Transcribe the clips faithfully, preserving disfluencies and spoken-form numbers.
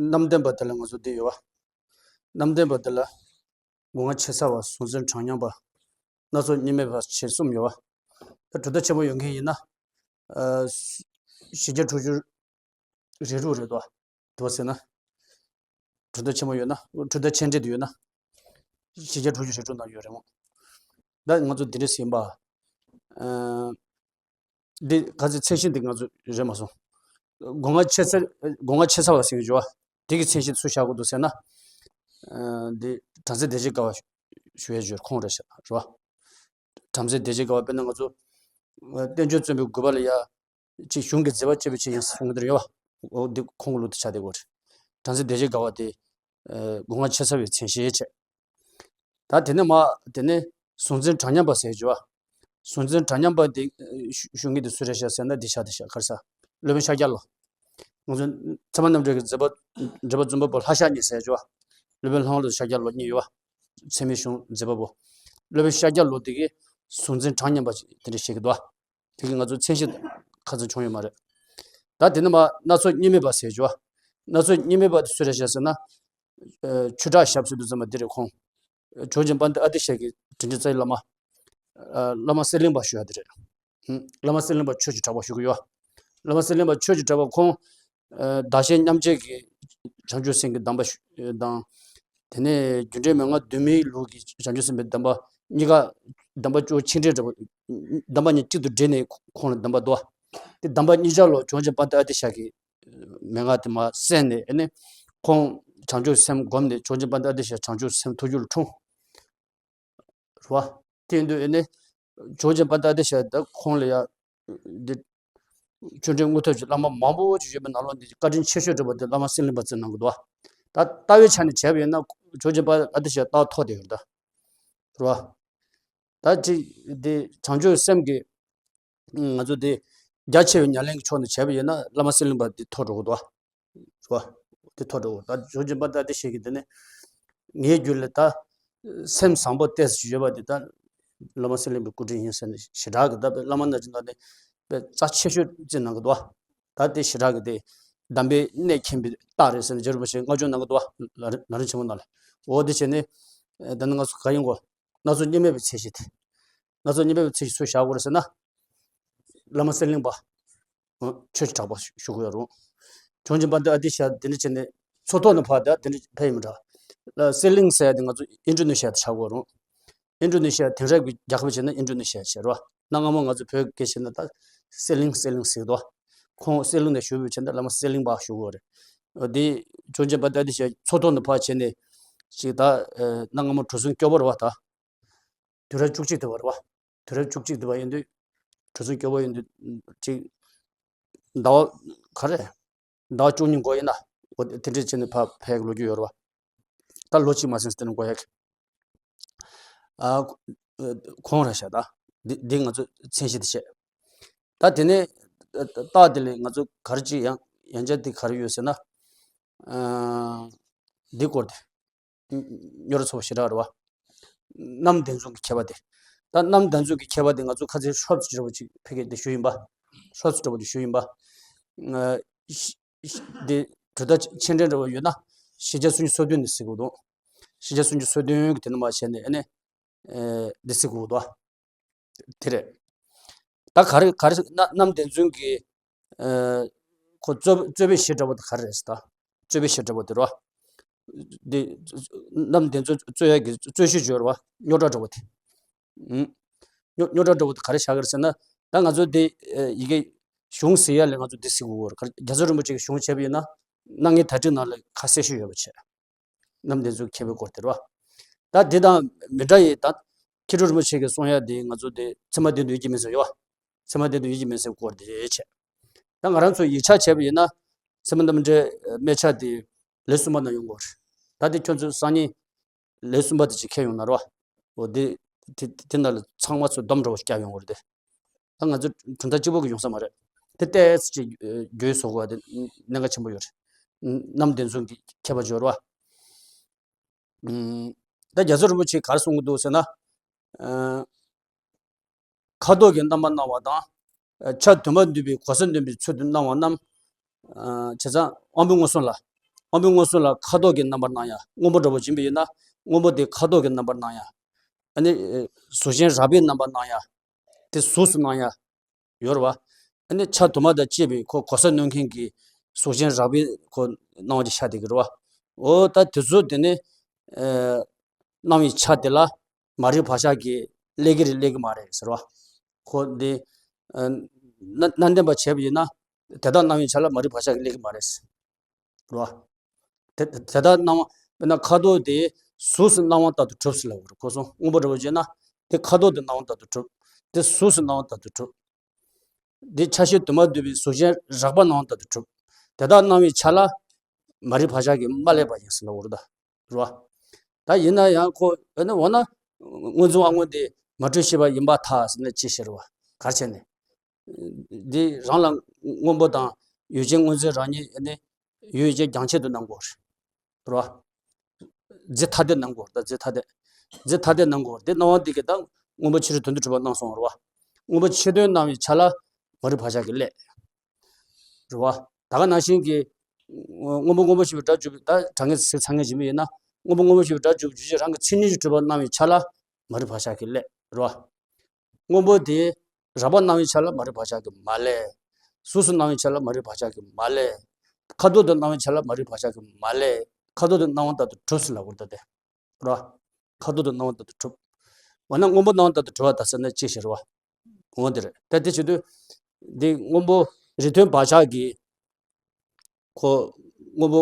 རྣམ་བདེན་པ་དེ་ལ་ང་ཚོ་འདི་ཡོད་བ། རྣམ་བདེན་པ་དེ་ལ་སྒོ་ང་ཕྱེ་ས་བ། གཟུང་འཛིན་གྲངས་མཉམ་པ། སྣ་ཚོགས་གཉིས་མེད་པ་བྱས་གསུམ་ཡོད་བ། ད་གྲུབ་མཐའ་ཆེན་པོ་ཡོད་མཁན་ཡིན་ན། ཨ། བཞི་བརྒྱ་དྲུག་ཅུ་རེ་དྲུག་རེད་དོ། དེ་བ་ཟེར་ན། གྲུབ་མཐའ་ཆེན་པོ་ཡོད་ན། གྲུབ་མཐའ་ཆེ་འབྲིང་དུ་ཡོད་ན། བཞི་བརྒྱ་དྲུག་ཅུ་རེ་དྲུག་ནང་ཡོད་རེད་མོ། ད་ང་ཚོ་འདི་འདྲ་ཟིན་པ། ཨ། འདི་ག་ཚོད་མཚན་གཞི་འདི་ང་ཚོ་རེད་མ་སོང་། སྒོ་ང་ཕྱེ་ས། སྒོ་ང་ཕྱེ་ས་བ་ཟེར་གྱི་ཡོད་བ། དེ་གི་མཚན་གཞི་སུ་བཞག་དགོས་འདུག་ཟེར་ན། ཨ། འདི་བྲམ་ཟེ་བདེ་བྱེད་དགའ་བ་ཞུ་ཡས་ཡོད་ཁོང་རེད་ཤག་རེད་བ། བྲམ་ཟེ་བདེ་བྱེད་དགའ་བ་དཔེར་ན་ང་ཚོ་བསྟན་བཅོས་རྩོམ་པའི་དགོས་པ་ལ་ཡ། ཅིག་གཞུང་གི་མཛད་པ་ཅེས་པའི་ཆེད་ཡིན་གསུང་གི་འདུག་ཡོད་བ། འོ་འདི་ཁོང་གི་ལུགས་དེ་ཆགས་བསྡད་ཡོད་རེད། བྲམ་ཟེ་བདེ་བྱེད་དགའ་བ་དེ། ཨ། སྒོ་ང་ཕྱེ་ས་བའི་མཚན་གཞི་བྱས། ད་དེ་ནས་མ། དེ་ནས་གཟུང་འཛིན་གྲངས་མཉམ་པ་ཟེར་གྱི་བ། གཟུང་འཛིན་གྲངས་མཉམ་པ་དེ་ཞུ་ཞུ་མཁན་དེ་སུ་རེད་ཤག་ཟེར་ན། འདི་ཤག་འདི་ཤག་ག་རེ་ཟེར། སློབ་དཔོན་ཤཱཀྱ་བློ། ང་ཚོ་ཚད་མ་རྣམ་འགྲེལ་གྱི་མཛད་པ། འགྲེལ་པ་རྩོམ་པ་པོ་ལྷ་ཤཱཀྱ་གཉིས་ཟེར་གྱི་བ། སློབ་དཔོན་ལྷ་དབང་བློ་དང་ཤཱཀྱ་བློ་གཉིས་ཡོད་བ། ཚད་མའི་གཞུང་མཛད་པ་པོ། སློབ་དཔོན་ཤཱཀྱ་བློ་དེ་གིས་གཟུང་འཛིན་གྲངས་མཉམ་པ་དེ་འདྲ་བཤད་ཀྱི་འདུག་བ། དེ་གིས་ང་ཚོ་མཚན་གཞི་ཁ་ཚང་བྱུང་ཡོད་མ་རེད། ད་དེ་ནས་མ་སྣ་ཚོགས་གཉིས་མེད་པ་ཟེར་གྱི་བ། སྣ་ཚོགས་གཉིས་མེད་པ་དེ་སུ་རེད་ཤག་ཟེར་ན། ཨ། ཆོས་གྲགས་ཞབས་ཟེར་དུས་ཙམ་པ་འདི་རེད་ཁོང་། བྱུང་ཆེན་དཔལ་ལྡན་ཨ་ཏི་ཤ་གི་དྲིན་ཅན་རྩ་བའི་བླ་མ། ཨ། བླ་མ་གསེར་གླིང་པ་ཞུ་ཡ་འདི་རེད། ཧུམ། བླ་མ་གསེར་གླིང་པ་ཆོས་ཀྱི་གྲགས་པ་ཞུ་གི་ཡོད། བླ་མ་གསེར་གླིང་པ་ཆོས་ཀྱི་གྲགས་པ་ཁོང་། ཨ། བདག་གཞན་མཉམ་བརྗེ་གི་བྱང་ཆུབ་སེམས་ཀྱི་གདམས་པ་ཞུ་དང་། དེ་ནས་རྒྱུ་འབྲས་མན་ངག་བདུན་མའི་ལུགས་ཀྱི་བྱང་ཆུབ་སེམས་དཔའི་གདམས་པ་གཉིས་ཀ། གདམས་པ་ཅོ་ཆིག་འདྲེས་འདྲ་བོ། གདམས་པ་གཉིས་གཅིག་ཏུ་འདྲེས་ནས་ཁོང་ལ་གདམས་པ་འདུག་བ། དེ་གདམས་པ་གཉིས་ཆར་ལོ་བྱུང་ཆེན་དཔལ་ལྡན་ཨ་ཏི་ཤ་གི་མན་ངག་དེ་མར་གསན་ནས། ཨ་ནི་ཁོང་བྱང་ཆུབ་སེམས་བསྒོམས་ནས་བྱུང་ཆེན་དཔལ་ལྡན་ཨ་ཏི་ཤ་བྱང་ཆུབ་སེམས་ཐུགས་རྒྱུད་ལ་འཁྲུངས། རེད་བ། དེ་ཡིན་དུས་ཨ་ནི་བྱུང་ཆེན་དཔལ་ལྡན་ཨ་ཏི་ཤ་ད་ཁོང་ལ་ཡ། འདི་ཆོས་འབྲེལ་དངོས་ཐོབ་ཀྱི་བླ་མ་མང་པོ་ཅིག་ཡོད་པའི་ནང་ལོགས་འདི་བཀའ་དྲིན་ཆེ་ཤོས་འདྲ་བོ་དེ་བླ་མ་གསེར་གླིང་པ་བརྩི་གནང་གི་འདུག་བ། ད་ལྟ་བའི་ཆ་ནས་བྱས་པ་ཡིན་ན་བྱུང་ཆེན་དཔལ་ལྡན་ཨ་ཏི་ཤ་རྟག་ཐོག་དེ་ཡོད་ད། རེད་བ། ད་ཅིག་འདི་བྱང་ཆུབ་སེམས་ཀྱི། ང་ཚོ་འདི་རྒྱ་ཆེ་བའི་ཉམས་ལེན་གྱི་ཕྱོགས་ནས་བྱས་པ་ཡིན་ན་བླ་མ་གསེར་གླིང་པ་འདི་ཐོག་འགྲོ་གི་འདུག་བ། རེད་བ། འདི་ཐོག་འགྲོ་གི། ད་བྱུང་ཆེན་དཔལ་ལྡན་ཨ་ཏི་ཤ་གིས་འདི་ནི་ངའི་རྒྱུད་ལ་ད་སེམས་བཟང་པོ་ཏོག་ཙམ་ཡོད་པ་འདི་ད་བླ་མ་གསེར་གླིང་པའི་སྐུ་དྲིན་ཡིན་ཟེར་ནས་ཞེ་དྲག་གི། ད་བླ་མ་ན་ཆུང་ད་ནི་དཔེ་རྩ་ཆེ་ཤོས་བརྩི་གནང་གི་འདུག་བ། ད་དེ་ཞེ་དྲག་གི་དེ་གདམས་པའི་གནད་མཁྱེན་པའི་རྟགས་རེད་ཟེར་ནས་རྗེ་རིན་པོ་ཆེས་མངགས་བཅོལ་གནང་གི་འདུག་བ། ལམ་རིམ་ཆེན་མོ་ནང་ལ། འོ་དེ་བྱས་ནས་ད་ནི་ང་ཚོ་ག་ཡིན་གོ། སྣ་ཚོགས་གཉིས་མེད་པའི་མཚན་གཞི་དེ། སྣ་ཚོགས་གཉིས་མེད་པའི་མཚན་གཞི་སུ་བཞག་དགོས་རེད་ཟེར་ན། བླ་མ་གསེར་གླིང་པ། ཆོས་ཀྱི་གྲགས་པ་ཞུ་དགོས་རུང་། བྱུང་ཆེན་དཔལ་ལྡན་ཨ་ཏི་ཤ་དེ་འདྲ་བྱས་ནས་མཚོ་ཐོག་ནས་ཕར་དེ་འདྲ་ཕེབས་ཡིན་མི་འདྲ། གསེར་གླིང་ཟེར་ཡ་དེ་ང་ཚོ་ཨིན་ཌོ་ནེ་ཤི་ཡ་དེ་ཆགས་དགོས་རུང་། ཨིན་ཌོ་ནེ་ཤི་ཡ་དེང་རབས་ཀྱི་རྒྱལ་ཁབ་བྱས་ན་ཨིན་ཌོ་ནེ་ཤི་ཡ་བྱས་རེད་བ། གནའ་སྔ་མོ་ང་ཚོ་བོད་སྐད་བྱས་ན་ད་གསེར་གླིང་གསེར་གླིང་ཟེར་གི་འདུག་ཁོང་གསེར་གླིང་ནས་བཞུགས་པའི་བྱས་ན་བླ་མ་གསེར་གླིང་པ་ཞུ་དགོས་རེད། དེ་བྱུང་ཆེན་དཔལ་ལྡན་ཨ་ཏི་ཤ་མཚོ་ཐོག་ནས་ཕར་བྱས་ནས་ཅིག་ད་གནའ་སྔ་མོ་གྲུ་གཟིངས་སྐྱོ་པོ་རེད་བ་ད། དུས་རབས་བཅུ་གཅིག་དེ་བ་རེད་བ། དུས་རབས་བཅུ་གཅིག་དེ་བ་ཡིན་དུས། གྲུ་གཟིངས་སྐྱོ་བོ་ཡིན་དུས། ཅིག་ཟླ་བ་ག་རེ། ཟླ་བ་བཅུ་གཉིས་འགོར་ཡིན་ན། འོ་དེ་འདྲས་བྱས་ནས་ཕར་ཕེབས་ལོ་རྒྱུས་ཡོད་རེད་བ། ད་ལོ་གཅིག་མ་ཟིན་ཙམ་དེ་ནས་འགོར་ཡག་གི། ཨ། ཁོང་རེད་ཤག་ད། འདི་འདི་ང་ཚོ་མཚན་གཞི་དེ་བྱས། ད་དེ་ནས་རྟགས་དེ་ལས་ང་ཚོ་ག་རེ་ཅིག་ཡང་ཡང་བསྐྱར་དེ་ག་རེ་ཡོད་ཟེར་ན། ཨ། འདི་སྐོར་དེ། རྙོག་དྲ་ཚ་པོ་ཞེ་དྲག་རེད་བ། རྣམ་བདེན་རྫུན་གྱི་ཁྱད་པར་དེ། ད་རྣམ་བདེན་རྫུན་གྱི་ཁྱད་པར་དེ་ང་ཚོ་ཁ་ཚིག་ཧྲོབ་ཙམ་ཅིག་འདྲ་བོ་ཅིག་ཕ་གིར་དེ་ཞུས་ཡིན་པ། ཧྲོབ་ཙམ་འདྲ་བོ་ཅིག་ཞུས་ཡིན་པ། ཨ། ཤི་ཤི་དེ་གྲུབ་མཐའ་ཆེ་འབྲིང་འདྲ་བོ་ཡོད་ན། བཞི་བརྒྱ་སུམ་ཅུ་སོ་བདུན་ནས་གཟིགས་དགོས་འདུག་བཞི་བརྒྱ་སུམ་ཅུ་སོ་བདུན་གྱི་དེ་ནས་མར་བྱས་ནས་ཨ་ནི། ཨ། འདི་གཟིགས་དགོས་འདུག་དེ་རེད། ད་ག་རེ་ག་རེ་རྣམ་རྣམ་བདེན་རྫུན་གྱི། ཨ། ཁོ་རྩོད་རྩོད་པའི་གཞི་འདྲ་བོ་དེ་ག་རེ་རེད་ཟེར་ད། རྩོད་པའི་གཞི་འདྲ་བོ་དེ་རེད་བ། འདི་རྣམ་བདེན་རྫུན་རྩོད་ཡག་གི་རྩོད་གཞི་བརྗོད་རེད་བ། རྙོག་དྲ་འདྲ་བོ་དེ། ཨུམ། རྙོག་རྙོག་དྲ་འདྲ་བོ་དེ་ག་རེ་བཞག་གི་རེད་ཟེར་ན། ད་ང་ཚོ་འདི་ཡི་གེ་གཞུང་ཟེར་ཡག་ལས་ང་ཚོ་འདི་གཟིགས་དགོས་རེད། རྒྱ་མཚོ་རིན་པོ་ཆེ་གི་གཞུང་བྱས་པ་ཡིན་ན། སྣ་ལྔའི་བརྡ་སྤྲོད་ནང་ལ་ཁ་གསལ་ཤོས་ཡོད་པ་བྱས། རྣམ་བདེན་རྫུན་ཁྱད་པར་སྐོར་དེ་རེད་བ། ད་འདི་དང་མི་འདྲ་ཡི་ད། མཁས་གྲུབ་རིན་པོ་ཆེ་གིས་གསུང་ཡག་དེ་ང་ཚོ་དེ་ཚད་མ་བདེན་དོན་ཡིད་ཀྱི་མུན་སེལ་ཡོད་བ། ཚད་མ་བདེན་དོན་ཡིད་ཀྱི་མུན་སེལ་སྐོར་དེ་བྱས། ད་ང་རང་ཚོ་ཡིག་ཆ་བྱས་པ་ཡིན་ན། ཚད་མ་རྣམ་འགྲེལ་སྨད་ཆ་དེ་ལེའུ་གསུམ་པ་ནང་ཡོང་གི་ཡོད་རེད། ད་དེ་ཁྱོད་ཚོ་སང་ཉིན་ལེའུ་གསུམ་པ་དེ་ཅིག་ཁྱེར་ཡོང་ན་རེད་བ། འོ་དེ་དེ་དེ་ནང་ལ་ཚང་མ་ཚོ་སྡོམ་འདྲ་བོ་ཞིག་བརྒྱབ་ཡོང་གི་རེད་དེ། ད་ང་ཚོ་གྲུབ་མཐའ་གཅིག་པོ་གིས་ཡོང་ས་མ་རེད། དེ་ཏོག་ཙམ་ཅིག་བརྗོད་བཟོ་དགོས་པ་དེ་གནད་འགག་ཆེན་པོ་ཡོད་རེད། རྣམ་བདེན་རྫུན་གྱི་ཁྱད་པར་སྦྱོར་བ། ཨུམ། ད་རྒྱ་མཚོ་རིན་པོ་ཆེས་ག་རེ་གསུང་གི་འདུག་ཟེར་ན། ཨ། ཁ་དོག་གི་རྣམ་པར་སྣང་བ་དང་། ཨ། ཆ་དུ་མར་འདུས་པའི་གོ་ས་འདོན་པའི་ཚུལ་དུ་སྣང་བ་རྣམས། ཨ། བྱས་ཙང་དབང་པོའི་མངོན་སུམ་ལ། དབང་པོའི་མངོན་སུམ་ལ་ཁ་དོག་གི་རྣམ་པར་སྣང་ཡ། སྔོན་པོ་འདྲ་པོ་ཡིན་པ་ཡིན་ན་སྔོན་པོ་དེ་ཁ་དོག་གི་རྣམ་པར་སྣང་ཡ། ཨ་ནི་གཟུགས་ཅན་རགས་པའི་རྣམ་པར་སྣང་ཡ། དེ་གཟུགས་སུ་སྣང་ཡ་ཡོད་རེད་བ། ཨ་ནི་ཆ་དུ་མ་དང་བཅས་པའི་ཁོ་གོ་ས་སྣོན་མཁན་གྱི་གཟུགས་ཅན་རགས་པའི་ཁོ་སྣང་བ་ཅིག་ཤར་བསྡད་ཀྱི་རེད་བ། འོ་ད་དེ་ཚོ་དེ་ནི་སྣང་བའི་ཆ་དེ་ལ་མ་རིག་བག་ཆགས་ཀྱིས་སླེབས་ཀྱི་རེད་སླེབས་ཀྱི་མ་རེད་ཟེར་བ། ཁོ་འདི་ཨ་ན་ནན་ཏན་པ་བྱས་པ་ཡིན་ན་དེ་དག་སྣང་བའི་ཆ་ལ་མ་རིག་བག་ཆགས་ཀྱིས་སླེབས་ཀྱི་མ་རེད་ཟེར་བ། དེ་དེ་ལྟར་སྣང་བ། དཔེར་ན་ཁ་དོག་དེ་གཟུགས་སུ་སྣང་བ་ལྟར་དུ་གྲུབ་ཟེར་ལབ་དགོས་རེད། ཁོ་སོང་སྔོན་པོ་འདྲ་པོ་བྱས་ན་དེ་ཁ་དོག་དེ་སྣང་བ་ལྟར་དུ་གྲུབ། དེ་གཟུགས་སུ་སྣང་བ་ལྟར་དུ་གྲུབ། དེ་ཆ་ཤས་དུ་མ་འདུས་པའི་གཟུགས་ཅན་རགས་པ་སྣང་བ་ལྟར་དུ་གྲུབ། དེ་དག་སྣང་བའི་ཆ་ལ་མ་རིག་བག་ཆགས་ཀྱིས་མ་བསླད་པ་ཡིན་ཟེར་ལབ་དགོས་རེད་ད། རེད་བ། ད་ཡིན་ན་ཡང་ཁོ་ཨ་ནི་འོ་ན་སྔོ་འཛིན་དབང་མངོན་དེ་མ་གྲུབ་ཤེས་པ་ཡིན་པར་ཐལ་ཟེར་ན་ཅི་ཟེར་བ། ག་རེ་བྱས་ནས། འདི་རང་ལ་སྔོན་པོ་དང་ཡུལ་ཅན་སྔོ་འཛིན་རང་ཉིད་ནི་ཡུལ་ཅན་རྒྱང་ཆད་དུ་སྣང་དགོས་རེད། རེད་བ། རྫས་ཐ་དད་སྣང་དགོས་རེད་ད། རྫས་ཐ་དད། རྫས་ཐ་དད་སྣང་དགོས་རེད། འདི་སྣང་བ་འདི་གིས་ད་སྔོན་པོ་ཕྱི་རོལ་དོན་དུ་གྲུབ་པ་སྣང་སོང་རེད་བ། སྔོན་པོ་ཕྱི་དོན་སྣང་བའི་ཆ་ལ་མ་རིག་བག་ཆགས་ཀྱིས་བསླད། རེད་བ། ད་ག་ནང་བཞིན་གྱི་སྔོན་པོ་སྔོན་པོ་ཞེས་པའི་སྒྲ་འཇུག་པའི་ད་དྲང་ངེས་ཟེར་ཚང་ངེས་བྱེད་མི་ཡིན་ན་སྔོན་པོ་སྔོན་པོ་ཞེས་པའི་སྒྲ་འཇུག་འཇུག་བྱེད་རང་གི་མཚན་ཉིད་ཀྱིས་གྲུབ་པ་སྣང་བའི་ཆ་ལ་མ་རིག་བག་ཆགས་ཀྱིས་བསླད། རེད་བ། སྔོན་པོ་དེ་རགས་པ་སྣང་བའི་ཆ་ལ་མ་རིག་བག་ཆགས་ཀྱིས་མ་བསླད། གཟུགས་སུ་སྣང་བའི་ཆ་ལ་མ་རིག་བག་ཆགས་ཀྱིས་མ་བསླད། ཁ་དོག་ཏུ་སྣང་བའི་ཆ་ལ་མ་རིག་བག་ཆགས་ཀྱིས་མ་བསླད། ཁ་དོག་ཏུ་སྣང་བ་ལྟར་དུ་གྲུབ་ཟེར་ལབ་དགོས་རེད་ད་དེ། རེད་བ། ཁ་དོག་ཏུ་སྣང་བ་ལྟར་དུ་གྲུབ། འོ་ན་སྔོན་པོ་སྣང་བ་ལྟར་དུ་གྲུབ་པ་དང་ཟེར་ན་ཅི་ཞིག་རེད་བ། འོ་དེ་རེད་ད། དེ་བྱེད་དུས་འདི་སྔོན་པོ་རིགས་མཐུན་བག་ཆགས་ཀྱིས་ཁོ་སྔོན་པོ་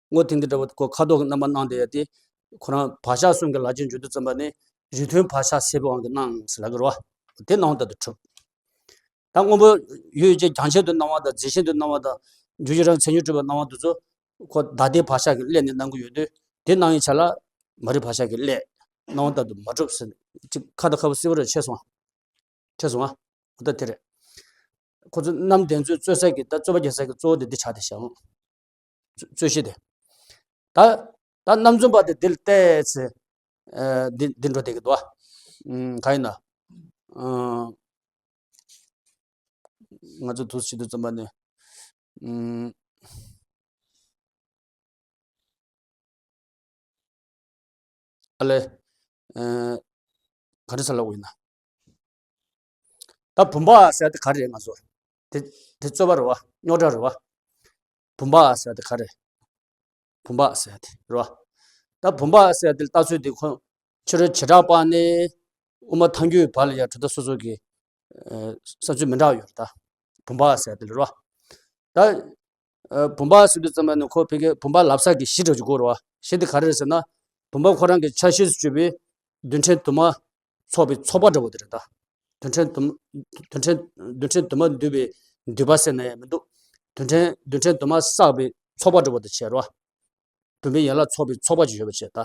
སྔོ་ཐིང་ཐིང་འདྲ་བོ་ཁོ་ཁ་དོག་གི་རྣམ་པ་སྣང་བསྡད་ཡ་དེ་ཁོ་རང་བག་ཆགས་གསུམ་གྱི་ལག་རྗེས་འཇུག་དུས་ཙམ་པ་ནི་རིགས་མཐུན་བག་ཆགས་སད་པའི་དབང་གིས་སྣང་ཟེར་ལབ་ཀྱི་རེད་བ། དེ་སྣང་བ་ལྟར་དུ་གྲུབ། ད་སྔོན་པོ་ཡུལ་ཅན་རྒྱང་ཆད་དུ་སྣང་བ་དང་རྫས་གཞན་དུ་སྣང་བ་དང་འཇུག་བྱེད་རང་གི་མཚན་ཉིད་གྲུབ་པ་སྣང་བ་དེ་ཚོ་ཁོ་བདག་ལྟའི་བག་ཆགས་ཀྱིས་བསླད་ནས་སྣང་གི་ཡོད་དུས་དེ་སྣང་བའི་ཆ་ལ་མ་རིག་བག་ཆགས་ཀྱིས་བསླད། སྣང་བ་ལྟར་དུ་མ་གྲུབ་ཟེར། ཅིག་ཁ་དང་ཁ་བ་སིལ་བ་རེ་ཆད་སོང་། ཆད་སོང་ཨ། འོ་ད་དེ་རེད། ཁོ་ཚོ་རྣམ་བདེན་རྩོད་རྩོད་ས་གི་ད་རྩོད་པ་རྒྱག་ས་གི་གཙོ་བོ་དེ་འདི་ཆགས་བསྡད་ཤག་རྩོད་གཞི་དེ། ད་ད་རྣམ་རྫུན་པ་དེ་འདི་ལ་བལྟས་ཚེ། ཨ་འདི་འདི་འགྲོ་བསྡད་ཀྱི་འདུག་ཨ། ཨུམ་གང་ཡིན་ན། ཨ་ང་ཚོ་དུས་ཕྱིས་དུས་ཙམ་པ་ནས། ཨུམ་ཨ་ལས། ཨ་ག་རེ་ཟེར་ལབ་དགོས་ཡིན་ན། ད་བུམ་པ་ཟེར་དེ་ག་རེ་རེད་ང་ཚོ། དེ་དེ་རྩོད་པ་རེད་བ། རྙོག་དྲ་རེད་བ། བུམ་པ་ཟེར་དེ་ག་རེ། བུམ་པ་ཟེར་དེ་རེད་བ། ད་བུམ་པ་ཟེར་དེ་ལྟ་ཚུལ་དེ་ཁོ་ཕྱི་རོལ་བྱེ་བྲག་པ་ནས་དབུ་མ་ཐལ་འགྱུར་བར་ལ་ཡང་གྲུབ་མཐའ་སོ་སོ་གི་ཨ་བསམ་ཚུལ་མི་འདྲ་བ་ཡོད་རེད་ད། བུམ་པ་ཟེར་དེ་རེད་བ། ད་ཨ་བུམ་པ་ཟེར་དུས་ཙམ་པ་ནི་ཁོ་ཕ་གིར་བུམ་པ་ལབ་ས་གི་གཞི་འདྲ་ཅིག་དགོས་རེད་བ། གཞི་དེ་ག་རེ་རེད་ཟེར་ན། བུམ་པ་ཁོ་རང་གི་ཆ་ཤས་སུ་གྱུར་པའི་རྡུལ་ཕྲན་དུ་མ་ཚོགས་པའི་ཚོགས་པ་འདྲ་བོ་དེ་རེད་ད། རྡུལ་ཕྲན་དུ་རྡུལ་ཕྲན་རྡུལ་ཕྲན་དུ་མ་འདུས་པའི་འདུས་པ་ཟེར་ན་ཡང་མི་འདུག་རྡུལ་ཕྲན་རྡུལ་ཕྲན་དུ་མ་བསགས་པའི་ཚོགས་པ་འདྲ་བོ་དེ་བྱས་རེད་བ། བུམ་པའི་ཡན་ལག་ཚོགས་པའི་ཚོགས་པ་ཅིག་ཡོད་པ་བྱས་ད།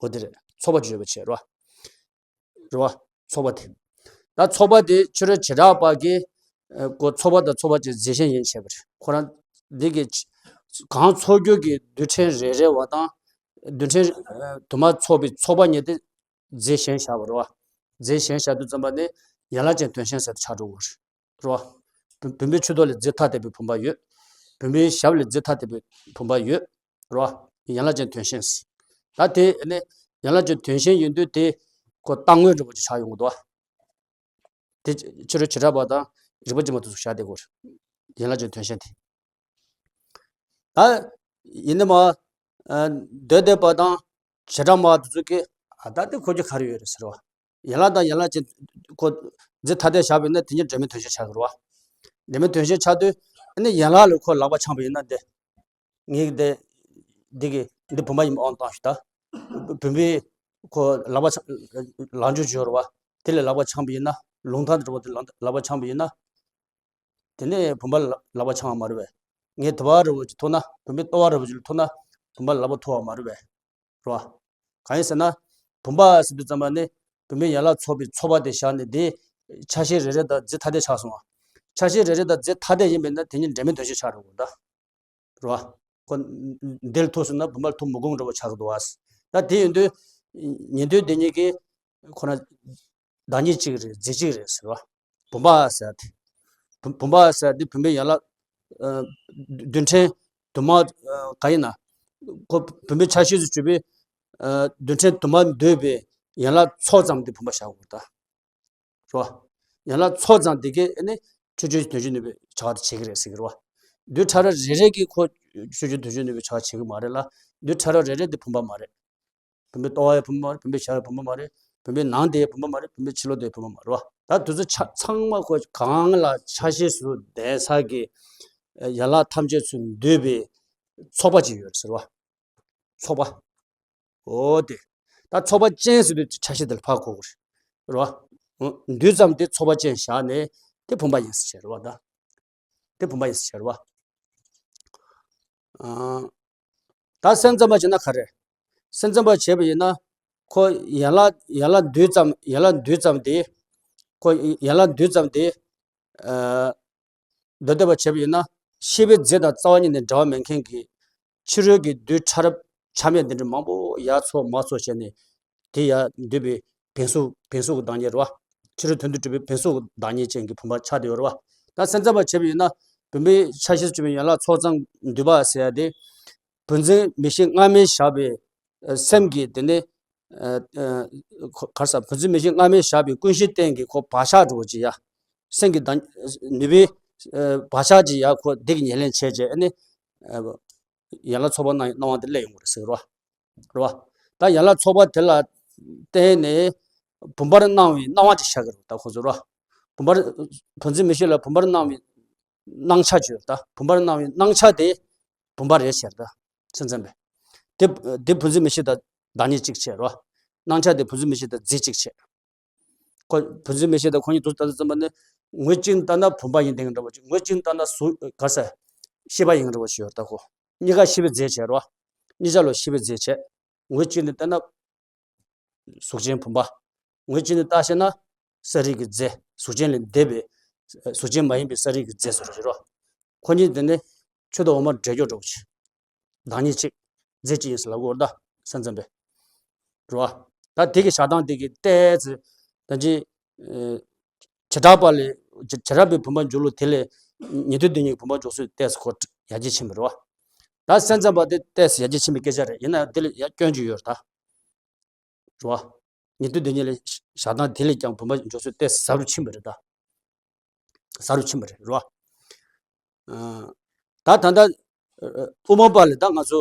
འོ་དེ་རེད། ཚོགས་པ་ཅིག་ཡོད་པ་བྱས་རེད་བ། རེད་བ། ཚོགས་པ་དེ། ད་ཚོགས་པ་དེ་ཕྱི་རོལ་བྱེ་བྲག་པ་གིས་ཨ་ཁོ་ཚོགས་པ་དང་ཚོགས་པ་ཅིག་རྫས་གཞན་ཡིན་བྱས་པ་རེད། ཁོ་རང་འདི་གི་གང་ཚོགས་རྒྱུ་གི་རྡུལ་ཕྲན་རེ་རེ་བ་དང་རྡུལ་ཕྲན་ཨ་དུ་མ་ཚོགས་པའི་ཚོགས་པ་གཉིས་དེ་རྫས་གཞན་བཞག་པ་རེད་བ། རྫས་གཞན་བཞག་དུས་ཙམ་པ་ནི་ཡན་ལག་ཅན་དོན་གཞན་ཟེར་དུ་ཆགས་འགྲོ་གི་རེད། རེད་བ། བུམ་བུམ་པའི་ཆུ་ཐོག་ལས་རྫས་ཐ་དད་པའི་བུམ་པ་ཡོད། བུམ་པའི་ཞབས་ལས་རྫས་ཐ་དད་པའི་བུམ་པ་ཡོད། རེད་བ། ཡན་ལག་ཅན་དོན་གཞན་ཟེར། ད་དེ་ནི་ཡན་ལག་ཅན་དོན་གཞན་ཡིན་དུས་དེ་ཁོ་རྟག་དངོས་འདྲ་པོ་ཅིག་ཆགས་ཡོང་གི་འདུག་བ། དེ་ཕྱི་རོལ་བྱེ་བྲག་པ་དང་རིགས་པ་སྤྱི་མ་དེ་ཚོ་བཞག་བསྡད་དགོས་རེད། ཡན་ལག་ཅན་དོན་གཞན་དེ། ད་ཡིན་ནི་མ། ཨ་འདོད་དེ་པ་དང་བྱེ་བྲག་མ་དེ་ཚོ་གི་ཨ་ད་དེ་ཁོ་རྒྱུ་ག་རེ་ཡོད་རེད་ཟེར་བ། ཡན་ལག་དང་ཡན་ལག་ཅན་ཁོ་རྫས་ཐ་དད་བཞག་པ་ཡིན་ན་དེ་ཉིད་འབྲེལ་མེད་དོན་གཞན་ཆགས་ཀྱི་རེད་བ། འབྲེལ་མེད་དོན་གཞན་ཆགས་དུས་ཨ་ནི་ཡན་ལག་ལ་ཁོ་ལག་པ་འཆང་བ་ཡིན་ན་དེ། ངས་དེ་འདི་གི་འདི་བུམ་པ་ཡིན་པ་དབང་བཏང་ཞིག་ད། བུམ་པའི་ཁོ་ལག་པ་འཆང་ལག་འཇུ་སྦྱོར་བ་དེ་ལས་ལག་པ་འཆང་བ་ཡིན་ན། ལུང་ཐང་འདྲ་བོ་དེ་ལག་པ་འཆང་བ་ཡིན་ན། དེ་ནས་བུམ་པ་ལ་ལག་པ་འཆང་བ་མ་རེད་པས། ངས་དུ་བ་རི་བོ་ཅིག་ཐུག་ན། བུམ་པའི་ལྟོ་བ་རི་བོ་ཅིག་ལ་ཐུག་ན་བུམ་པ་ལ་ལག་པ་ཐུག་པ་མ་རེད་པས། རེད་བ། གང་ཡིན་ཟེར་ན། བུམ་པ་ཟེར་དུས་ཙམ་པ་ནི་བུམ་པའི་ཡན་ལག་ཚོགས་པའི་ཚོགས་པ་དེ་བཞག་ནས་དེའི་ཆ་ཤས་རེ་རེ་དང་རྫས་ཐ་དད་ཆགས་སོང་བ། ཆ་ཤས་རེ་རེ་དང་རྫས་ཐ་དད་ཡིན་པས་ན་དེ་ཉིད་འབྲེལ་མེད་དོན་གཞན་ཆགས་འགྲོ་གི་རེད་ད། རེད་བ། ཁོ་འདི་ལ་ཐུག་སོང་ན་བུམ་པ་ལ་ཐུག་མི་དགོས་འགྲོ་བ་ཆགས་ཀྱི་འདུག་བ། ད་དེ་ཡིན་དུས་ཉན་ཐོས་དེ་ཉིད་ཀྱིས་ཁོ་ན་བདག་ཉིད་གཅིག་རེད། རྫས་གཅིག་རེད་ཟེར་བ། བུམ་པ་ཟེར་དེ། བུམ་བུམ་པ་ཟེར་དེ་བུམ་པའི་ཡན་ལག་ཨ་རྡུལ་ཕྲན་ དུ་མ་ག་ཡིན་ན། ཁོ་བུམ་པའི་ཆ་ཤས་སུ་གྱུར་པའི་རྡུལ་ཕྲན་དུ་མར་འདུས་པའི་ཡན་ལག་ཚོགས་ཙམ་དེ་བུམ་པ་བཞག་དགོས་ད། རེད་བ། ཡན་ལག་ཚོགས་ཙམ་དེ་གས་ནི་ཆོས་ཅན་དོན་བྱེད་ནུས་པའི་བྱ་བ་དེ་བྱེད་ཀྱི་རེད་ཟེར་གྱི་རེད་བ། རྡུལ་ཕྲ་རབ་རེ་རེ་གིས་ཁོ་ཆོས་ཅན་དོན་བྱེད་ནུས་པའི་བྱ་བ་བྱེད་ཀྱི་མ་རེད་ལ། རྡུལ་ཕྲ་རབ་རེ་རེ་དེ་བུམ་པ་མ་རེད། བུམ་པའི་ལྟོ་བ་ཡང་བུམ་པ་མ་རེད། བུམ་པའི་ཞབས་ཡང་བུམ་པ་མ་རེད། བུམ་པའི་ནང་དེ་ཡང་བུམ་པ་མ་རེད། བུམ་པའི་ཕྱི་ལོགས་དེ་ཡང་བུམ་པ་མ་རེད་བ། ད་དེ་ཚོ་ཆ་ཚང་མ་ཁོ་གང་ལ་ཆ་ཤས་སུ་ལྡན་ས་གི་ཡན་ལག་ཐམས་ཅད་ཚུར་འདུས་པའི་ཚོགས་པ་ཅིག་ཡོད་ཟེར་བ། ཚོགས་པ། འོ་དེ། ད་ཚོགས་པ་ཅན་ཟེར་དུས་ཆ་ཤས་དེ་ལ་ཕར་གོ་དགོས་རེད། རེད་བ། འདུས་ཙམ་དེ་ཚོགས་པ་ཅན་བཞག་ནས་དེ་བུམ་པ་ཡིན་ཟེར་བྱས་རེད་བ་ད། དེ་བུམ་པ་ཡིན་ཟེར་བྱས་རེད་བ། ཨ། ད་སེམས་ཙམ་པ་བྱས་ན་ག་རེ། སེམས་ཙམ་པ་བྱས་པ་ཡིན་ན། ཁོ་ཡན་ལག་ཡན་ལག་འདུས་ཙམ་ཡན་ལག་འདུས་ཙམ་དེ། ཁོ་ཡན་ལག་འདུས་ཙམ་དེ། ཨ། མདོ་སྡེ་པ་བྱས་པ་ཡིན་ན། ཤེས་པའི་རྫས་དང་རྩ་བ་ཉིད་ནས་འབྲེལ་བ་མེད་མཁན་གྱི་ཕྱི་རོལ་གྱི་རྡུལ་ཕྲ་རབ་ཆ་མེད་འདི་འདྲ་མང་པོ་ཡར་ཚོགས་མར་ཚོགས་བྱས་ནས། དེ་ཡར་འདུས་པའི་བེམ་གཟུགས་བེམ་གཟུགས་ཀྱི་བདག་ཉིད་རེད་བ། ཕྱི་རོལ་དོན་དུ་གྲུབ་པའི་བེམ་གཟུགས་ཀྱི་བདག་ཉིད་ཅན་གྱི་བུམ་པ་ཆགས་བསྡད་ཡོད་རེད་བ། ད་སེམས་ཙམ་པ་བྱས་པ་ཡིན་ན། བུམ་པའི་ཆ་ཤས་སུ་གྱུར་པའི་ཡན་ལག་ཚོགས་ཙམ་འདུས་པ་ཟེར་ཡ་དེ། བུམ་འཛིན་མིག་ཤེས་སྔ་མས་བཞག་པའི་སེམས་ཀྱི་དེ་ནི། གར་ས་བུམ་འཛིན་མིག་ཤེས་སྔ་མས་བཞག་པའི་ཀུན་གཞི་རྟེན་གྱི་ཁོ་བག་ཆགས་འགྲོ་བ་ཅི་ཡ། སེམས་ཀྱི་བདག་ནུས་པའི་བག་ཆགས་ཀྱི་ཡ་ཁོ་འདི་གི་ཉེར་ལེན་བྱས་རྗེས་ཨ་ནི། ཡན་ལག་ཚོགས་པ་སྣང་བའི་སྣང་བ་དེ་སླེབས་ཡོང་གི་རེད་ཟེར་གི་རེད་བ། རེད་བ། ད་ཡན་ལག་ཚོགས་པ་དེ་ལ་བརྟེན་ནས་བུམ་པར་སྣང་བའི་སྣང་བ་དེ་ཤར་གི་རེད་ད་ཁོ་ཚོ་རེད་བ། བུམ་པར་བུམ་འཛིན་མིག་ཤེས་ལ་བུམ་པར་སྣང་བའི་སྣང་ཆ་བརྗོད་ད། བུམ་པར་སྣང་བའི་སྣང་ཆ་དེ་བུམ་པ་རེད་ཟེར་ད། སེམས་ཙམ་པས། དེ་དེ་བུམ་འཛིན་མིག་ཤེས་དང་བདག་ཉིད་གཅིག་བྱས་རོ། སྣང་ཆ་དེ་བུམ་འཛིན་མིག་ཤེས་དང་རྫས་གཅིག་བྱས། ཁོ་བུམ་འཛིན་མིག་ཤེས་དང་ཁོ་གཉིས་དུ་ལྟ་ཙམ་པ་ནི། ངོས་གཅིག་ནས་ལྟ་ན་བུམ་པ་ཡིན་དེ་འདྲ་བ་ཅིག་ངོས་གཅིག་ནས་ལྟ་ན་གཟུགས་ག་ས། ཤེས་པ་ཡིན་འདྲ་བ་ཞིག་ཡོད་ད་ཁོ། གཉིས་ཀ་ཤེས་པའི་རྫས་བྱས་རོ། གཉིས་ཆ་ལོ་ཤེས་པའི་རྫས་བྱས། ངོས་གཅིག་ནས་ལྟ་ན། གཟུགས་ཅན་བུམ་པ། ངོས་གཅིག་ནས་བལྟས་ཤེ་ན། ས་རིག་གི་རྫས་གཟུགས་ཅན་ལས་འདས་པའི། གཟུགས་ཅན་མ་ཡིན་པའི་ས་རིག་གི་རྫས་སུ་རོ། ཁོ་གཉིས་དེ་ནི་ཆུ་དང་འོ་མ་འདྲེས་འཇོག་འགྲོ་བ་ཅིག་བདག་ཉིད་གཅིག་རྫས་གཅིག་ཡིན་ཟེར་ལབ་དགོས་རེད་ད། སེམས་ཙམ་པས། རེད་བ། ད་དེ་གི་བྱ་སྟངས་དེ་གི་ཏོག་ཙམ། ད་ཅི། བྱེ་བྲག་པ་ལས། བྱེ་བྲག་པའི་བུམ་པ་འཇོག་ལུགས་དེ་ལས། ཉན་ཐོས་སྡེ་གཉིས་ཀྱི་བུམ་པ་འཇོག་ཚུལ་ཏོག་ཙམ་ཁོ་ཡར་རྒྱས་ཕྱིན་པ་རེད་བ། ད་སེམས་ཙམ་པ་དེ་ཏོག་ཙམ་ཡར་རྒྱས་ཕྱིན་པའི་སྐད་ཆ་རེད། ཡིན་ན་དེ་ལ་ཡང་སྐྱོན་ཅིག་ཡོད་རེད་ད། རེད་བ། ཉན་ཐོས་སྡེ་གཉིས་ལས་བྱ་སྟངས་དེ་ལས་ཀྱང་བུམ་པ་འཇོག་ཚུལ་ཏོག་ཙམ་ཟབ་རུ་ཕྱིན་པ་རེད་ད། ཟབ་རུ་ཕྱིན་པ་རེད་རོ། ད་ད་ལྟ་དབུ་མ་པ་ལས་ད་ང་ཚོ་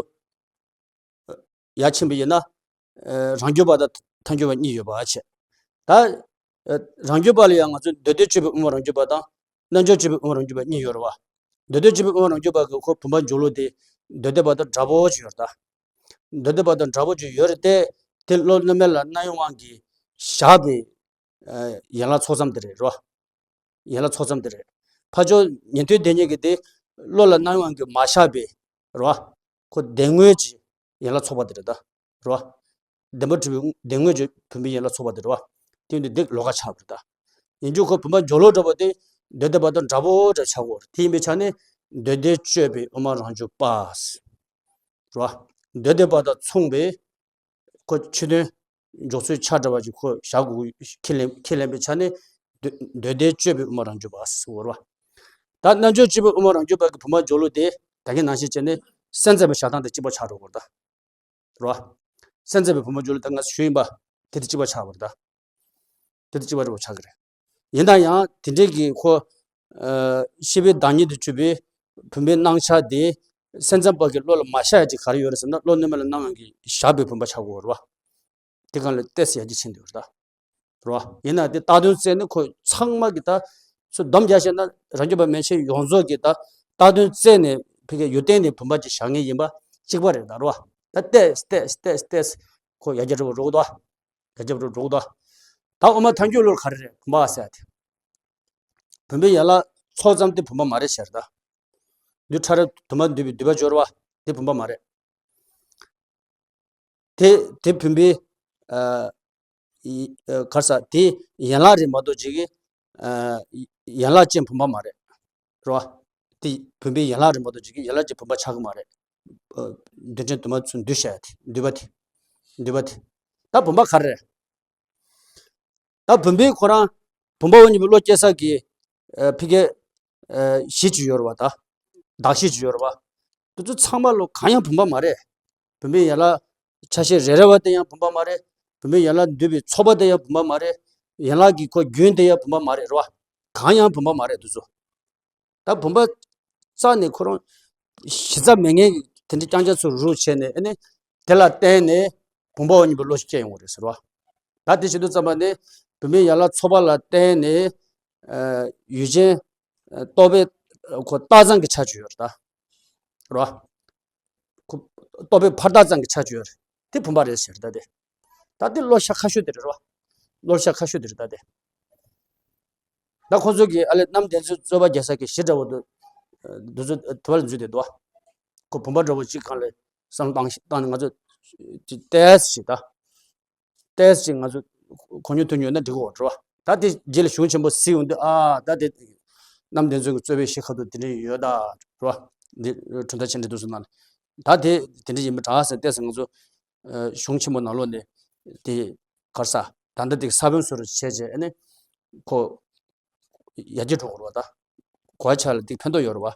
ཡར་ཕྱིན་པ་ཡིན་ན། རང་རྒྱུད་པ་དང་ཐལ་འགྱུར་བ་གཉིས་ཡོད་པ་བྱས། ད་རང་རྒྱུད་པ་ལ་ཡང་ང་ཚོ་མདོ་སྡེ་སྤྱོད་པའི་དབུ་མ་རང་རྒྱུད་པ་དང་། རྣལ་འབྱོར་སྤྱོད་པའི་དབུ་མ་རང་རྒྱུད་པ་གཉིས་ཡོད་རེད་བ། མདོ་སྡེ་སྤྱོད་པའི་དབུ་མ་རང་རྒྱུད་པ་གི་ཁོ་བུམ་པ་འཇོག་ལུགས་དེ་མདོ་སྡེ་པ་དང་འདྲ་པོ་ཅིག་ཡོད་རེད་ད། མདོ་སྡེ་པ་དང་འདྲ་པོ་ཅིག་ཡོད་རེད་དེ། དེ་བློ་རྣོ་མེད་ལ་རྣ་ཡོང་དབང་གིས་བཞག་པའི་ཡན་ལག་ཚོགས་ཙམ་དེ་རེད་རོ། ཡན་ལག་ཚོགས་ཙམ་དེ་རེད། ཕར་ཕྱོགས་ཉན་ཐོས་སྡེ་གཉིས་ཀྱི་དེ་བློ་ལ་རྣ་ཡོང་དབང་གིས་མ་བཞག་པའི་རོ། ཁོ་བདེན་དངོས་ཀྱི་ཡན་ལག་ཚོགས་པ་དེ་རེད་ད། རོ། བདེན་པར་གྲུབ་པའི་བདེན་དངོས་ཀྱི་བུམ་པའི་ཡན་ལག་ཚོགས་པ་དེ་རེད་བ། དེ་འདི་འདི་ལོགས་ཀ་ཆགས་པ་རེད་ད། ཡིན་རྒྱུ་ཁོ་བུམ་པ་འཇོག་ལུགས་འདྲ་པོ་དེ་མདོ་སྡེ་པ་དང་འདྲ་པོ་འདྲ་ཆགས་ཀྱི་ཡོད་རེད། དེ་ཡིན་པའི་ཆ་ནས་མདོ་སྡེ་སྤྱོད་པའི་དབུ་མ་རང་རྒྱུད་པ། རོ། མདོ་སྡེ་པ་དང་མཚུངས་པའི་ཁོ་ཕྱི་དོན་འཇོག་ཚུལ་ཆ་འདྲ་བ་ཅིག་ཁོ་བཞག་དགོས་ཁས་ལེན་ཁས་ལེན་པའི་ཆ་ནས་མདོ་མདོ་སྡེ་སྤྱོད་པའི་དབུ་མ་རང་རྒྱུད་པ་ཟེར་བ་རེད་བ། ད་རྣལ་འབྱོར་སྤྱོད་པའི་དབུ་མ་རང་རྒྱུད་པ་གི་བུམ་པ་འཇོག་ལུགས་དེ་ད་གིན་ནང་བཞིན་བྱས་ནས་སེམས་ཙམ་པའི་བྱ་སྟངས་དང་གཅིག་པ་ཆགས་འགྲོ་དགོས་རེད་ད། རེད་བ། སེམས་ཙམ་པའི་བུམ་པ་འཇོག་ལུགས་ད་ང་ཚོ་ཞུས་ཡིན་པ་དེ་དང་གཅིག་པ་ཆགས་པ་རེད་ད། དེ་དང་གཅིག་པ་རེད་པ་ཆགས་ཀྱི་རེད། ཡིན་ན་ཡང་དེ་འདྲའི་གི་ཁོ། ཨ། ཤེས་པའི་བདག་ཉིད་དུ་གྱུར་པའི་བུམ་པའི་སྣང་ཆ་དེ་སེམས་ཙམ་པ་གི་བློ་ལ་མ་ཤར་ཡ་ཅིག་ག་རེ་ཡོད་རེད་ཟེར་ན། བློ་རྣོ་མེད་ལ་རྣ་ཡོང་དབང་གིས་བཞག་པའི་བུམ་པ་ཆགས་ཀྱི་ཡོད་རེད་བ། དེ་གང་ལ་ཏོག་ཙམ་ཡར་རྒྱས་ཕྱིན་འདུག་རེད་ད། རེད་བ། ཡིན་ན་དེ་བཏགས་དོན་བཙལ་ནས་ཁོ་ཚང་མ་གི་ད། ཚུར་སྡོམ་རྒྱག་བྱས་ན་རང་རྒྱུད་པ་མན་ཆད་ཡོངས་རྫོགས་ཀྱི་ད། བཏགས་དོན་བཙལ་ནས་ཕ་གིའི་ཡུལ་བསྟན་ནས་བུམ་པ་ཅིག་བཞག་མཁན་ཡིན་པ་གཅིག་པ་རེད་ད། རེད་བ། ད་ཏོག་ཙམ་ཏོག་ཙམ་ཏོག་ཙམ་ཁོ་ཡར་རྒྱས་འགྲོ་བ་རེད་ད། ཡར་རྒྱས་འགྲོ་བ་རེད་ད། ད་དབུ་མ་ཐལ་འགྱུར་ལུགས་ག་རེ་རེད། བུམ་པ་ཟེར་ཡ་དེ། བུམ་པའི་ཡན་ལག་ཚོགས་ཙམ་དེ་བུམ་པ་མ་རེད་ཟེར་ད། རྡུལ་ཕྲ་རབ་དུ་མར་འདུས་པའི་འདུས་པ་སྦྱོར་བ་དེ་བུམ་པ་མ་རེད། དེ་དེ་བུམ་པའི། ཨ། ཡི་ཨ། ག་རེ་ཟེར། དེ་ཡན་ལག་རེད་མ་གཏོགས་ཅིག་གི། ཨ། ཡན་ལག་ཅན་བུམ་པ་མ་རེད། རེད་བ། དེ་བུམ་པའི་ཡན་ལག་རེད་མ་གཏོགས་ཅིག་གི་ཡན་ལག་ཅན་བུམ་པ་ཆགས་ཀྱི་མ་རེད། ཨ། རྡུལ་ཕྲན་དུ་མ་ཚུར་འདུས་བྱ་ཡ་དེ་འདུས་པ་དེ། འདུས་པ་དེ། ད་བུམ་པ་ག་རེ་རེད། ད་བུམ་པའི་ཁོ་རང་བུམ་པ་འོ་ཉིད་པའི་བློ་སྐྱེ་ས་གི། ཨ། ཕ་གི། ཨ། གཞི་ཅིག་ཡོད་རེད་བ་ད། གདགས་གཞི་ཅིག་ཡོད་རེད་བ། དེ་ཚོ་ཚང་མ་ལོ་གང་ཡང་བུམ་པ་མ་རེད། བུམ་པའི་ཡན་ལག་ཆ་ཤས་རེ་རེ་བ་དེ་ཡང་བུམ་པ་མ་རེད། བུམ་པའི་ཡན་ལག་འདུས་པའི་ཚོགས་པ་དེ་ཡང་བུམ་པ་མ་རེད། ཡན་ལག་གི་ཁོ་རྒྱུན་དེ་ཡང་བུམ་པ་མ་རེད་རེད་བ། གང་ཡང་བུམ་པ་མ་རེད་དེ་ཚོ། ད་བུམ་པ་རྩ་ནས་ཁོ་རང་གཞི་རྩ་མེད་མཁན་གྱི་དེ་འདྲའི་རྐྱང་རྐྱང་ཚོ་རུ་བྱས་ནས་ཨ་ནི་དེ་ལ་བརྟེན་ནས་བུམ་པའོ་སྙམ་པའི་བློ་ཞིག་སྐྱེ་ཡོང་གི་རེད་ཟེར་བ། ད་དེ་བྱེད་དུས་ཙམ་པ་ནི་བུམ་པའི་ཡན་ལག་ཚོགས་པ་ལ་བརྟེན་ནས་ཡུལ་ཅན་རྟོག་པའི་ཁོ་རྟགས་ཙམ་གྱི་ཆ་བཅུ་ཡོད་རེད་ད། རེད་བ། ཁོ་རྟོག་པའི་ཕར་རྟགས་ཙམ་གྱི་ཆ་བཅུ་ཡོད་རེད། དེ་བུམ་པ་རེད་ཟེར་ད་དེ། ད་དེ་བློ་ཤ་ཁ་ཤོས་དེ་རེད་རེད་བ། བློ་ཤ་ཁ་ཤོས་དེ་རེད་ད་དེ། ད་ཁོ་ཚོ་གིས་ཨ་ལས་རྣམ་བདེན་རྫུན་རྩོད་པ་རྒྱག་ས་གི་གཞི་འདྲ་བོ་འདུག་འདུག་ཚོ་དུ་བ་ལ་འཛུལ་བསྡད་འདུག་ཁོ་བུམ་པ་འདྲ་བོ་གཅིག་སྒང་ལ་བསམ་བློ་བཏང་བཏང་ནས་ང་ཚོ་ཏེས་ཞིག་ད། ཏེས་ཞིག་ང་ཚོ་གོ་མྱོང་ཐོས་མྱོང་ན་འགྲིག་གོ་རེད་བ། ད་དེ་རྗེས་ལ་གཞུང་ཆེན་པོ་གཟིགས་ཡོང་དུས་ཨ་ད་དེ་རྣམ་བདེན་རྫུན་གྱི་རྩོད་པའི་གཞི་ཁ་ཐུག་དེ་འདྲ་ཡོད་ད་རེད་བ། འདི་གྲུབ་མཐའ་ཆེ་འབྲིང་བསྡུས་གསུམ་ནང་ལ་ད་དེ་དེ་འདྲ་ཡིན་པ་འདྲ་ཟེར་ཏེས་ང་ཚོ་གཞུང་ཆེན་མོ་ནང་ལོགས་ནས་དེ་གར་ས་ད་ལྟ་དེ་ས་བོན་སོ་རུ་བྱས་རྗེས་ཨ་ནི་ཁོ་ཡར་རྒྱས་འགྲོ་དགོས་རེད་བ། ད་གོ་བ་ཆ་ལ་དེ་ཕན་ཐོགས་ཡོད་རེད་བ།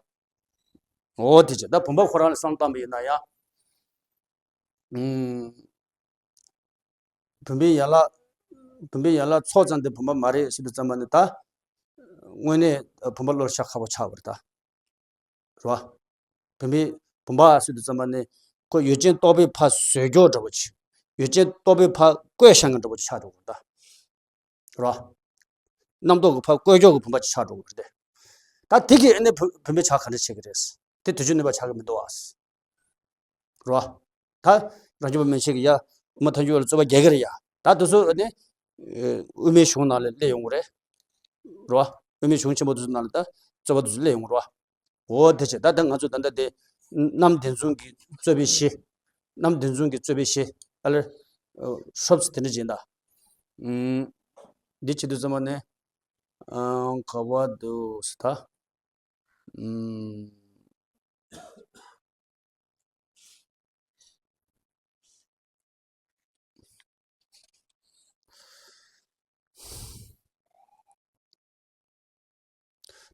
འོ་དེ་བྱས་ད་བུམ་པ་ཁོ་རང་ལ་བསམ་བཏང་པ་ཡིན་ན་ཡང་། ཨུམ། བུམ་པའི་ཡན་ལག་བུམ་པའི་ཡན་ལག་ཚོགས་ཙམ་དེ་བུམ་པ་མ་རེད་ཟེར་དུས་ཙམ་པ་ནི་ད། དངོས་གནས་བུམ་པ་བློ་ཤ་ཁ་པོ་ཆགས་པ་རེད་ད། རེད་བ། བུམ་པའི་བུམ་པ་ཟེར་དུས་ཙམ་པ་ནི་ཁོ་ཡུལ་ཅན་རྟོག་པའི་ཕར་བཟོས་སྐྱོར་འདྲ་པོ་ཅིག་ཡུལ་ཅན་རྟོག་པའི་ཕར་བཀོད་བཞག་མཁན་འདྲ་པོ་ཅིག་ཆགས་འགྲོ་གི་རེད་ད། རེད་བ། རྣམ་རྟོག་གི་ཕར་བཀོད་སྐྱོར་གྱི་བུམ་པ་ཅིག་ཆགས་འགྲོ་གི་རེད་དེ། ད་དེ་གིས་ཨ་ནི་བུ་བུམ་པའི་ཆ་ག་འདྲ་བྱེད་ཀྱི་རེད། དེ་དུས་ཆོས་གནོད་པ་ཆགས་ཀྱི་མི་འདུག་བ། རེད་བ། ད་རང་རྒྱུད་པ་མན་ཆད་ཀྱི་ཡ་དབུ་མ་ཐལ་འགྱུར་བ་ལ་རྩོད་པ་རྒྱག་གི་རེད་ཡ། ད་དེ་ཚོ་ནི་དབུ་མའི་གཞུང་ནང་ལ་སླེབས་ཡོང་གི་རེད། རེད་བ། དབུ་མའི་གཞུང་ཆེན་པོ་དེ་ཚོ་ནང་ལ་ད་རྩོད་པ་དེ་ཚོ་སླེབས་ཡོང་གི་རེད་བ། འོ་དེ་བྱས་ད་ལྟ་ང་ཚོ་ད་ལྟ་དེ་རྣམ་བདེན་རྫུན་གྱི་རྩོད་པའི་གཞི། རྣམ་བདེན་རྫུན་གྱི་རྩོད་པའི་གཞི་ཨ་ལེ། ཧྲོབ་ཙེ་དེ་འདྲ་བྱས་ད། ཨུམ། འདི་བྱེད་དུས་ཙམ་པ་ནི་ཨང་ག་བ་འདུག་ཟེར་ད། ཨུམ།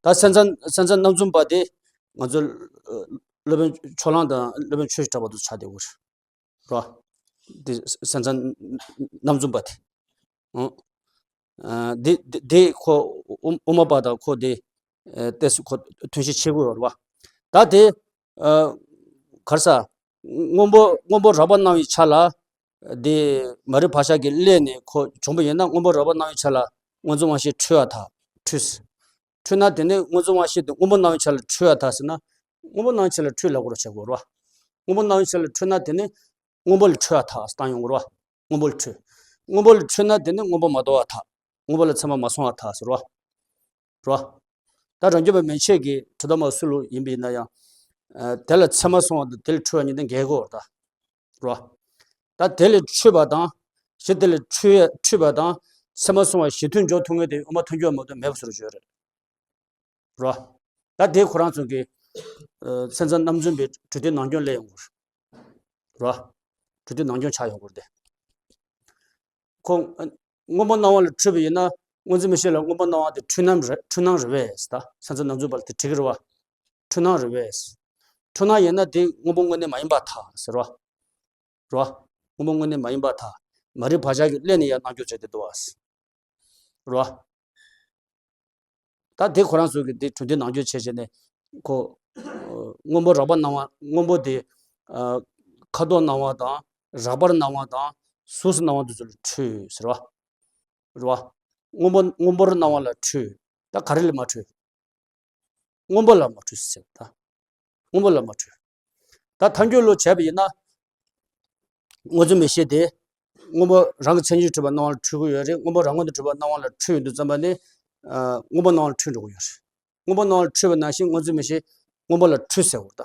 ད་སེམས་ཙམ་སེམས་ཙམ་རྣམ་རྫུན་པ་དེ་ང་ཚོ་སློབ་དཔོན་ཕྱོགས་གླང་དང་སློབ་དཔོན་ཆོས་ཀྱི་གྲགས་པ་དུ་ཆགས་བསྡད་ཡོད་རེད། རོ། དེ་སེམས་ཙམ་རྣམ་རྫུན་པ་དེ། ཨང་། ཨ། དེ་དེ་དེ་ཁོ་དབུ་དབུ་མ་པ་དང་ཁོ་དེ་ཨ་ཏོག་ཙམ་ཁོ་ཐུན་ཞིག་ཕྱེ་དགོས་ཡོད་རེད་བ། ད་དེ་ཨ་ག་རེ་ཟ། སྔོན་པོ་སྔོན་པོ་རགས་པ་སྣང་བའི་ཆ་ལ་དེ་མ་རིག་བག་ཆགས་ཀྱིས་བསླད་ནས་ཁོ་བྱུང་བ་ཡིན་ན་སྔོན་པོ་རགས་པ་སྣང་བའི་ཆ་ལ་སྔོ་འཛིན་དབང་ཤེས་འཁྲུལ་བ་དང་འཁྲུལ། འཁྲུལ་ན་དེ་ནི་སྔོ་འཛིན་དབང་ཤེས་དེ་སྔོན་པོ་སྣང་བའི་ཆ་ལ་འཁྲུལ་བ་དང་ཟེར་ན། སྔོན་པོ་སྣང་བའི་ཆ་ལ་འཁྲུལ་ལབ་དགོས་རེད་བྱེད་དགོས་རེད་བ། སྔོན་པོ་སྣང་བའི་ཆ་ལ་འཁྲུལ་ན་དེ་ནི་སྔོན་པོ་ལ་འཁྲུལ་བ་དག་བཏང་ཡོང་དགོས་རེད་བ། སྔོན་པོ་ལ་འཁྲུལ། སྔོན་པོ་ལ་འཁྲུལ་ན་དེ་ནི་སྔོན་པོ་མ་དོ་བ་དག་སྔོན་པོ་ལ་མཚན་མ་མ་སོང་བ་དག་ཟེར་བ། རེད་བ། ད་རང་རྒྱུད་པ་མན་ཆད་ཀྱི་གྲུབ་མཐའ་མ་སུ་ལ་ཡིན་པ་ཡིན་ན་ཡང་། ཨ། དེ་ལ་མཚན་མ་སོང་བ་དང་དེ་ལ་འཁྲུལ་བ་གཉིས་དེ་འགལ་དགོས་རེད་ད། རེད་བ། ད་དེ་ལས་འཁྲུལ་པ་དང་། གཞི་དེ་ལས་འཁྲུལ་འཁྲུལ་པ་དང་མཚན་མ་སོང་བ་གཞི་མཐུན་འཇོག་ཐུབ་མཁན་དེ་དབུ་མ་ཐལ་འགྱུར་བ་མ་གཏོགས་མེད་པ་བཟོ་འདྲ་ཅིག་ཡོད་རེད། རེད་བ། ད་དེ་ཁོ་རང་ཚོ་གི་ཨ་སེམས་ཙམ་རྣམ་རྫུན་པའི་གྲོས་བསྡུར་ནང་སྐྱོན་སླེབས་ཡོང་གི་རེད། རེད་བ། གྲོས་བསྡུར་ནང་སྐྱོན་ཆགས་ཡོང་གི་རེད་དེ། ཁོ་ཨ་སྔོན་པོ་སྣང་བ་ལ་འཁྲུལ་པ་ཡིན་ན་སྔོ་འཛིན་མིག་ཤེས་ལ་སྔོན་པོ་སྣང་བ་དེ་འཁྲུལ་སྣང་རེད་འཁྲུལ་སྣང་རེད་པས་ད་སེམས་ཙམ་རྣམ་རྫུན་པ་ལ་དེ་འགྲིག་གི་རེད་བ། འཁྲུལ་སྣང་རེད་པས། འཁྲུལ་སྣང་ཡིན་ན་དེ་སྔོན་པོ་དངོས་གནས་མ་ཡིན་པར་ཐལ་ཟེར་བ། རེད་བ། སྔོན་པོ་དངོས་གནས་མ་ཡིན་པར་ཐལ། མ་རིག་བག་ཆགས་ཀྱིས་བསླད་ནས་ཡར་སྣང་སྐྱུར་བྱས་ཏེ་འདུག་བ། རེད་བ། ད་དེ་ཁོ་རང་ཚོ་གིས་དེ་གྲོས་བསྡུར་ནང་སྐྱོན་བྱས་བྱས་ནས་ཁོ། སྔོན་པོ་རགས་པ་སྣང་བ་སྔོན་པོ་དེ། ཁ་དོག་སྣང་བ་དང་རགས་པར་སྣང་བ་དང་གཟུགས་སུ་སྣང་བ་དེ་ཚོ་ལ་འཁྲུལ་ཟེར་བ། རེད་བ། སྔོན་པོ་སྔོན་པོར་སྣང་བ་ལ་འཁྲུལ། ད་ག་རེ་ལ་མ་འཁྲུལ། སྔོན་པོ་ལ་མ་འཁྲུལ་ཟེར་ད། སྔོན་པོ་ལ་མ་འཁྲུལ། ད་ཐལ་འགྱུར་ལུགས་བྱས་པ་ཡིན་ན། སྔོ་འཛིན་མིག་ཤེས་དེ། སྔོན་པོ་རང་གི་མཚན་ཉིད་འཁྲུལ་པ་སྣང་བ་ལ་འཁྲུལ་གྱི་ཡོད་རེད་སྔོན་པོ་རང་ངོས་ནས་འཁྲུལ་པ་སྣང་བ་ལ་འཁྲུལ་ཡོང་དུས་ཙམ་པ་ནི། སྔོན་པོ་སྣང་བ་ལ་འཁྲུལ་འགྲོ་གི་ཡོད་རེད། སྔོན་པོ་སྣང་བ་ལ་འཁྲུལ་པ་ནང་བཞིན་སྔོ་འཛིན་མིག་ཤེས་སྔོན་པོ་ལ་འཁྲུལ་ཟེར་བ་རེད་ད།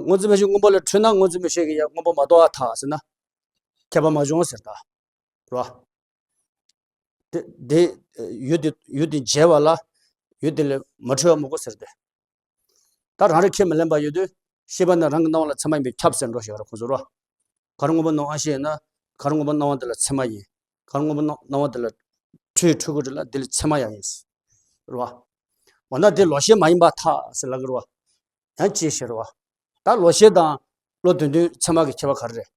སྔོ་འཛིན་མིག་ཤེས་སྔོན་པོ་ལ་འཁྲུལ་ན་སྔོ་འཛིན་མིག་ཤེས་ཀྱིས་ཡང་སྔོན་པོ་མ་དོ་བར་ཐལ་ཟེར་ན། ཁྱད་པར་མ་བྱུང་ཟེར་ད། རེད་བ། དེ་དེ་ཡུལ་དེ་ཡུལ་དེ་འཇལ་བ་ལ་ཡུལ་དེ་ལས་མ་འཁྲུལ་བ་མི་དགོས་ཟེར་ཏེ། ད་རང་རིག་ཁས་མི་ལེན་པ་ཡོད་དུས་ཤེས་པ་ནི་རང་གི་སྣང་བ་ལ་ཚད་མ་ཡིན་པས་ཁྱབ་ཟེར་འགྲོ་ཞིག་ཡོད་རེད་ཁོང་ཚོ་རེད་བ། ག་རེ་སྔོན་པོ་སྣང་བ་ཤེས་ཡིན་ན་ག་རེ་སྔོན་པོ་སྣང་བ་དེ་ལ་ཚད་མ་ཡིན། ག་རེ་སྔོན་པོ་སྣང་སྣང་བ་དེ་ལ་འཁྲུལ་འཁྲུལ་གྱི་རེད་ལ་དེ་ལ་ཚད་མ་ཡང་ཡིན། རེད་བ། འོ་ན་དེ་ལོག་ཤེས་མ་ཡིན་པར་ཐལ་ཟེར་ལབ་ཀྱི་རེད་བ། ཡང་ཅི་ཞེས་རེད་བ། ད་ལོག་ཤེས་དང་བློ་དོན་མཐུན་ཚད་མ་གི་ཁྱད་པར་ག་རེ་རེད།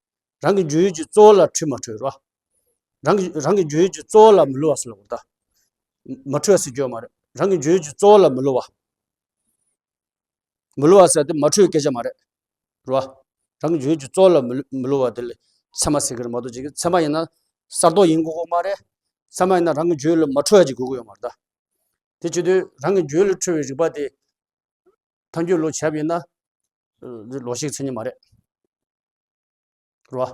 རང་གི་འཇུག་ཡུལ་གྱི་གཙོ་བོ་ལ་འཁྲུལ་མ་འཁྲུལ་རེད་བ། རང་གི་རང་གི་འཇུག་ཡུལ་གྱི་གཙོ་བོ་ལ་མི་སླུ་བ་ཟེར་ལབ་དགོས་ད། མ་འཁྲུལ་བ་ཟེར་རྒྱུ་ཡོད་མ་རེད། རང་གི་འཇུག་ཡུལ་གྱི་གཙོ་བོ་ལ་མི་སླུ་བ། མི་སླུ་བ་ཟེར་དེ་མ་འཁྲུལ་སྐད་ཆ་མ་རེད། རེད་བ། རང་གི་འཇུག་ཡུལ་གྱི་གཙོ་བོ་ལ་མི་མི་སླུ་བ་དེ་ལ་ཚད་མ་ཟེར་གི་རེད་མ་གཏོགས་ཅིག་ཚད་མ་ཡིན་ན་གསར་རྟོགས་ཡིན་དགོས་ཀྱི་མ་རེད། ཚད་མ་ཡིན་ན་རང་གི་འཇུག་ཡུལ་ལ་མ་འཁྲུལ་བ་ཅིག་དགོས་ཀྱི་ཡོད་མ་རེད་ད། དེ་བྱེད་དུས་རང་གི་འཇུག་ཡུལ་ལ་འཁྲུལ་བའི་རིག་པ་དེ་ཐལ་འགྱུར་ལོག་བྱས་པ་ཡིན་ན་ལོག་ཤེས་ཀྱི་མཚན་ཉིད་མ་རེད། རེད་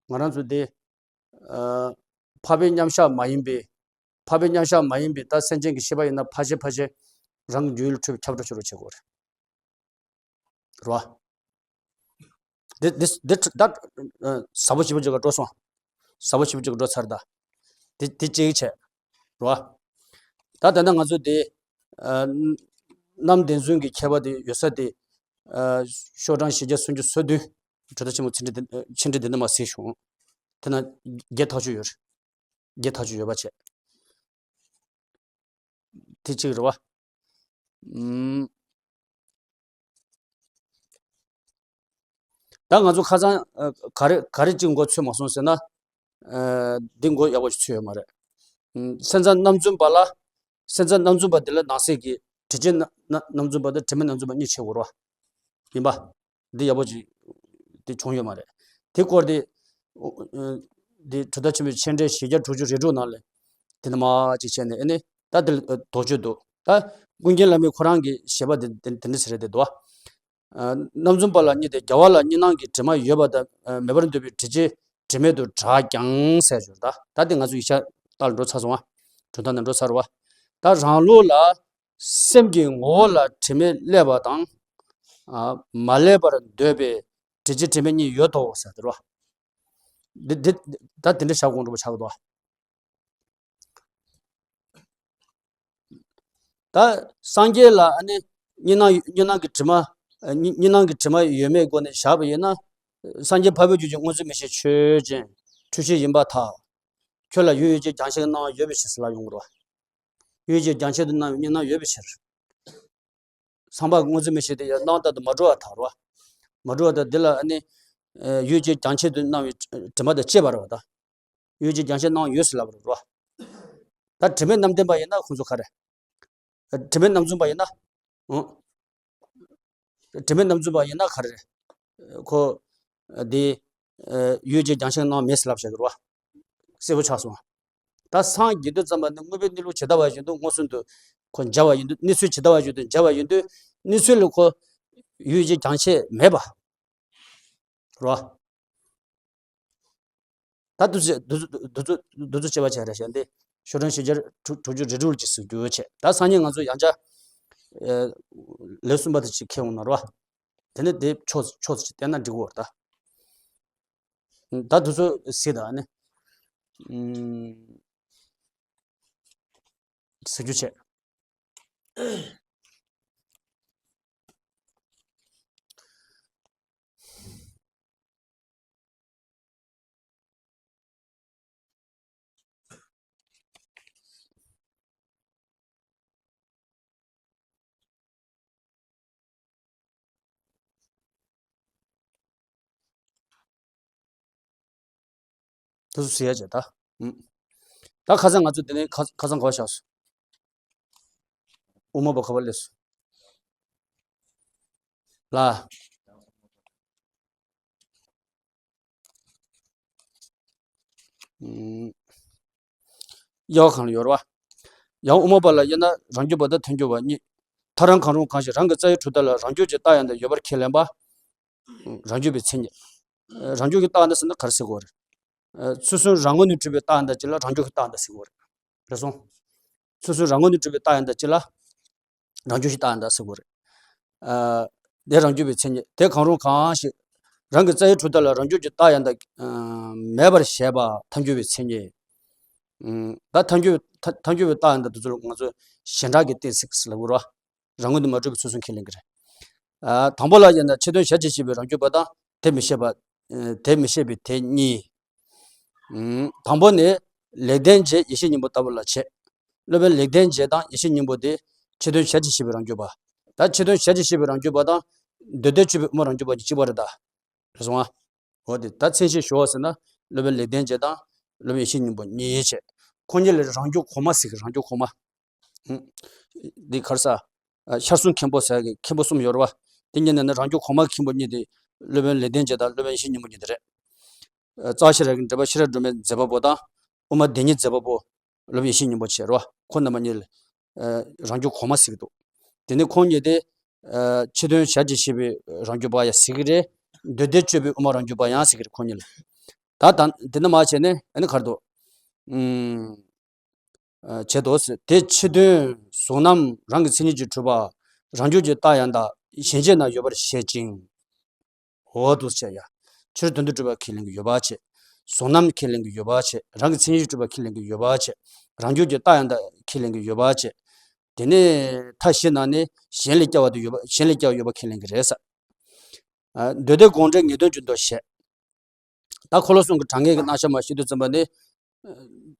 བ། ང་རང་ཚོ་དེ་ཨ་འཕགས་པའི་མཉམ་གཞག་མ་ཡིན་པའི། འཕགས་པའི་མཉམ་གཞག་མ་ཡིན་པའི་ད་སེམས་ཅན་གྱི་ཤེས་པ་ཡིན་ན་ཕལ་ཆེར་ཕལ་ཆེར་རང་གི་འཇུག་ཡུལ་འཁྲུལ་པའི་ཁྱབ་བསྒྲགས་ཤོར་བ་བྱེད་དགོས་རེད། རེད་བ། འདི་འདི་འདི་ད་ཨ་ཟབ་པོ་ཞིབ་པོ་ཅིག་ག་འགྲོ་སོང་། ཟབ་པོ་ཞིབ་པོ་ཅིག་ག་འགྲོ་ཚར་ད། འདི་འདི་གཅིག་བྱས། རེད་བ། ད་ད་ལྟ་ང་ཚོ་འདི་ཨ་རྣམ་བདེན་རྫུན་གྱི་ཁྱད་པར་དེ་ཡོད་ས་དེ་ཨ་ཤོག་གྲངས་བཞི་བརྒྱ་སུམ་ཅུ་སོ་བདུན། གྲུབ་མཐའ་ཆེན་མོ་ཚིག་འགྲེལ་འདི་ཨ་ཆིག་འགྲེལ་འདི་འདྲ་མ་གཟིགས་བྱུང་། དེ་ན་བརྒྱད་ཐག་ཆོད་ཡོད་རེད། བརྒྱད་ཐག་ཆོད་ཡོད་པ་བྱས། དེ་གཅིག་རེད་བ། ཨུམ། ད་ང་ཚོ་ཁ་སང་ཨ་ག་རེ་ག་རེ་གཅིག་མགོ་ཚོས་མ་སོང་ཟེར་ན། ཨ་འདི་མགོ་ཡག་པོ་ཞིག་ཚོས་ཡོད་མ་རེད། ཨུམ། སེམས་ཙམ་རྣམ་རྫུན་པ་ལ། སེམས་ཙམ་རྣམ་རྫུན་པ་འདི་ལ་ནང་གསེས་ཀྱི་དྲི་བཅས་རྣམ་རྣམ་རྣམ་རྫུན་པ་དང་དྲི་མེད་རྣམ་རྫུན་པ་གཉིས་ཕྱེ་དགོས་རེད་བ། ཡིན་པ། འདི་ཡག་པོ་ཅིག་འདི་བྱུང་ཡོད་མ་རེད། དེ་སྐོར་དེ་ཨོ་ཨ་འདི་གྲུབ་མཐའ་ཆེན་པོའི་ཆེ་འབྲས་བཞི་བརྒྱ་དྲུག་ཅུ་རེ་དྲུག་ནང་ལ་དེ་འདྲ་མ་ཅིག་བྱས་ནས་ཨ་ནི་ད་དེ་ལ་དོགས་གཅོད་འདུག་ད་ཀུན་མཁྱེན་བླ་མའི་ཁོ་རང་གི་བཞེད་པ་དེ་དེ་དེ་འདྲ་ཟེར་རེད་དེ་འདུག་ཨ་རྣམ་རྫུན་པ་ལ་གཉིས་ཏེ། རྒྱལ་བ་ལ་གཉིས་སྣང་གི་དྲི་མ་ཡོད་པ་དང་མེད་པར་འདོད་པའི་དྲི་བཅས་དྲི་མེད་དུ་གྲགས་ཀྱང་ཟེར་ཞོར་ད། ད་དེ་ང་ཚོ་ཡིག་ཆ་ལྟར་འགྲོ་ཚར་སོང་ང་། གྲུབ་མཐའ་ནང་འགྲོ་ཚར་བ། ད་རང་ལུགས་ལ་སེམས་ཀྱི་ངོ་བོ་ལ་དྲི་མས་བསླད་པ་དང་། ཨ་མ་བསླད་པར་འདོད་པའི་དྲི་བཅས་དྲི་མེད་གཉིས་ཡོད་དོ་ཟེར་དེ་རོ། འདི་འདི་ད་དེ་འདྲ་བྱ་དགོས་འགྲོ་པ་ཆགས་འདུག་ད་སངས་རྒྱས་ལ་ཨ་ནི་གཉིས་སྣང་གཉིས་སྣང་གི་དྲི་མ་ཨ་གཉིས་གཉིས་སྣང་གི་དྲི་མ་ཡོད་མེད་སྒོ་ནས་བཞག་པ་ཡིན་ན། སངས་རྒྱས་འཕགས་པའི་རྒྱུད་ཀྱི་སྔོ་འཛིན་མིག་ཤེས་ཆོས་ཅན། འཁྲུལ་ཤེས་ཡིན་པར་ཐལ། ཁྱོད་ལ་ཡུལ་ཡུལ་ཅན་རྒྱང་ཤེས་ཀྱི་སྣང་བ་ཡོད་པའི་ཕྱིར་ཟེར་ལབ་ཡོང་གི་རེད་བ། ཡུལ་ཡུལ་ཅན་རྒྱང་ཤེས་དུ་སྣང་བའི་གཉིས་སྣང་ཡོད་པའི་ཕྱིར། སངས་རྒྱས་སྔོ་འཛིན་མིག་ཤེས་དེ་ཡང་སྣང་བ་ལྟར་དུ་མ་གྲུབ་པར་ཐལ་རོ། མ་གྲུབ་པར་ཐལ། འདི་ལ་ཨ་ནི་ཡུལ་ཅན་རྒྱང་ཤེས་དུ་སྣང་བའི་དྲི་མ་དང་བཅས་པ་རེད་བ་ད། ཡུལ་ཅན་རྒྱང་ཤེས་སྣང་ཡོད་ཟེར་ལབ་རེད་རོ། ད་དྲི་མེད་རྣམ་བདེན་པ་ཡིན་ན་ཁོང་ཚོ་ག་རེ། དྲི་མེད་རྣམ་རྫུན་པ་ཡིན་ན། ཨང་། དྲི་མེད་རྣམ་རྫུན་པ་ཡིན་ན་ག་རེ་རེད། ཁོ། འདི། ཡུལ་ཅན་རྒྱང་ཤེས་སྣང་མེད་ཟེར་ལབ་བཞག་གི་རེད་བ། གསལ་པོ་ཆགས་སོང་། ད་སངས་རྒྱས་དུས་ཙམ་པ་ནི་དངོས་པོའི་གནས་ལུགས་ཇི་ལྟ་བ་བཞིན་དུ་མངོན་སུམ་དུ་ཁོ་མཇལ་བ་ཡིན་དུས། གནས་ཚུལ་ཇི་ལྟ་བ་བཞིན་དུ་མཇལ་བ་ཡིན་དུས། གནས་ཚུལ་ལ་ཁོ་ཡུལ་ཅན་རྒྱང་ཤེས་མེད་པ་རོ། ད་འདུ་འཛི་འདུ་འཛི་འདུ་འཛི་འདུ་འཛི་བྱེད་པ་བྱས་རེད་བྱས་ཏེ། ཤོག་གྲངས་བཞི་བརྒྱ་དྲུག་དྲུག་ཅུ་རེ་དྲུག་ཅིག་ཟེར་རྒྱུ་བྱས། ད་སང་ཉིན་ང་ཚོ་ཡང་བསྐྱར་ལེའུ་གསུམ་པ་དེ་ཅིག་འཁེལ་འོང་ན་རོ། དེ་ནས་དེ་ཕྱོགས་ཕྱོགས་ཅིག་བསྟན་ན་འགྲིག་གི་རེད་ད། ད་འདུ་འཛི་ཟེར་ད་ནི། ཟེར་རྒྱུ་བྱས། དེ་ཚོ་ཟེར་ཡ་བྱས་ད། ཨུམ། ད་ཁ་སང་ང་ཚོ་དེ་ནས་ཁ་ཁ་སང་ག་པར་བཞག་སོང་། དབུ་མ་པ་ག་པར་སླེབས་སོང་། ལ། ཨུམ། དབྱེ་བ་གང་ལ་ཡོད་རེད་བ། ཡང་དབུ་མ་པ་ལ་དབྱེ་ན་རང་རྒྱུད་པ་དང་ཐལ་འགྱུར་བ་གཉིས། ཐལ་རང་གང་རུང་གང་ཞིག་རང་གི་རྩ་བའི་གྲུབ་མཐའ་ལ་རང་རྒྱུད་ཀྱི་རྟགས་ཡང་དག་ཡོད་པར་ཁས་ལེན་པ། རང་རྒྱུད་པའི་མཚན་ཉིད། རང་རྒྱུད་ཀྱི་རྟགས་ཡང་དག་ཟེར་ན་ག་རེ་ཟེར་དགོས་རེད། ཚུལ་གསུམ་རང་ངོས་ནས་གྲུབ་པའི་རྟགས་ཡང་དག་ཅིག་ལ་རང་རྒྱུད་ཀྱི་རྟགས་ཡང་དག་ཟེར་དགོས་རེད། རེད་སོང་། ཚུལ་གསུམ་རང་ངོས་ནས་གྲུབ་པའི་རྟགས་ཡང་དག་ཅིག་ལ་རང་རྒྱུད་ཀྱི་རྟགས་ཡང་དག་ཟེར་དགོས་རེད། ཨ། དེ་རང་རྒྱུད་པའི་མཚན་ཉིད། དེ་གང་རུང་གང་ཞིག་རང་གི་རྩ་བའི་གྲུབ་མཐའ་ལ་རང་རྒྱུད་ཀྱི་རྟགས་ཡང་དག་ཨ་མེད་པར་བཞེད་པ་ཐལ་འགྱུར་བའི་མཚན་ཉིད། ཨུམ། ད་ཐལ་འགྱུར་ཐལ་ཐལ་འགྱུར་བའི་རྟགས་ཡང་དག་དེ་ཚོ་ལ་ང་ཚོས་བྱེ་བྲག་གི་གཏན་ཚིགས་ལབ་དགོས་རེད་བ། རང་ངོས་ནས་མ་གྲུབ་པའི་ཚུལ་གསུམ་ཁས་ལེན་གྱི་རེད། ཨ། དང་པོ་ལ་དབྱེ་ན་ཕྱི་དོན་གཞལ་བྱེད་ཤེས་པའི་རང་རྒྱུད་པ་དང་དེ་མི་ཤེས་པ། ཨ། དེ་མི་ཤེས་པའི་དེ་གཉིས། ཨུམ། དང་པོ་ནི་ལེགས་ལྡན་འབྱེད་ཡེ་ཤེས་སྙིང་པོ་ལྟ་བུ་ལ་བྱེད། སློབ་དཔོན་ལེགས་ལྡན་འབྱེད་དང་ཡེ་ཤེས་སྙིང་པོ་དེ་ ཕྱི་དོན་ཞལ་གྱིས་བཞེས་པའི་རང་རྒྱུད་པ། ད་ཕྱི་དོན་ཞལ་གྱིས་བཞེས་པའི་རང་རྒྱུད་པ་དང་། འདོད་ལྡན་སྤྱོད་པའི་དབུ་མ་རང་རྒྱུད་པ་གཉིས་གཅིག་པ་རེད་ད། རེད་སོང་ང་། འོ་དེ་ད་མཚན་ཞེས་ཞུ་བ་ཟེར་ན། སློབ་དཔོན་ལེགས་ལྡན་འབྱེད་དང་སློབ་དཔོན་ཡེ་ཤེས་སྙིང་པོ་གཉིས་བྱས། ཁོ་གཉིས་ལ་རང་རྒྱུད་གོང་མ་ཟེར་གི། རང་རྒྱུད་གོང་མ། ཧུམ། འདི་ག་རེ་ཟ། ཨ། ཤར་གསུམ་མཁན་པོ་ཟེར་གི་མཁན་པོ་གསུམ་ཡོད་རེད་བ། དེ་གཉིས་ནས་ནི་རང་རྒྱུད་གོང་མ་མཁན་པོ་གཉིས་དེ། སློབ་དཔོན་ལེགས་ལྡན་འབྱེད་དང་སློབ་དཔོན་ཡེ་ཤེས་སྙིང་པོ་གཉིས་དེ་རེད། ཨ། རྩ་ཤེས་རབ་ཀྱི་འགྲེལ་པ་ཤེས་རབ་སྒྲོན་མའི་མཛད་པ་པོ་དང་། དབུ་མ་སྡེ་གཉིས་མཛད་པ་པོ། སློབ་དཔོན་ཡེ་ཤེས་སྙིང་པོ་བྱས་རེད་བ། ཁོ་རྣམ་པ་གཉིས་ལ། ཨ། རང་རྒྱུད་གོང་མ་ཟེར་གི་འདུག། དེ་ནས་ཁོང་གཉིས་དེ། ཨ། ཕྱི་དོན་ཞལ་གྱིས་བཞེས་པའི་རང་རྒྱུད་པ་ཡང་ཟེར་གི་རེད། འདོད་ལྡན་སྤྱོད་པའི་དབུ་མ་རང་རྒྱུད་པ་ཡང་ཟེར་གི་རེད། ཁོང་གཉིས་ལ། ད་ད་དེ་ནས་མར་བྱས་ནས་ཨ་ནི་ག་རེ་འདུག། ཨུམ། ཨ། བྱེད་དོ་ཟེར། དེ་ཕྱི་དོན་གཟུང་རྣམ་རང་གི་མཚན་ཉིད་ཀྱིས་གྲུབ་པ། རང་རྒྱུད་ཀྱི་རྟགས་ཡང་དག་གཞན་བྱས་ན་ཡོད་པར་བཤད་ཅིང་། འོ་འདུག་བྱས་ཡ། ཕྱིར་དོན་དུ་གྲུབ་པ་ཁས་ལེན་གྱི་ཡོད་པ་བྱས། གཟུང་རྣམ་ཁས་ལེན་གྱི་ཡོད་པ་བྱས། རང་གི་མཚན་ཉིད་ཀྱིས་གྲུབ་པ་ཁས་ལེན་གྱི་ཡོད་པ་བྱས། རང་རྒྱུད་ཀྱི་རྟགས་ཡང་དག་ཁས་ལེན་གྱི་ཡོད་པ་བྱས། དེ་ནས་མཐའ་བཞི་ནང་ནས་གཞན་ལས་སྐྱེ་བ་དུ་ཡོད་པ། གཞན་ལས་སྐྱེ་བ་ཡོད་པ་ཁས་ལེན་གྱི་རེད་ཟེར། ཨ། མདོ་སྡེ་དགོངས་འགྲེལ་ངེས་དོན་གྱི་མདོ་བཤད། ད་འཁོར་ལོ་གསུམ་གྱི་གྲངས་ངེས་ཀྱི་རྣམ་གཞག་མར་བཤད་དུས་ཙམ་པ་ནི།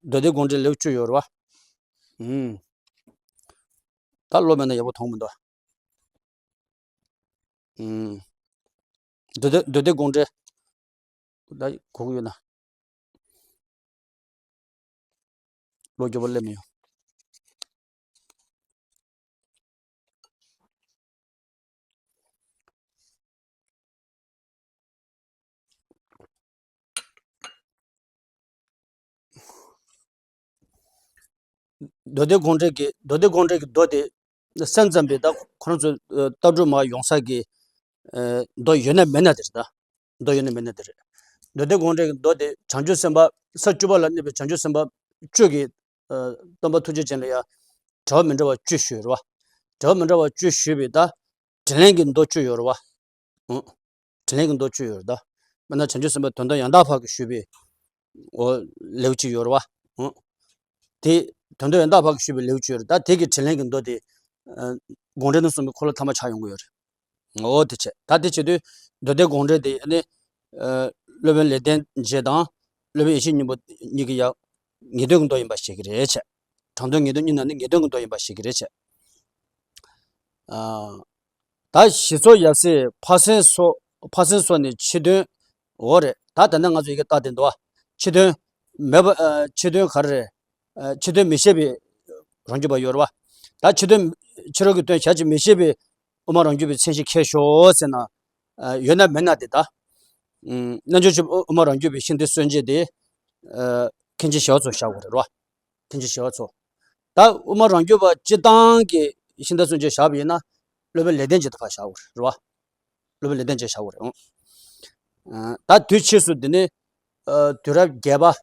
མདོ་སྡེ་དགོངས་འགྲེལ་ལེའུ་བཅུ་ཡོད་རེད་བ། ཨུམ། ད་ཀློག་མེད་ན་ཡག་པོ་མཐོང་མི་འདུག། ཨུམ། མདོ་སྡེ། མདོ་སྡེ་དགོངས་འགྲེལ། ད་གོ་གི་ཡོད་ན། ཀློག་རྒྱུ་བ་སླེབས་མི་ཡོང་། མདོ་སྡེ་དགོངས་འགྲེལ་གྱི། མདོ་སྡེ་དགོངས་འགྲེལ་གྱི་མདོ་དེ་སེམས་ཙམ་པའི། ད་ཁོ་རང་ཚོ་ལྟ་གྲུབ་མར་ཡོང་ས་གི། ཨ། མདོ་ཡོད་ན་མེད་ན་དེ་རེད་ད། མདོ་ཡོད་ན་མེད་ན་དེ་རེད། མདོ་སྡེ་དགོངས་འགྲེལ་གྱི་མདོ་དེ་བྱང་ཆུབ་སེམས་དཔའ། ས་བཅུ་པ་ལ་གནས་པའི་བྱང་ཆུབ་སེམས་དཔའ་བཅུ་གིས། ཨ། སྟོན་པ་ཐུགས་རྗེ་ཅན་ལ་ཡང་འབྲེལ་བ་མི་འདྲ་བ་བཅུ་ཞུས་རེད་བ། འབྲེལ་བ་མི་འདྲ་བ་བཅུ་ཞུས་པའི་ད། དྲིན་ལན་གྱི་མདོ་བཅུ་ཡོད་རེད་བ། ཨང་། དྲིན་ལན་གྱི་མདོ་བཅུ་ཡོད་རེད་ད། དཔེར་ན་བྱང་ཆུབ་སེམས་དཔའི་དོན་དམ་ཡང་དག་པ་གི་ཞུས་པའི། འོ། ལེའུ་གཅིག་ཡོད་རེད་བ། ཨང་། དེ་དོན་དམ་ཡང་དག་པ་གི་ཞུས་པའི་ལེའུ་གཅིག་ཡོད་རེད་ད། དེ་གི་དྲིན་ལན་གྱི་མདོ་དེ། ཨ། དགོངས་འགྲེལ་རྣམ་གསུམ་པའི་འཁོར་ལོ་ཐ་མ་ཆགས་ཡོང་གི་ཡོད་རེད། འོ་དེ་བྱས། ད་དེ་བྱེད་དུས་མདོ་སྡེ་དགོངས་འགྲེལ་དེ་ནི། ཨ། སློབ་དཔོན་ལེགས་ལྡན་འབྱེད་དང་སློབ་དཔོན་ཡེ་ཤེས་སྙིང་པོ་གཉིས་ཀྱི་ཡང་ངེས་དོན་གྱི་མདོ་ཡིན་པ་ཤེས་ཀྱི་རེད་བྱས། དྲང་དོན་ངེས་དོན་གཉིས་ནང་ནས་ངེས་དོན་གྱི་མདོ་ཡིན་པ་ཤེས་ཀྱི་རེད་བྱས། ཨ། ད་ཞི་ཚོགས་ཡབ་སྲས་འཕགས་སེང་སོགས། འཕགས་སེང་སོགས་ནི་ཕྱི་དོན། འོ་རེད། ད་ད་ནི་ང་ཚོ་ཡི་གེ་ལྟ་དེ་འདུག་བ། ཕྱི་དོན་མེད་པ། ཨ། ཕྱི་དོན་ག་རེ་རེད། ཨ། ཕྱི་དོན་མི་བཞེད་པའི་རང་རྒྱུད་པ་ཡོད་རེད་བ། ད་ཕྱི་དོན། ཕྱི་རོལ་གྱི་དོན་ཞལ་གྱིས་མི་བཞེད་པའི་དབུ་མ་རང་རྒྱུད་པའི་མཚན་གཞི་ཁྱེར་ཤོག་ཟེར་ན། ཨ། ཡོད་ན་མེད་ན་དེ་ད། ཨུམ། རྣལ་འབྱོར་སྤྱོད་པའི་དབུ་མ་རང་རྒྱུད་པའི་ཤིང་རྟའི་སྲོལ་འབྱེད་དེ། ཨ། མཁན་ཆེན་ཞི་བ་འཚོ་བཞག་དགོས་རེད་བ། མཁན་ཆེན་ཞི་བ་འཚོ། ད་དབུ་མ་རང་རྒྱུད་པ་སྤྱིར་བཏང་གི་ཤིང་རྟ་སྲོལ་འབྱེད་བཞག་པ་ཡིན་ན། སློབ་དཔོན་ལེགས་ལྡན་འབྱེད་དེ་ཕར་བཞག་དགོས་རེད་བ། སློབ་དཔོན་ལེགས་ལྡན་འབྱེད་བཞག་དགོས་རེད། ཨང་། ཨ། ད་དུས་ཕྱིས་སུ་འདི་ནི། ཨ། དུས་རབས་བརྒྱད་པ།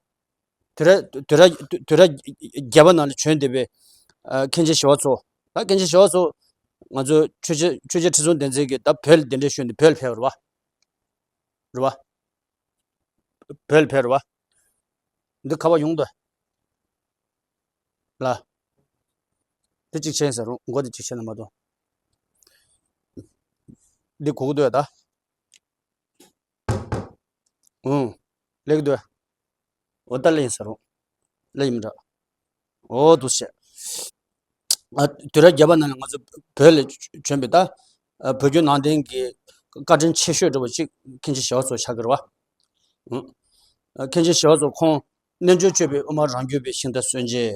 དུས་རབས། དུས་རབས། དུས་རབས་བརྒྱད་པ་ནང་ལ་བྱོན་བསྡད་པའི། ཨ། མཁན་ཆེན་ཞི་བ་འཚོ། ད་མཁན་ཆེན་ཞི་བ་འཚོ། ང་ཚོ་ཆོས་རྗེ། ཆོས་རྗེ་ཁྲི་སྲོང་ལྡེ་བཙན་གྱིས་ད་བོད་ལ་གདན་འདྲེན་ཞུས་ནས་བོད་ལ་ཕེབས་པ་རེད་བ། རེད་བ། བོད་ལ་ཕེབས་རེད་བ། འདི་ཁ་བ་ཡོང་དོ། ལ། དེ་གཅིག་ཆེན་ཟེར་རུང་མགོ་དེ་གཅིག་ཆེན་ན་མ་གཏོགས། འདི་གོ་གི་འདུག་ད། ཨུང་། ལེགས་འདུག། འོ་ད་ལེགས་ཟེར་རུང་། ལེགས་ཡིན་འདྲ། འོ་འདུག་བྱས། ཨ། དུས་རབས་བརྒྱད་པ་ནང་ལ་ང་ཚོ་བོད་ལ་བྱོན་པའི་ད། ཨ། བོད་བརྒྱུད་ནང་བསྟན་གྱི་བཀའ་དྲིན་ཆེ་ཤོས་འདྲ་བོ་ཅིག་མཁན་ཆེན་ཞི་བ་འཚོ་ཆགས་ཀྱི་རེད་བ། ཨུང་། ཨ། མཁན་ཆེན་ཞི་བ་འཚོ་ཁོང་རྣལ་འབྱོར་སྤྱོད་པའི་དབུ་མ་རང་རྒྱུད་པའི་ཤིང་རྟ་སྲོལ་འབྱེད།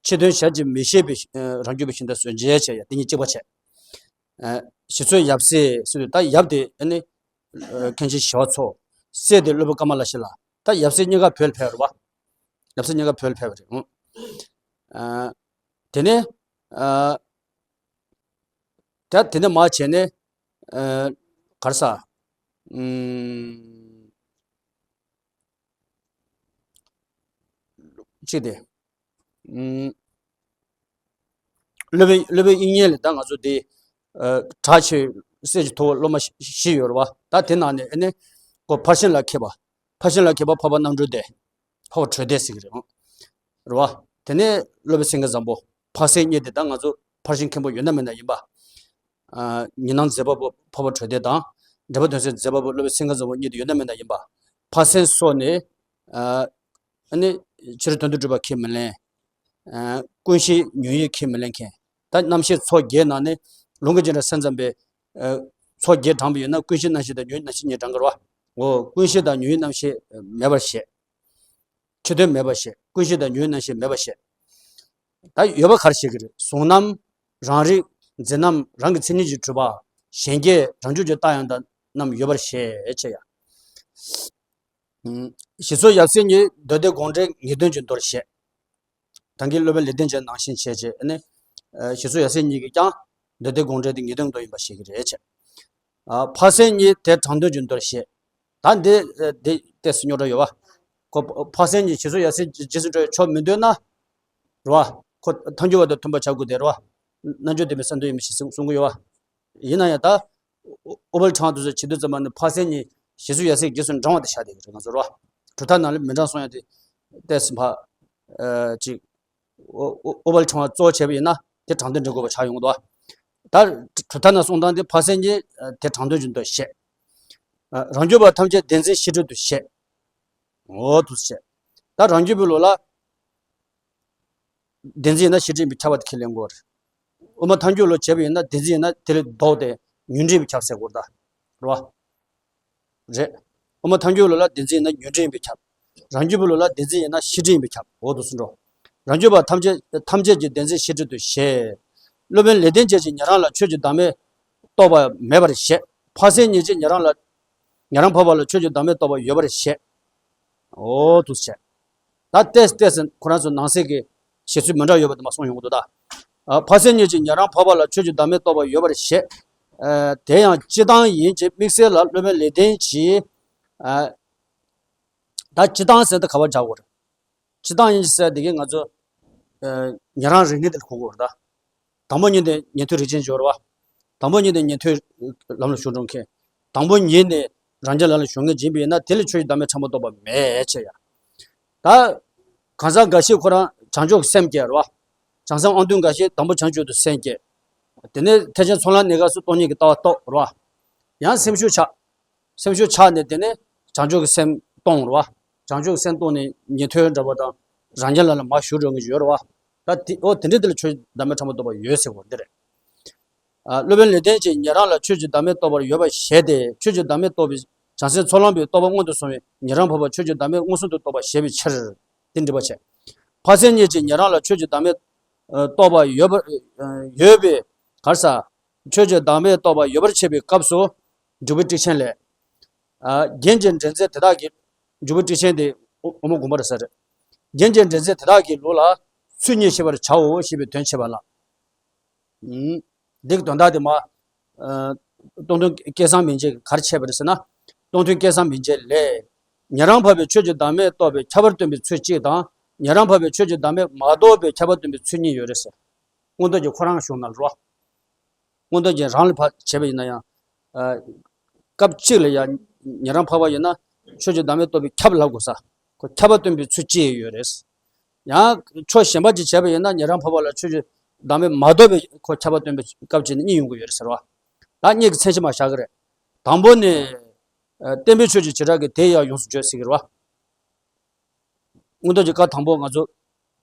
ཕྱི་དོན་ཞལ་གྱིས་མི་བཞེས་པའི། ཨ། རང་རྒྱུད་པའི་ཤིང་རྟ་སྲོལ་འབྱེད་བྱས་ཡ་དེ་གཉིས་གཅིག་པ་བྱས། ཨ། ཞི་ཚོགས་ཡབ་སྲས་ཟེར་དུས་ད་ཡབ་དེ་ཨ་ནི། ཨ། མཁན་ཆེན་ཞི་བ་འཚོ། སྲས་དེ་སློབ་དཔོན་ཀ་མ་ལ་ཤཱི་ལ། ད་ཡབ་སྲས་གཉིས་ཀ་བོད་ལ་ཕེབས་རེད་བ། ཡབ་སྲས་གཉིས་ཀ་བོད་ལ་ཕེབས་པ་རེད། ཨང་། ཨ། དེ་ནས། ཨ། ད་དེ་ནས་མར་བྱས་ནས། ཨ། ག་རེ་ཟ། ཨུམ། གཅིག་དེ། ཨུམ། སློབ་དཔོན། སློབ་དཔོན་དབྱིག་གཉེན་ལ་ད་ང་ཚོ་དེ། ཨ། གྲགས་ཆེ་སྲས་ཀྱི་ཐུ་བོ་སློབ་མ་བཞི་ཡོད་རེད་བ། ད་དེ་ནང་ནས་ཨ་ནི་ཁོ་ཕར་ཕྱིན་ལ་མཁས་པ། ཕར་ཕྱིན་ལ་མཁས་པ་འཕགས་པ་རྣམ་གྲོལ་སྡེ། འཕགས་པ་གྲོལ་སྡེ་ཟེར་གྱི་རེད། རེད་བ། དེ་ནས་སློབ་དཔོན་སེང་གེ་བཟང་པོ། འཕགས་སེང་གཉིས་དེ་ད་ང་ཚོ་ཕར་ཕྱིན་མཁན་པོ་ཡོད་ན་མེད་ན་ཡིན་པ། ཨ། ཉི་སྣང་མཛད་པ་པོ་འཕགས་པ་གྲོལ་སྡེ་དང་། འགྲེལ་པ་དོན་གསལ་མཛད་པ་པོ་སློབ་དཔོན་སེང་གེ་བཟང་པོ་གཉིས་དེ་ཡོད་ན་མེད་ན་ཡིན་པ། འཕགས་སེང་སོགས་ནི། ཨ། ཨ་ནི་ཕྱི་རོལ་དོན་དུ་གྲུབ་པ་ཁས་མི་ལེན། ཨ། ཀུན་གཞི་ཉོན་ཡིད་ཁས་མི་ལེན་མཁན། ད་རྣམ་ཤེས་ཚོགས་བརྒྱད་ནང་ནས་ལུང་གི་རྗེས་འབྲང་སེམས་ཙམ་པས། ཨ། ཚོགས་བརྒྱད་དྲངས་པ་ཡིན་ན་ཀུན་གཞི་རྣམ་ཤེས་དང་ཉོན་རྣམ་ཤེས་གཉིས་དྲངས་ཀྱི་རེད་བ། འོ། ཀུན་གཞི་དང་ཉོན་རྣམ་ཤེས་མེད་པར་བཤད། ཕྱི་དོན་མེད་པར་བཤད། ཀུན་གཞི་དང་ཉོན་རྣམ་ཤེས་མེད་པར་བཤད། ད་ཡོད་པ་ག་རེ་བཤད་ཀྱི་རེད། གཟུང་རྣམ། རང་རིག། འཛིན་རྣམ། རང་གི་མཚན་ཉིད་ཀྱིས་གྲུབ་པ། གཞན་སྐྱེ། རང་རྒྱུད་ཀྱི་རྟགས་ཡང་དག་རྣམས་ཡོད་པར་བཤད་ཅེས་ཡ། ཨ། ཞེས་སོགས་ཡབ་སྲས་གཉིས་མདོ་སྡེ་དགོངས་འགྲེལ་ངེས་དོན་གྱི་མདོར་བཤད། ད་གིན་སློབ་དཔོན་ལེགས་ལྡན་འབྱེད་ནང་བཞིན་བྱས་རྗེས་ནི། ཨ། ཞེས་སོགས་ཡབ་སྲས་གཉིས་ཀྱིས་ཀྱང་མདོ་སྡེ་དགོངས་འགྲེལ་དེ་ངེས་དོན་མདོ་ཡིན་པ་ཤེས་ཀྱི་རེད་ཅེས། ཨ། འཕགས་སེང་གཉིས་དེ་དྲང་དོན་གྱི་མདོར་བཤད། ད་འདི། ཨ། འདི་ཏོག་ཙམ་རྙོག་དྲ་ཡོད་པ། ཁོ་འཕགས་སེང་གཉིས་ཞེས་སོགས་ཡབ་སྲས་རྗེས་སུ་འགྲོ་བའི་ཕྱོགས་མི་འདོད་ན། རེད་བ། ཁོ་ཐལ་འགྱུར་བ་དང་མཐུན་པར་བྱ་དགོས་ཏེ་རེད་བ། རྣལ་འབྱོར་བདེན་པའི་ས་མདོ་ཡིན་པ་ཞིག་གསུང་གསུང་གི་ཡོད་བ། ཡིན་ན་ཡང་ད། ཨོ་པལ་ཕྲེང་བ་དེ་ཚོ་བྱེད་དུས་ཙམ་པ་ནི་འཕགས་སེང་གཉིས་ཞེས་སོགས་ཡབ་སྲས་རྗེས་སུ་འབྲང་བ་དེ་བཞག་བསྡད་ཀྱི་རེད་ང་ཚོ་རེད་བ། གྲུབ་མཐའ་ནང་ལ་མི་འབྲང་གསུང་ཡ་དེ། ཏོག་ཙམ་ཕ། ཨ། ཅིག་ཨོ་ཨོ་ཨོ་པལ་ཕྲེང་བ་གཙོ་བོ་བྱས་པ་ཡིན་ན་དེ་དྲང་དོན་འགྲེལ་དགོས་པ་ཆགས་ཡོང་གི་འདུག་ད་གྲུབ་མཐའ་ནང་གསུང་སྟངས་དེ་འཕགས་སེང་གཉིས་དེ་དྲང་དོན་གྱི་མདོར་བཤད། ཨ། རང་རྒྱུད་པ་ཐམས་ཅད་བདེན་འཛིན་ཤེས་སྒྲིབ་ཏུ་བཤད། འོ་འདུག་སེ་བཤད། ད་རང་རྒྱུད་པའི་ལུགས་ལ། བདེན་འཛིན་ཡིན་ན་ཤེས་སྒྲིབ་ཡིན་པས་ཁྱབ་པ་དེ་ཁས་ལེན་དགོས་རེད། དབུ་མ་ཐལ་འགྱུར་ལུགས་བྱས་པ་ཡིན་ན་བདེན་འཛིན་ཡིན་ན་དེ་ལས་ལྡོག་སྟེ་ཉོན་སྒྲིབ་ཡིན་པས་ཁྱབ་ཟེར་དགོས་རེད་ད། རེད་བ། རེད། དབུ་མ་ཐལ་འགྱུར་ལུགས་ལ་བདེན་འཛིན་ཡིན་ན་ཉོན་སྒྲིབ་ཡིན་པས་ཁྱབ། རང་རྒྱུད་པའི་ལུགས་ལ་བདེན་འཛིན་ཡིན་ན་ཤེས་སྒྲིབ་ཡིན་པས་ཁྱབ། འོ་འདུག་སེ་འགྲོ། རང་རྒྱུད་པ་ཐམས་ཅད་ཐམས་ཅད་ཀྱི་བདེན་འཛིན་ཤེས་སྒྲིབ་ཏུ་བཤད། སློབ་དཔོན་ལེགས་ལྡན་འབྱེད་ཀྱིས་ཉན་རང་ལ་ཆོས་ཀྱི་བདག་མེད་རྟོགས་པ་མེད་པར་བཤད། འཕགས་སེང་གཉིས་ཀྱིས་ཉན་རང་ལ། ཉན་རང་འཕགས་པ་ལ་ཆོས་ཀྱི་བདག་མེད་རྟོགས་པ་ཡོད་པར་བཤད། འོ་འདུག་སེ་བཤད། ད་ཏོག་ཙམ་ཏོག་ཙམ་ཁོ་རང་ཚོ་ནང་གསེས་ཀྱི་བཤད་ཚུལ་མི་འདྲ་ཡོད་པ་དེ་མར་གསུངས་ཡོང་གི་འདུག་ད། ཨ། འཕགས་སེང་གཉིས་ཀྱིས་ཉན་རང་འཕགས་པ་ལ་ཆོས་ཀྱི་བདག་མེད་རྟོགས་པ་ཡོད་པར་བཤད། ཨ། དེ་ཡང་སྤྱིར་བཏང་ཡིན་གྱི་དམིགས་བསལ་ལ་སློབ་དཔོན་ལེགས་ལྡན་གྱིས། ཨ། ད་སྤྱིར་བཏང་ཟེར་ད་ག་པར་སྦྱར་དགོས་རེད། སྤྱིར་བཏང་ཡིན་གྱི་ཟེར་དེ་གས་ང་ཚོ། ཨ། ཉན་རང་རིག་གནས་དེ་ལ་གོ་དགོས་རེད་ད། དང་པོ་ཉིད་དེ་ཉན་ཐོས་རིགས་ཅན་སྦྱོར་བ། དང་པོ་ཉིད་དེ་ཉན་ཐོས་ལམ་ལ་ཞུགས་འགྲོ་མཁན། དང་པོ་ཉིད་ནས་རང་རྒྱལ་ལམ་ལ་ཞུགས་མཁན་ཡིན་པ་ཡིན་ན་དེ་ལ་ཆོས་ཀྱི་བདག་མེད་ཕྲན་བུ་རྟོགས་པ་མེད་ཅེས་ཡ། ད། གང་ཟག་འགའ་ཤས་ཁོ་རང་བྱང་ཆུབ་ཀྱི་སེམས་བསྐྱེད་རེད་བ། བྱང་སེམས་དབང་དུས་འགའ་ཤས་དང་པོ་བྱང་ཆུབ་ཏུ་སེམས་བསྐྱེད། དེ་ནས་ཐེག་ཆེན་ཚོགས་ལམ་གནས་སྐབས་སུ་སྟོང་ཉིད་ཀྱི་ལྟ་བ་རྟོགས་རེད་བ། ཡང་སེམས་ཤུགས་ཆག་སེམས་ཤུགས་ཆག་ནས་དེ་ནས་བྱང་ཆུབ་ཀྱི་སེམས་སྟོང་རེད་བ། བྱང་ཆུབ་ཀྱི་སེམས་སྟོང་ནས་ཉན་ཐོས་འདྲ་པོ་དང་རང་རྒྱལ་ལམ་ལ་མར་ཞུགས་འགྲོ་མཁན་ཡོད་རེད་བ། ད་དེ་ཨོ་དེ་འདྲའི་དེ་ལ་ཆོས་བདག་མེད་ཕྲན་བུ་རྟོགས་པ་ཡོད་ཟེར་བ་འདི་རེད། ཨ། སློབ་དཔོན་ལེགས་ལྡན་གྱིས་ཉན་རང་ལ་ཆོས་ཀྱི་བདག་མེད་རྟོགས་པ་ཡོད་པར་བཞེད་དེ་ཆོས་ཀྱི་བདག་མེད་རྟོགས་པའི་བྱང་སེམས་ཚོགས་ལམ་པའི་རྟོགས་པ་མངོན་དུ་སོང་བས་ཉན་རང་འཕགས་པ་ཆོས་ཀྱི་བདག་མེད་མངོན་སུམ་དུ་རྟོགས་པར་བཞེད་པའི་ཕྱིར། དེ་འགྲེལ་པ་བྱས། འཕགས་སེང་གཉིས་ཀྱིས་ཉན་རང་ལ་ཆོས་ཀྱི་བདག་མེད་རྟོགས་པ་ཡོད་པར་ཡོད་པའི་གར་ས། ཆོས་ཀྱི་བདག་མེད་རྟོགས་པ་ཡོད་པར་བྱེད་པའི་སྐབས་སུ་འཇུག་པའི་ཊིཀ་ཆེན་ལས། ཨ། རྒྱན་གྱི་འགྲེལ་མཛད་དེ་དག་གིས། འཇུག་པའི་ཊིཀ་ཆེན་དེ་དབུ་མ་དགོངས་པ་རེད་ཟེར། རྒྱན་གྱི་འགྲེལ་མཛད་དེ་དག་གི་ལུགས་ལ་ཚུལ་གཉིས་ཤེས་པར་བྱའོ་ཞེས་པའི་དོན་བྱེད་པ་ལ། ཨུམ། འདི་གི་དོན་དག་དེ་མ། ཨ། སྟོང་ཐུན་སྐལ་བཟང་མན་ཆད་ཀྱིས་ག་རེ་བྱས་པ་རེད་ཟེར་ན། སྟོང་ཐུན་སྐལ་བཟང་མན་ཆད་ལས། ཉན་རང་འཕགས་པས་ཆོས་ཀྱི་བདག་མེད་རྟོགས་པའི་ཁྱབ་པར་སྟོན་པའི་ཚུལ་གཅིག་དང་། ཉན་རང་འཕགས་པས་ཆོས་ཀྱི་བདག་མེད་མ་རྟོགས་པའི་ཁྱབ་པར་སྟོན་པའི་ཚུལ་གཉིས་ཡོད་རེད་ཟེར། མངོན་རྟོགས་ཀྱི་ཁོ་རང་གཞུང་ནང་ལ་རོ། མངོན་རྟོགས་ཀྱི་རང་ལ་ཕར་བྱས་པ་ཡིན་ན་ཡང་། ཨ། སྐབས་གཅིག་ལ་ཡང་ཉན་རང་འཕགས་པ་ཡིན་ན་ཆོས་ཀྱི་བདག་མེད་རྟོགས་པའི་ཁྱབ་ལབ་དགོས་ས། ཁོ་ཁྱབ་པ་སྟོན་པའི་ཚུལ་གཅིག་ཡོད་རེད། ཡང་ཕྱོགས་གཞན་པ་ཅིག་བྱས་པ་ཡིན་ན་ཉན་རང་འཕགས་པ་ལ་ཆོས་ཀྱི་བདག་མེད་མ་རྟོགས་པའི་ཁོ་ཁྱབ་པ་སྟོན་པའི་སྐབས་གཅིག་ནི་གཉིས་ཡོང་གི་ཡོད་རེད་ཟེར་བ། ད་གཉིས་ཀྱི་མཚན་གཞི་མར་བཞག་གི་རེད། དང་པོ་ནི། ཨ། བསྟན་པའི་ཆོས་ཀྱི་བྱེ་བྲག་གིས་དེ་དབྱེ་བ་ཡོངས་སུ་བརྗོད་ཟེར་གྱི་རེད་བ། མངོན་རྟོགས་ཀྱི་བཀའ་དང་པོ་ང་ཚོ།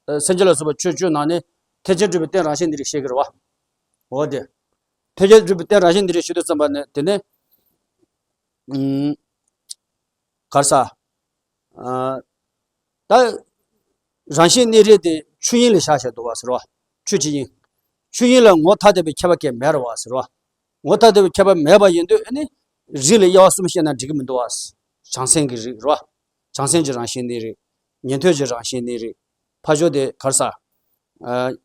ཨ། སེམས་བསྐྱེད་ལ་སོགས་པ་ཆོས་བཅུ་ནང་ནས་ཐེག་ཆེན་སྒྲུབ་པའི་རྟེན་རང་བཞིན་གནས་རིགས་བཤད་ཀྱི་རེད་བ། འོ་དེ། ཐེག་ཆེན་སྒྲུབ་པའི་རྟེན་རང་བཞིན་གནས་རིགས་ཞུ་དུས་ཙམ་པ་ནས་དེ་ནས། ཨུམ། གར་ས། ཨ། ད། རང་བཞིན་གནས་རིགས་དེ་ཆོས་དབྱིངས་ལ་བཞག་བྱས་འདུག་བ་ཟེར་བ། ཆོས་ཀྱི་དབྱིངས། ཆོས་དབྱིངས་ལ་ངོ་ཐ་དད་པའི་ཁྱད་པར་གང་ཡང་མེད་རེད་བ་ཟེར་བ། ངོ་ཐ་དད་པའི་ཁྱད་པར་མེད་པ་ཡིན་དུས་ཨ་ནི། རིགས་ལ་དབྱེ་བ་གསུམ་བཤད་ན་འགྲིག་གི་མི་འདུག་བ། བྱང་སེམས་ཀྱི་རིགས་རེད་བ། བྱང་སེམས་ཀྱི་རང་བཞིན་གནས་རིགས། ཉན་ཐོས་ཀྱི་རང་བཞིན་གནས་རིགས། ཕར་ཕྱོགས་དེ་གར་ས། ཨ།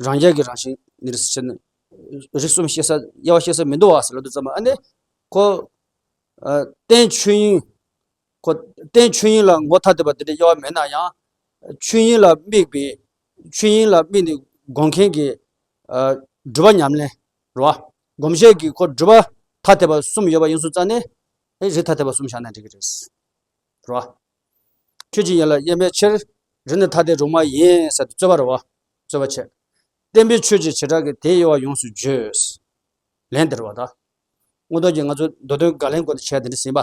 རང་རྒྱལ་གྱི་རང་བཞིན་གནས་རིགས་ཟེར་ནས། རིགས་གསུམ་བཤད་ས་དབྱེ་བ་བཤད་ས་མི་འདུག་བ་ཟེར་ལབ་དུས་ཙམ་པ་ཨ་ནི། ཁོ། ཨ། རྟེན་ཆོས་དབྱིངས། ཁོ། རྟེན་ཆོས་དབྱིངས་ལ་ངོ་ཐ་དད་པ་དེ་འདྲའི་དབྱེ་བ་མེད་ན་ཡང་། ཆོས་དབྱིངས་ལ་དམིགས་པའི། ཆོས་དབྱིངས་ལ་དམིགས་ནས་སྒོམ་མཁན་གྱི། ཨ། སྒྲུབ་པ་ཉམས་ལེན། རེད་བ། སྒོམ་བྱེད་ཀྱི་ཁོ་སྒྲུབ་པ་ཐ་དད་པ་གསུམ་ཡོད་པ་ཡིན་སོང་ཙང་ནས། ཨེ། རིགས་ཐ་དད་པ་གསུམ་བཞག་ན་འགྲིག་གི་རེད། རེད་བ། ཆོས་ཀྱི་དབྱིངས་ལ་དབྱེར་མེད་ཕྱིར། རིགས་ནི་ཐ་དད་རུང་མ་ཡིན་ཟེར་ཏེ་རྩོད་པ་རེད་བ། རྩོད་པ་བྱས། བསྟན་པའི་ཆོས་ཀྱི་བྱེ་བྲག་གིས་དེ་དབྱེ་བ་ཡོངས་སུ་བརྗོད། ལན་འདི་རེད་བ་ད། མངོན་རྟོགས་ཀྱིས་ང་ཚོ་མདོ་དོན་དགག་ལན་སྐོར་དུ་བྱས་དེ་འདྲ་ཟིན་པ།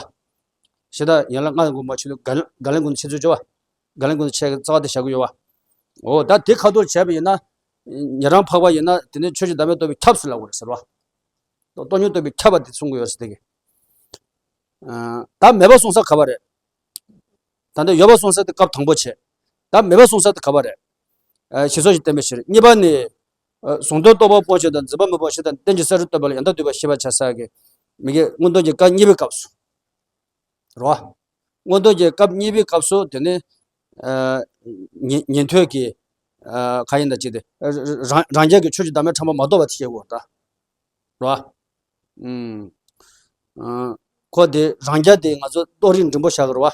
ཞེ་དྲག་ཡན་ལག་ལྔ་དགོངས་པ་ཆོས་དགག་ལན་དགག་ལན་སྐོར་དུ་བྱེད་ཚུལ་བརྗོད་པ། དགག་ལན་སྐོར་དུ་བྱས་རྩ་བ་དེ་བཞག་གི་ཡོད་བ། འོ་ད་དེ་ཁ་ཐོར་བྱས་པ་ཡིན་ན། ཉན་རང་འཕགས་པ་ཡིན་ན་དེ་ནི་ཆོས་ཀྱི་བདག་མེད་རྟོགས་པས་ཁྱབ་ཟེར་ལབ་དགོས་རེད་ཟེར་བ། སྟོང་ཉིད་རྟོགས་པས་ཁྱབ་པ་དེ་གསུང་གི་ཡོད་ཟེར་དེ་གི། ད་མེད་པ་གསུང་ས་ག་པར་རེད། ད་ལྟ་ཡོད་པ་གསུང་ས་དེ་སྐབས་དང་པོ་བྱས། ད་མེད་པ་གསུང་ས་དེ་ག་པར་རེད། ཞེས་སོགས་ཀྱིས་བསྟན་པའི་ཕྱིར། གཉིས་པ་ནི། གཟུང་དོན་རྟོགས་པ་སྤོང་བྱེད་དང་འཛིན་པ་མི་སྤོང་བྱེད་དང་རྟེན་ཅིང་གསལ་སྒྲིབ་རྟོགས་པ་ལ་ཡང་དག་འདུས་པ་ཞེས་པ་བྱ་ས་གི། མི་དགེ་མངོན་རྟོགས་ཀྱི་སྐབས་གཉིས་པའི་སྐབས་སུ། རེད་བ། མངོན་རྟོགས་ཀྱི་སྐབས་གཉིས་པའི་སྐབས་སུ་དེ་ནི། ཉན་ཉན་ཐོས་ཀྱི། ག་ཡིན་ད་ཅི་དེ། རང་རང་རྒྱལ་གྱི་ཆོས་ཀྱི་བདག་མེད་ཕྲ་མོ་མ་རྟོགས་པ་དེ་བཤད་དགོས་ད། རེད་བ། ཨུམ། ཁོ་དེ་རང་རྒྱལ་དེ་ང་ཚོ་རྟོགས་རིགས་འབྲིང་པོ་བཞག་གི་རེད་བ།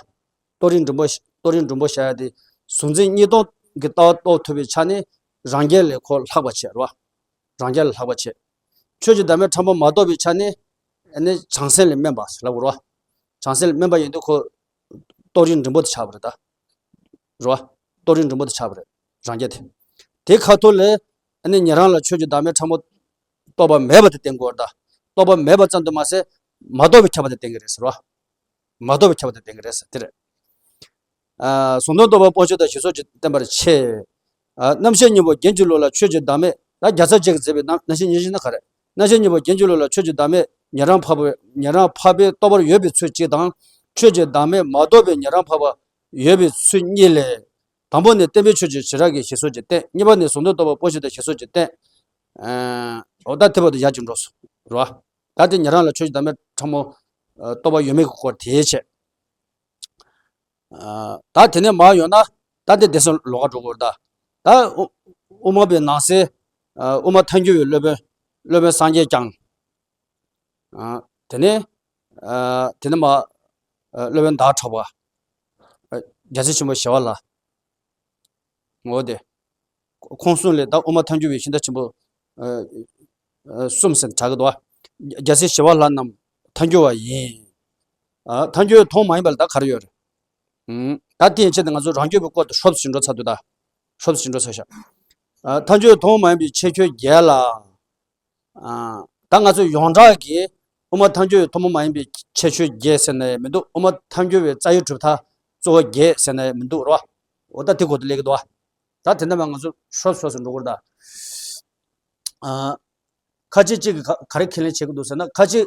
རྟོགས་རིགས་འབྲིང་པོ་རྟོགས་རིགས་འབྲིང་པོ་བཞག་ཡ་དེ། གཟུང་འཛིན་གཉིས་སྟོང་གི་ལྟ་བ་རྟོགས་ཐུབ་པའི་ཆ་ནས་རང་རྒྱལ་ལས་ཁོ་ལྷག་པ་བྱས་རེད་བ། རང་རྒྱལ་ལས་ལྷག་པ་བྱས། ཆོས་ཀྱི་བདག་མེད་ཕྲ་མོ་མ་རྟོགས་པའི་ཆ་ནས། ཨ་ནི་བྱང་སེམས་ལས་དམན་པ་ལབ་དགོས་རེད་བ། བྱང་སེམས་ལས་དམན་པ་ཡིན་དུས་ཁོ། རྟོགས་རིགས་འབྲིང་པོ་དེ་ཆགས་པ་རེད་ད། རེད་བ། རྟོགས་རིགས་འབྲིང་པོ་དེ་ཆགས་པ་རེད། རང་རྒྱལ་དེ། དེ་ཁ་ཐུག་ལས། ཨ་ནི་ཉན་རང་ལ་ཆོས་ཀྱི་བདག་མེད་ཕྲ་མོ། རྟོགས་པ་མེད་པ་དེ་བསྟན་དགོས་རེད་ད། རྟོགས་པ་མེད་པ་ཙམ་དུ་མ་ཟད། མ་རྟོགས་པས་ཁྱབ་པ་དེ་བསྟན་གྱི་རེད་ཟེར་བ། མ་རྟོགས་པས་ཁྱབ་པ་དེ་བསྟན་གྱི་རེད་ཟེར་དེ་རེད། གཟུང་དོན་རྟོགས་པ་སྤོང་བྱེད་དང་ཞེས་སོགས་ཀྱིས་བསྟན་པར་བྱེད། རྣམ་བཤད་སྙིང་པོ་རྒྱན་གྱི་ལུགས་ལ་ཆོས་ཀྱི་བདག་མེད། ད་རྒྱལ་ཚབ་རྗེས་ཀྱིས་མཛད་པའི་རྣམ་རྣམ་བཤད་སྙིང་པོ་ནི་ག་རེ། རྣམ་བཤད་སྙིང་པོ་རྒྱན་གྱི་ལུགས་ལ་ཆོས་ཀྱི་བདག་མེད་ཉན་རང་འཕགས་པའི་ཉན་རང་འཕགས་པས་རྟོགས་པར་འོས་པའི་ཚུལ་གཅིག་དང་། ཆོས་ཀྱི་བདག་མེད་མ་རྟོགས་པའི་ཉན་རང་འཕགས་པ་འོས་པའི་ཚུལ་གཉིས་ལས། དང་པོ་ནི་བསྟན་པའི་ཆོས་ཀྱི་བྱེ་བྲག་གིས་ཞེས་སོགས་ཀྱིས་བསྟན། གཉིས་པ་ནི་གཟུང་དོན་རྟོགས་པ་སྤོང་བྱེད་དང་ཞེས་སོགས་ཀྱིས་བསྟན། འོ་ད་དེ་བར་དུ་ཡར་ཅིག་འགྲོ་སོང་རེད་བ། ད་དེ་ཉན་རང་ལ་ཆོས་ཀྱི་བདག་མེད་ཕྲ་མོ། རྟོགས་པ་ཡོད་མེད་ཀྱི་སྐོར་དེའི་ཆེད། ད་དེ་ནས་མར་ཡོང་ན། ད་དེ་སྡེ་ཚན་ལོགས་ཀ་འགྲོ་དགོས་རེད་ད། ད་དབུ་དབུ་མ་པའི་ནང་གསེས། དབུ་མ་ཐལ་འགྱུར་བའི་སློབ་དཔོན། སློབ་དཔོན་སངས་རྒྱས་བསྐྱངས། དེ་ནས། དེ་ནས་མར། སློབ་དཔོན་ཟླ་བ་གྲགས་པ། རྒྱལ་སྲས་ཆེན་པོ་ཞི་བ་ལྷ། འོ་དེ། ཁོང་གསུམ་ལས་ད་དབུ་མ་ཐལ་འགྱུར་བའི་ཤིང་རྟ་ཆེན་པོ། གསུམ་ཟེར་གྲགས་ཀྱི་འདུག་བ། རྒྱལ་སྲས་ཞི་བ་ལྷ་རྣམས་ཐལ་འགྱུར་བ་ཡིན། ཐལ་འགྱུར་བའི་དབུ་མ་ཡིན་པ་ལ་ད་ག་རེ་ཡོད་རེད། ད་དེ་ཡན་ཆད་དེ་ང་ཚོ་རང་རྒྱུད་པའི་སྐོར་དུ་ཧྲོབ་ཞིག་འགྲོ་ཚར་འདུག་ད། ཧྲོབ་ཞིག་འགྲོ་ཚར་ཤག་ཐལ་འགྱུར་བའི་དབུ་མ་ཡིན་པའི་ཁྱད་ཆོས་བརྒྱད་ལ། ད་ང་ཚོ་ཡོངས་གྲགས་ཀྱི་དབུ་མ་ཐལ་འགྱུར་བའི་དབུ་མ་ཡིན་པའི་ཁྱད་ཆོས་བརྒྱད་ཟེར་ན་ཡང་མི་འདུག་དབུ་མ་ཐལ་འགྱུར་བའི་རྩ་བའི་གྲུབ་མཐའ་གཙོ་བོ་བརྒྱད་ཟེར་ན་ཡང་མི་འདུག་རེད་བ། འོ་ད་དེ་སྐོར་དུ་སླེབས་ཀྱི་འདུག་བ། ད་དེ་འདྲ་མ་ང་ཚོ་ཧྲོབ་ཧྲོབ་སུ་འགྲོ་དགོས་རེད་ད། ཁ་ཅིག་གཅིག་གིས་ག་ག་རེ་ཁས་ལེན་བྱེད་ཀྱི་འདུག་ཟེར་ན། ཁ་ཅིག་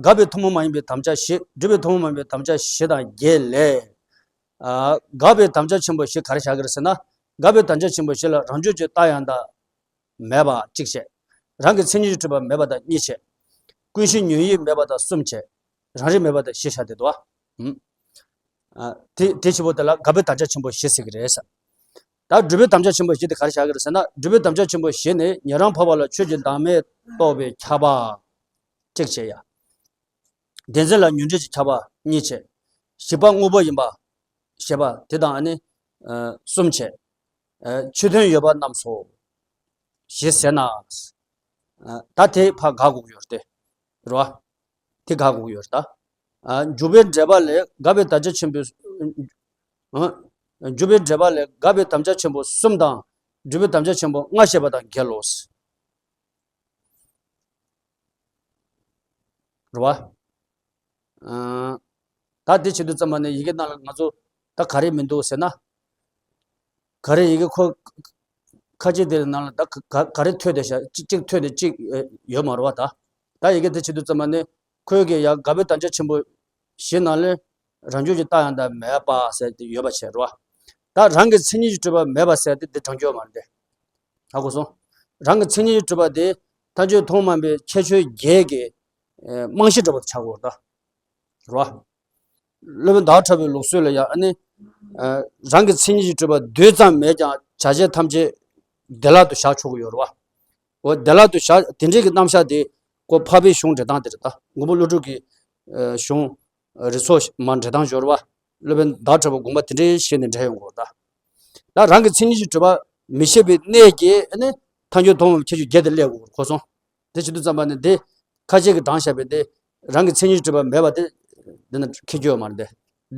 དགག་པའི་དབུ་མ་མ་ཡིན་པའི་དམ་བཅའ་བཞི། སྒྲུབ་པའི་དབུ་མ་མ་ཡིན་པའི་དམ་བཅའ་བཞི་དང་བརྒྱད་ལས། དགག་པའི་དམ་བཅའ་ཆེན་པོ་བཞི་ག་རེ་བཞག་གི་རེད་ཟེར་ན། དགག་པའི་དམ་བཅའ་ཆེན་པོ་བཞི་ལ་རང་རྒྱུད་ཀྱི་རྟགས་ཡང་དག་མེད་པ་གཅིག་བྱས། རང་གི་མཚན་ཉིད་ཀྱིས་གྲུབ་པ་མེད་པ་དང་གཉིས་བྱས། ཀུན་གཞི་ཉོན་ཡིད་མེད་པ་དང་གསུམ་བྱས། རང་རིག་མེད་པ་དང་བཞི་བྱས་ཏེ་འདུག་བ། དེ་དེ་བཞི་པོ་དེ་ལ་དགག་པའི་དམ་བཅའ་ཆེན་པོ་བཞི་ཟེར་གྱི་རེད་ཟེར། ད་སྒྲུབ་པའི་དམ་བཅའ་ཆེན་པོ་བཞི་དེ་ག་རེ་བཞག་གི་རེད་ཟེར་ན། སྒྲུབ་པའི་དམ་བཅའ་ཆེན་པོ་བཞི་ནི་ཉན་རང་འཕགས་པ་ལ་ཆོས་ཀྱི་བདག་མེད་རྟོགས་པའི་ཁྱབ་པ་གཅིག་བྱས་ཡ། བདེན་འཛིན་ལ་ཉོན་སྒྲིབ་ཀྱི་ཁྱབ་པ་གཉིས་བྱས། བཞི་པ་དངོས་པོ་ཡིན་པ་ཞེས་པ་དེ་དང་ཨ་ནི། གསུམ་བྱས། ཆོས་མཐུན་ཡོད་པ་རྣམས་སོ། ཞེས་ཟེར་ན། ད་དེ་ཕར་དགག་དགོས་ཀྱི་ཡོད་རེད་དེ། རེད་བ། དེ་དགག་དགོས་ཀྱི་ཡོད་རེད་ད། འཇུག་པའི་འགྲེལ་པ་ལས་དགག་པའི་དམ་བཅའ་ཆེན་པོ། འཇུག་པའི་འགྲེལ་པ་ལས་དགག་པའི་དམ་བཅའ་ཆེན་པོ་གསུམ་དང་། སྒྲུབ་པའི་དམ་བཅའ་ཆེན་པོ་ལྔ་བཤད་པ་དང་འགལ་ལོ། རེད་བ། ད་དེ་བྱེད་དུས་ཙམ་པ་ནས་ཡི་གེ་ནང་ལ་ང་ཚོ་ད་ག་རེ་མི་འདུག་ཟེར་ན། ག་རེ་ཡི་གེ་ཁོ། ཁ་ཅིག་དེ་ནང་ལ་ད་ག་ག་རེ་ཐོད་དེ་བཞག་གཅིག་གཅིག་ཐོད་དེ་གཅིག་ཡོད་མ་རེད་བ་ད། ད་ཡི་གེ་དེ་བྱེད་དུས་ཙམ་པ་ནས་ཁོས་གི་ཡ་དགག་པའི་དམ་བཅའ་ཆེན་པོ་བཞི་ནང་ལས་རང་རྒྱུད་ཀྱི་རྟགས་ཡང་དག་མེད་པ་ཟེར་དེ་ཡོད་པ་བྱས་རེད་བ། ད་རང་གི་མཚན་ཉིད་ཀྱིས་གྲུབ་པ་མེད་པ་ཟེར་དེ་དེ་དྲང་རྒྱུ་མ་རེད་དེ། ཧ་གོ་སོང་། རང་གི་མཚན་ཉིད་ཀྱིས་གྲུབ་པ་དེ་ཐལ་འགྱུར་དབུ་མ་པའི་ཁྱད་ཆོས་བརྒྱད་ཀྱི་རྨང་གཞི་འདྲ་པོ་དེ་ཆགས་དགོས་རེད་ད། རེད་བ། སློབ་དཔོན་ཟླ་བ་གྲགས་པའི་ལུགས་སྲོལ་ལ་ཡང་ཨ་ནི། རང་གི་མཚན་ཉིད་ཀྱིས་གྲུབ་པ་རྡུལ་ཙམ་མེད་ཀྱང་བྱ་བྱེད་ཐམས་ཅད་བདེ་བླག་ཏུ་བཞག་ཆོག་གི་ཡོད་རེད་བ། འོ་བདེ་བླག་ཏུ་བཞག་དེ་འདྲའི་གི་རྣམ་གཞག་དེ་ཁོ་འཕགས་པའི་གཞུང་འགྲེལ་སྟངས་དེ་རེད་ད། མགོན་པོ་ཀླུ་སྒྲུབ་ཀྱི་གཞུང་རིགས་ཚོགས་མ་འགྲེལ་སྟངས་སྦྱོར་བ། སློབ་དཔོན་ཟླ་བ་གྲགས་པ་དགོངས་པ་དེ་འདྲའི་བཞེས་ནས་འགྲེལ་ཡོང་གི་ཡོད་རེད་ད། ད་རང་གི་མཚན་ཉིད་ཀྱིས་གྲུབ་པ་མི་ཤེས་པའི་གནས་ཀྱིས་ཨ་ནི་ཐལ་འགྱུར་དབུ་མ་ཁྱད་ཆོས་བརྒྱད་དེ་སླེབས་དགོས་གོ་སོང་། དེ་བྱེད་དུས་ཙམ་པ་ནི་དེ་ཁ་ཤས་ཀྱིས་བགྲངས་བཞག་པའི་དེ་རང་གི་མཚན་ཉིད་ཀྱིས་གྲུབ་པ་མེད་པ་དེ་འདི་ན་ཁྱད་ཆོས་ཡོད་མ་རེད་དེ།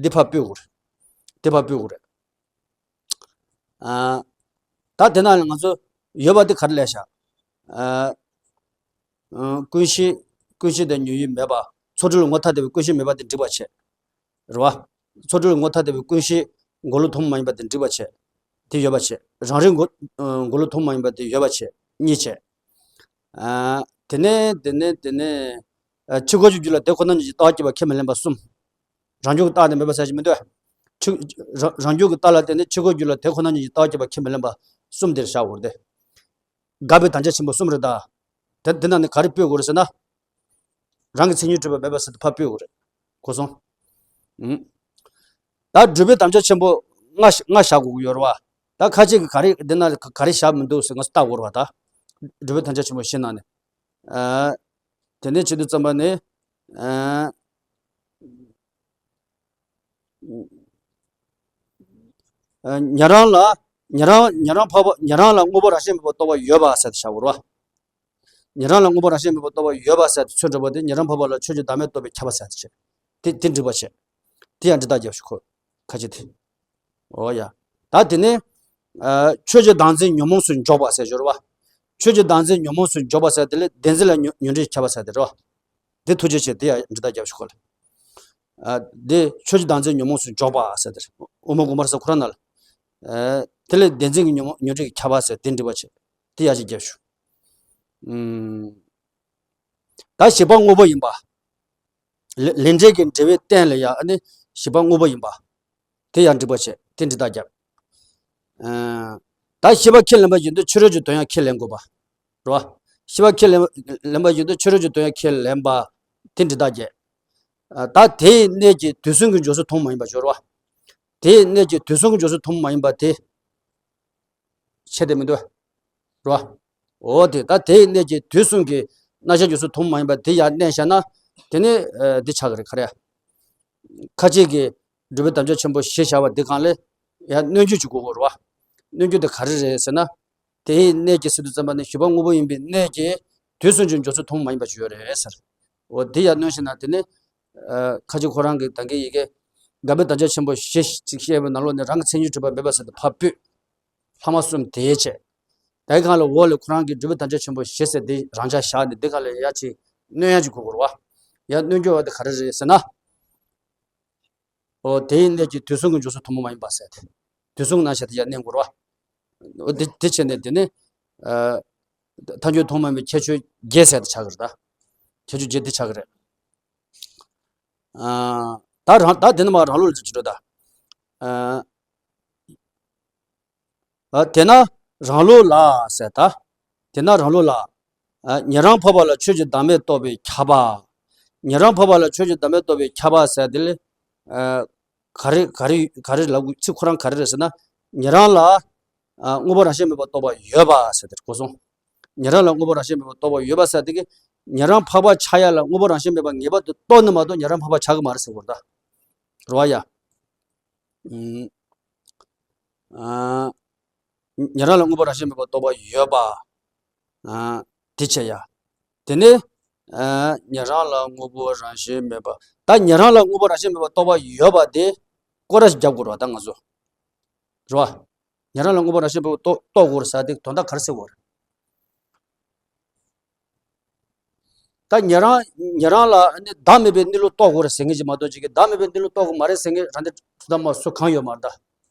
འདི་ཕར་ཕུད་དགོས་རེད། དེ་ཕར་ཕུད་དགོས་རེད། ད་དེ་ན་ང་ཚོ་ཡོད་པ་དེ་ག་རེ་ལས་བཞག་ཀུན་གཞི། ཀུན་གཞི་དང་ཉོན་ཡིད་མེད་པ། ཚོགས་དྲུག་ལ་ངོ་ཐ་དད་པའི་ཀུན་གཞི་མེད་པ་དེ་འགྲིག་པ་བྱས། རེད་བ། ཚོགས་དྲུག་ལ་ངོ་ཐ་དད་པའི་ཀུན་གཞི་འགོག་བློ་ཐུན་མོང་མ་ཡིན་པ་དེ་འགྲིག་པ་བྱས། དེ་ཡོད་པ་བྱས། རང་རིག་འགོག་འགོག་བློ་ཐོག་མ་ཡིན་པ་དེ་ཡོད་པ་བྱས། གཉིས་བྱས། ཨ། དེ་ནས་དེ་ནས་དེ་ནས་ཨ། ཕྱི་རྒོལ་གྱི་རྒྱུད་ལ་དེ་ཁོ་ན་ཉིད་ཀྱི་ལྟ་བ་སྐྱེས་པ་ཁས་མི་ལེན་པ་གསུམ། རང་རྒྱུད་ཀྱི་རྟགས་དེ་མེད་པ་ཟེར་གྱི་མི་འདུག་ཕྱི་རང་རང་རྒྱུད་ཀྱི་རྟགས་ལ་བརྟེན་ནས་ཕྱི་རྒོལ་རྒྱུད་ལ་དེ་ཁོ་ན་ཉིད་ཀྱི་ལྟ་བ་སྐྱེས་པ་ཁས་མི་ལེན་པ་གསུམ་དེར་བཞག་དགོས་རེད་དེ། དགག་པའི་དམ་བཅའ་ཆེན་པོ་གསུམ་རེད་ད། དེ་འདི་ནང་ནས་ག་རེ་སྤོས་དགོས་རེད་ཟེར་ན། རང་གི་མཚན་ཉིད་གྲུབ་པ་མེད་པ་ཟེར་དུས་ཕར་སྤོས་དགོས་རེད། གོ་སོང་། ཨུམ། ད་སྒྲུབ་པའི་དམ་བཅའ་ཆེན་པོ་ལྔ་ལྔ་བཞག་དགོས་ཀྱི་ཡོད་རེད་བ། ད་ཁ་ཅིག་གིས་ག་རེ་འདི་ན་ག་རེ་བཞག་མི་འདུག་ཟེར་ང་ཚོ་བལྟ་དགོས་རེད་བ་ད། སྒྲུབ་པའི་དམ་བཅའ་ཆེན་པོ་བཞི་ནང་ནས། ཨ། དེ་ནས་བྱེད་དུས་ཙམ་པ་ནི། ཨ། ཉན་རང་ལ། ཉན་རང་ཉན་རང་འཕགས་པ་ཉན་རང་ལ་དངོས་པོ་རང་བཞིན་མེད་པར་རྟོག་པ་ཡོད་པ་ཟེར་ཏེ་བཞག་དགོས་རེད་བ། ཉན་རང་ལ་དངོས་པོ་རང་བཞིན་མེད་པར་རྟོག་པ་ཡོད་པ་ཟེར་ཏེ་ཚུར་འགྲོ་བ་དེ་ཉན་རང་འཕགས་པ་ལ་ཆོས་ཀྱི་བདག་མེད་རྟོགས་པའི་ཁྱབ་པ་ཟེར་ཏེ་བྱས། དེ་དེ་འགྲིག་པ་བྱས། དེ་ཡང་འགྲིག་རྟགས་རྒྱབ་ཤོག་ཁོ། ཁ་ཅིག་དེ། འོ་ཡ། ད་དེ་ནས། ཨ། ཆོས་ཀྱི་བདག་འཛིན་ཉོན་མོངས་སུ་འཇོག་པ་ཟེར་ཞོར་བ། ཆོས་ཀྱི་བདག་འཛིན་ཉོན་མོངས་སུ་འཇོག་པ་ཟེར་དེ་ལས་བདེན་འཛིན་ལ་ཉོན་ཉོན་སྒྲིས་ཁྱབ་པ་ཟེར་དེ་རེད་བ། དེ་ཐུགས་རྗེ་ཆེ་དེ་ཡང་འགྲིག་རྟགས་རྒྱབ་ཤོག་ཁོ་ལ། ཨ། འདི་ཆོས་ཀྱི་བདག་འཛིན་ཉོན་མོངས་སུ་འཇོག་པ་ཟེར་དེ་རེད། དབུ་མ་དགོངས་པ་རབ་གསལ་ཁོ་རང་ནང་ལ། ཨ། དེ་ལས་བདེན་འཛིན་གྱི་ཉོན་མོངས་ཉོན་སྒྲིས་ཀྱི་ཁྱབ་པ་ཟེར་དེ་འགྲིག་པ་བྱེད། དེ་ཡར་ཅིག་རྒྱབ་ཤོག་ཨུམ། ད་བཞི་པ་དངོས་པོ་ཡིན་པ། ལས་ལས་འབྲས་ཀྱི་འབྲེལ་བའི་རྟེན་ལ་ཡང་ཨ་ནི་བཞི་པ་དངོས་པོ་ཡིན་པ། དེ་ཡང་འགྲིག་པ་བྱེད་དེ་འགྲིག་རྟགས་རྒྱབ། ཨ། ད་བཞི་པ་ཁས་ལེན་པ་བཞིན་དུ་ཕྱི་རོལ་གྱི་དོན་ཡང་ཁས་ལེན་དགོས་པ། རེད་བ། བཞི་པ་ཁས་ལེན་ལེན་པ་བཞིན་དུ་ཕྱི་རོལ་གྱི་དོན་ཡང་ཁས་ལེན་པ། དེ་འགྲིག་རྟགས་རྒྱབ། ཨ། ད་དེའི་གནས་ཀྱི་དུས་གསུམ་གྱི་འབྱུང་ཚུལ་ཐུན་མོང་མ་ཡིན་པ་སྦྱོར་བ། དེའི་གནས་ཀྱི་དུས་གསུམ་གྱི་འབྱུང་ཚུལ་ཐུན་མོང་མ་ཡིན་པ་དེ། ཆད་དེ་མི་འདུག་རོ། འོ་དེ་ད་དེའི་གནས་ཀྱི་དུས་གསུམ་གྱི་རྣམ་གཞག་འབྱུང་ཚུལ་ཐུན་མོང་མ་ཡིན་པ་དེ་ཡར་གནས་བཞག་ན། དེ་ནི་ཨ་འདི་ཆགས་ཀྱི་རེད་ག་རེ། ཁ་ཅིག་གིས་སྒྲུབ་པའི་དམ་བཅའ་ཆེན་པོ་བཞི་བཞག་པ་འདི་སྒང་ལ་ཡར་སྣོན་བརྒྱུད་ཅིག་དགོས་ཀྱི་རེད་བ། སྣོན་བརྒྱུད་དེ་ག་རེ་རེད་ཟེར་ན། དེའི་གནས་ཀྱི་ཟེར་དུས་ཙམ་པ་ནི་བཞི་པ་དངོས་པོ་ཡིན་པའི་གནས་ཀྱི་དུས་གསུམ་གྱི་འབྱུང་ཚུལ་ཐུན་མོང་མ་ཡིན་པ་ཅིག་ཡོད་རེད་ཟེར། འོ་དེ་ཡར་སྣོན་བྱས་ན་དེ་ནི། ཨ་ཁ་ཅིག་ཁོ་རང་གིས་ད་གིན་ཡི་གེ་དགག་པའི་དམ་བཅའ་ཆེན་པོ་བཞི་ཅིག་བཤད་པའི་ནང་ལོགས་ནས་རང་གི་མཚན་ཉིད་གྲུབ་པ་མེད་པ་ཟེར་ཏེ་ཕར་ཕུད། ལྷག་མ་གསུམ་དེའི་ཆེད། དེའི་སྒང་ལ་འོག་ལ་ཁོ་རང་གིས་སྒྲུབ་པའི་དམ་བཅའ་ཆེན་པོ་བཞི་ཟེར་དེ་རང་འཇགས་བཞག་ནས་དེ་སྒང་ལ་ཡར་ཅིག་སྣོན་ཡག་ཅིག་དགོས་ཀྱི་རེད་བ། ཡར་སྣོན་རྒྱུ་བ་དེ་ག་རེ་རེད་ཟེར་ན། འོ་དེའི་གནས་ཀྱི་དུས་གསུམ་གྱི་འབྱུང་ཚུལ་ཐུན་མོང་མ་ཡིན་པ་ཟེར་ཏེ། དུས་གསུམ་ནང་བཞིན་དེ་ཡར་གནས་དགོས་རེད་བ། འོ་དེ་དེ་བྱས་ནས་དེ་ནི། ཨ་ཐལ་འགྱུར་ཐུན་མོང་མའི་ཁྱད་ཆོས་བརྒྱད་ཟེར་ཏེ་ཆགས་ཀྱི་རེད་ད། ཁྱད་ཆོས་བརྒྱད་དེ་ཆགས་ཀྱི་རེད། ཨ་ད་རང་ད་དེ་ནི་མ་རང་ལུགས་ལ་ཅི་འགྲོ་ད། ཨ་ཨ་དེས་ན་རང་ལུགས་ལ་ཟེར་ད། དེས་ན་རང་ལུགས་ལ། ཨ་ཉན་རང་འཕགས་པ་ལ་ཆོས་ཀྱི་བདག་མེད་རྟོགས་པའི་ཁྱབ་པ། ཉན་རང་འཕགས་པ་ལ་ཆོས་ཀྱི་བདག་མེད་རྟོགས་པའི་ཁྱབ་པ་ཟེར་དེ་ལས། ཨ་ག་རེ་ག་རེ་ག་རེ་ལབ་དགོས་ཚིག་ཁོ་རང་ག་རེ་རེད་ཟེར་ན། ཉན་རང་ལ། ཨ་དངོས་པོ་རང་བཞིན་མེད་པར་རྟོགས་པ་ཡོད་པ་ཟེར་དེར་གོ་སོང་། ཉན་རང་ལ་དངོས་པོ་རང་བཞིན་མེད་པར་རྟོགས་པ་ཡོད་པ་ཟེར་དེ་གིས། ཉན་རང་འཕགས་པ་ཆགས་ཡ་ལ་དངོས་པོ་རང་བཞིན་མེད་པ་ངེས་པར་དུ་རྟོགས་ནི་མ་གཏོགས་ཉན་རང་འཕགས་པ་ཆགས་ཀྱི་མ་རེད་ཟེར་དགོས་རེད་ད། རེད་བ་ཡ། ཨུམ། ཨ་ཉན་རང་ལ་དངོས་པོ་རང་བཞིན་མེད་པར་རྟོགས་པ་ཡོད་པ། ཨ་དེ་བྱས་ཡ། དེ་ནས། ཨ་ཉན་རང་ལ་དངོས་པོ་རང་བཞིན་མེད་པ། ད་ཉན་རང་ལ་དངོས་པོ་རང་བཞིན་མེད་པར་རྟོགས་པ་ཡོད་པ་དེ་སྐོར་ར་ཞིག་རྒྱབ་དགོས་རེད་བ་ད་ང་ཚོ། རེད་བ། ཉན་རང་ལ་དངོས་པོ་རང་བཞིན་མེད་པར་རྟོགས་རྟོགས་དགོས་རེད་ཟེར་དེ་དོན་དག་ག་རེ་ཟེར་དགོས་རེད། ད་ཉན་རང་ཉན་རང་ལ་ནི་བདག་མེད་པའི་གནས་ལུགས་རྟོགས་དགོས་རེད་ཟེར་མཁན་ཅིག་མ་གཏོགས་ཅིག་གིས་བདག་མེད་པའི་གནས་ལུགས་རྟོགས་དགོས་མ་རེད་ཟེར་མཁན་རང་སྡེ་གྲུབ་མཐའ་མ་སུ་གང་ཡོད་མ་རེད་ད།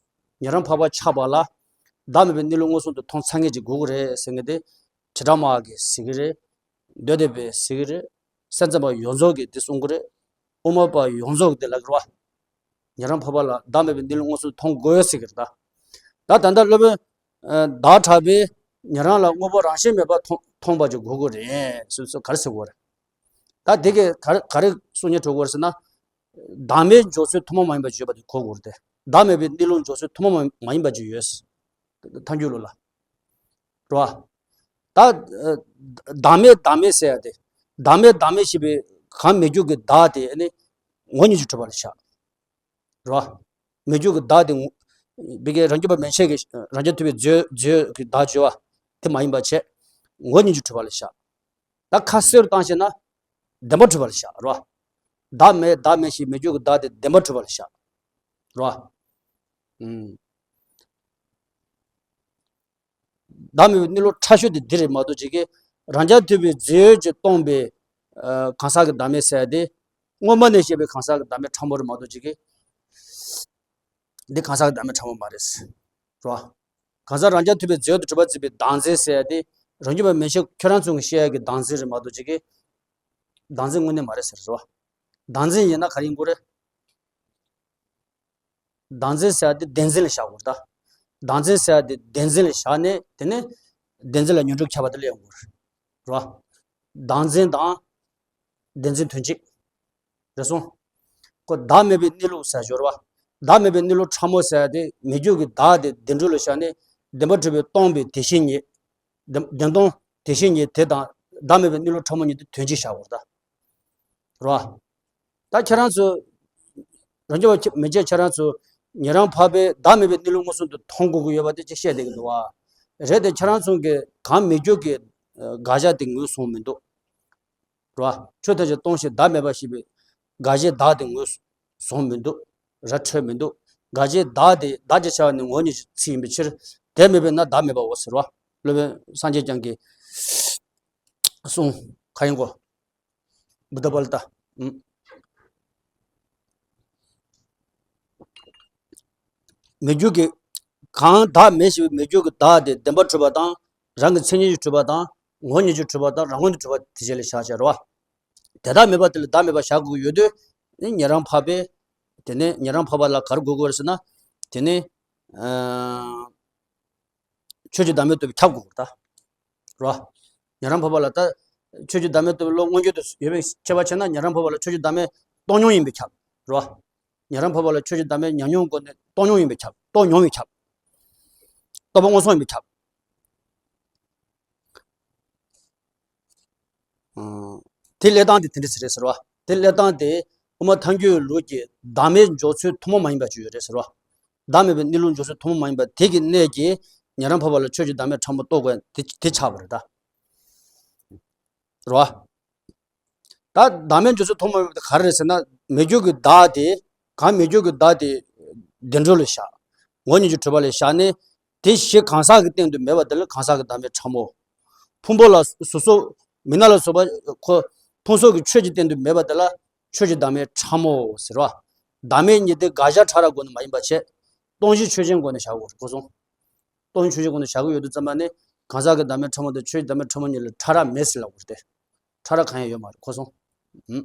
ཉན་རང་འཕགས་པ་ཆགས་པ་ལ་བདག་མེད་པའི་གནས་ལུགས་མངོན་སུམ་དུ་མཐོང་ཚར་མཁན་ཅིག་དགོས་ཀྱི་རེད་ཟེར་མཁན་དེ། བྱེ་བྲག་སྨྲ་བ་གིས་ཟེར་གྱི་རེད། མདོ་སྡེ་པས་ཟེར་གྱི་རེད། སེམས་ཙམ་པ་ཡོངས་རྫོགས་ཀྱིས་དེ་གསུང་གི་རེད། དབུ་མ་པ་ཡོངས་རྫོགས་ཀྱིས་དེ་ལབ་ཀྱི་རེད་བ། ཉན་རང་འཕགས་པ་ལ་བདག་མེད་པའི་གནས་ལུགས་མངོན་སུམ་མཐོང་དགོས་ཟེར་གྱི་རེད་ད། ད་ད་ལྟ་སློབ་དཔོན་ཨ་བདག་གྲགས་པས་ཉན་རང་ལ་དངོས་པོ་རང་བཞིན་མེད་པར་མཐོང་མཐོང་པ་ཅིག་དགོས་ཀྱི་རེད་ཟེར་ཚུལ་ག་རེ་ཟེར་དགོས་རེད། ད་དེ་གས་ག་རེ་ག་རེ་གསུང་ཉན་འགྲོ་དགོས་རེད་ཟེར་ན། བདག་མེད་འཇོག་ཚུལ་ཐུན་མོང་མ་ཡིན་པ་ཅིག་ཡོད་པ་དེ་གོ་དགོས་རེད་དེ། བདག་མེད་པའི་གནས་ལུགས་འཇོག་ཚུལ་ཐུན་མོང་མ་ཡིན་པ་ཅིག་ཡོད། ཐལ་འགྱུར་ལུགས་ལ། རེད་བ། ད་ཨ་བདག་མེད་བདག་མེད་ཟེར་ཡ་དེ། བདག་མེད་བདག་མེད་ཞེས་པའི་གང་མེད་རྒྱུ་གི་བདག་དེ་ནི་ངོ་བོ་ཉིད་ཀྱིས་གྲུབ་པ་ལ་བཞག་རེད་བ། མེད་རྒྱུ་གི་བདག་དེ་ངོ་བོ་གི་རང་རྒྱུད་པ་མན་ཆད་ཀྱི་རང་རྐྱ་ཐུབ་པའི་རྫས་རྫས་ཀྱི་བདག་བརྗོད་པ་དེ་མ་ཡིན་པ་བྱས། ངོ་བོ་ཉིད་ཀྱིས་གྲུབ་པ་ལ་བཞག་ད་ཁ་གསལ་རུ་བཏང་བྱས་ན། བདེན་པར་གྲུབ་པ་ལ་བཞག་རེད་བ། བདག་མེད་བདག་མེད་ཞེས་མེད་རྒྱུ་གི་བདག་དེ་བདེན་པར་གྲུབ་པ་ལ་བཞག་རེད་བ། ཨུམ། བདག་མེད་པའི་གནས་ལུགས་ཕྲ་ཤོས་དེ་འདི་རེད་མ་གཏོགས་ཅིག་གིས། རང་རྐྱ་ཐུབ་པའི་རྫས་ཀྱིས་སྟོང་པའི་ཨ་གང་ཟག་གི་བདག་མེད་ཟེར་ཡ་དེ། དངོས་མ་ནས་བཤད་པའི་གང་ཟག་གི་བདག་མེད་ཕྲ་མོ་རེད་མ་གཏོགས་ཅིག་གིས། འདི་གང་ཟག་གི་བདག་མེད་ཕྲ་མོ་མ་རེད། རེད་བ། གང་ཟག་རང་རྐྱ་ཐུབ་པའི་རྫས་ཡོད་དུ་གྲུབ་པར་བརྩིས་པའི་བདག་འཛིན་ཟེར་ཡ་དེ་རང་རྒྱུད་པ་མན་ཆད་ཁྱོད་རང་ཚོ་གི་བཤད་ཡ་གི་བདག་འཛིན་རེད་མ་གཏོགས་ཅིག་གི་བདག་འཛིན་དངོས་གནས་མ་རེད་ཟེར་རེད་བ། བདག་འཛིན་ཡིན་ན་ག་རེ་ཡིན་དགོས་རེད། བདག་འཛིན་ཟེར་ཡ་དེ་བདེན་འཛིན་ལ་བཞག་དགོས་རེད་ད། བདག་འཛིན་ཟེར་ཡ་དེ་བདེན་འཛིན་ལ་བཞག་ནས་དེ་ནས་བདེན་འཛིན་ལ་ཉོན་སྒྲིབ་ཁྱབ་པ་དེ་ལ་ཡོང་དགོས་རེད། རེད་བ། བདག་འཛིན་དང་བདེན་འཛིན་དོན་གཅིག་རེད་སོང་། ཁོ་བདག་མེད་པའི་གནས་ལུགས་ཟེར་སྦྱོར་བ། བདག་མེད་པའི་གནས་ལུགས་ཕྲ་མོ་ཟེར་ཡ་དེ་མི་རྒྱུད་ཀྱི་བདག་དེ་བདེན་གྲུབ་ལ་བཞག་ནས་བདེན་པར་གྲུབ་པའི་སྟོང་པའི་དེ་བཞིན་ཉིད། བདེན་བདེན་སྟོང་དེ་བཞིན་ཉིད་དེ་དང་བདག་མེད་པའི་གནས་ལུགས་ཕྲ་མོ་གཉིས་དེ་དོན་གཅིག་བཞག་དགོས་རེད་ད། རེད་བ། ད་ཁྱེད་རང་ཚོ་རང་རྒྱུད་པ་མན་ཆད་ཁྱེད་རང་ཚོ་ཉན་རང་འཕགས་པའི་བདག་མེད་པའི་གནས་ལུགས་མངོན་སུམ་དུ་མཐོང་དགོས་ཀྱི་ཡོད་པ་དེ་ཅིག་བཤད་བསྡད་ཀྱི་འདུག་བ། རེད་དེ་ཁྱེད་རང་ཚོ་གིས་གང་མི་རྒྱུད་ཀྱི་དགག་བྱ་དེ་ངོས་བཟུང་མི་འདུག་རེད་བ། ཆོས་ཐམས་ཅད་སྟོང་ཞིང་བདག་མེད་པ་ཞེས་པའི་དགག་བྱའི་བདག་དེ་ངོས་བཟུང་མི་འདུག་ར་འཕྲོད་མི་འདུག་དགག་བྱའི་བདག་དེ་བདག་ཅེས་བྱ་བ་ནི་ངོ་བོ་ཉིད་ཀྱི་ཚིག་ཡིན་པའི་ཕྱིར་དེ་མེད་པས་ན་བདག་མེད་པའོ་ཟེར་བ། སློབ་དཔོན་སངས་རྒྱས་བསྐྱངས་ཀྱིས་གསུངས། ག་ཡིན་གོ་བུདྡྷ་བྷ་ལ་ཏ། ཨུམ། མི་རྒྱུད་ཀྱི་གང་བདག་མེད་ཞེས་པའི་མི་རྒྱུད་ཀྱི་བདག་དེ་བདེན་པར་གྲུབ་པ་དང་རང་གི་མཚན་ཉིད་ཀྱིས་གྲུབ་པ་དང་ངོ་བོ་ཉིད་ཀྱིས་གྲུབ་པ་དང་རང་ངོས་ནས་གྲུབ་པ་དེ་བཞིན་ལ་བཞག་བྱ་རོ། དེ་བདག་མེད་པ་དེ་ལ་བདག་མེད་པ་བཞག་དགོས་ཀྱི་ཡོད་དུས་ནི་ཉན་རང་འཕགས་པས་དེ་ནས་ཉན་རང་འཕགས་པ་ལ་ག་རེ་དགོས་ཀྱི་ཡོད་རེད་ཟེར་ན། དེ་ནི་ཨ། ཆོས་ཀྱི་བདག་མེད་རྟོགས་པས་ཁྱབ་དགོས་པར་ཐལ། རོ། ཉན་རང་འཕགས་པ་ལ་ད། ཆོས་ཀྱི་བདག་མེད་རྟོགས་པའི་བློ་མངོན་གྱུར་དུ་ཡོད་པའི་ཁྱད་པར་ཕྱེ་ན་ཉན་རང་འཕགས་པ་ལ་ཆོས་ཀྱི་བདག་མེད་སྟོང་མྱོང་ཡིན་པས་ཁྱབ། རོ། ཉན་རང་འཕགས་པ་ལ་ཆོས་ཀྱི་བདག་མེད་ཉམས་མྱོང་སྒོ་ནས་རྟོགས་མྱོང་ཡིན་པས་ཁྱབ། རྟོགས་མྱོང་བས་ཁྱབ། རྟོགས་པ་མངོན་སུམ་ཡིན་པས་ཁྱབ། དེ་ལས་སྟངས་དེ་དེ་འདྲ་ཟེར་རེད་ཟེར་བ། དེ་ལས་སྟངས་དེ་དབུ་མ་ཐལ་འགྱུར་ལུགས་ཀྱི་བདག་མེད་འཇོག་ཚུལ་ཐུན་མོང་མ་ཡིན་པ་ཅིག་ཡོད་རེད་ཟེར་བ། བདག་མེད་པའི་གནས་ལུགས་འཇོག་ཚུལ་ཐུན་མོང་མ་ཡིན་པ་དེ་གི་གནད་ཀྱིས་ཉན་རང་འཕགས་པ་ལ་ཆོས་ཀྱི་བདག་མེད་ཕྲ་མོ་རྟོགས་དགོས་དེ་དེ་ཆགས་པ་རེད་ད། རེད་བ། ད་བདག་མེད་འཇོག་ཚུལ་ཐུན་མོང་མ་ཡིན་པ་དེ་ག་རེ་རེད་ཟེར་ན་མི་རྒྱུད་ཀྱི་བདག་དེ་གང་མི་རྒྱུད་ཀྱི་བདག་དེ་བདེན་གྲུབ་ལ་བཞག་ངོ་བོ་ཉིད་ཀྱིས་གྲུབ་པ་ལ་བཞག་ནས་དེ་གཞི་གང་ཟག་གི་སྟེང་དུ་མེད་པ་དེ་ལ་གང་ཟག་གི་བདག་མེད་ཕྲ་མོ། ཕུང་པོ་ལ་གཟུགས་སོགས་མི་སྣ་ལ་སོགས་པ་ཁོ་མཐོང་ཚོར་གྱི་ཆོས་ཀྱི་སྟེང་དུ་མེད་པ་དེ་ལ་ཆོས་ཀྱི་བདག་མེད་ཕྲ་མོ་ཟེར་བ། བདག་མེད་གཉིས་དེ་དགག་བྱ་ཕྲ་རགས་སྒོ་ནས་མ་ཡིན་པ་བྱས། སྟོང་གཞི་ཆོས་ཅན་སྒོ་ནས་བཞག་དགོས་རེད་གོ་སོང་། སྟོང་གཞི་ཆོས་ཅན་སྒོ་ནས་བཞག་གི་ཡོད་དུས་ཙམ་པ་ནི་གང་ཟག་གི་བདག་མེད་ཕྲ་མོ་དང་ཆོས་ཀྱི་བདག་མེད་ཕྲ་མོ་གཉིས་ལ་ཕྲ་རགས་མེད་ཟེར་ལབ་དགོས་རེད་དེ། ཕྲ་རགས་གང་ཡང་ཡོད་མ་རེད་གོ་སོང་། ཨུམ།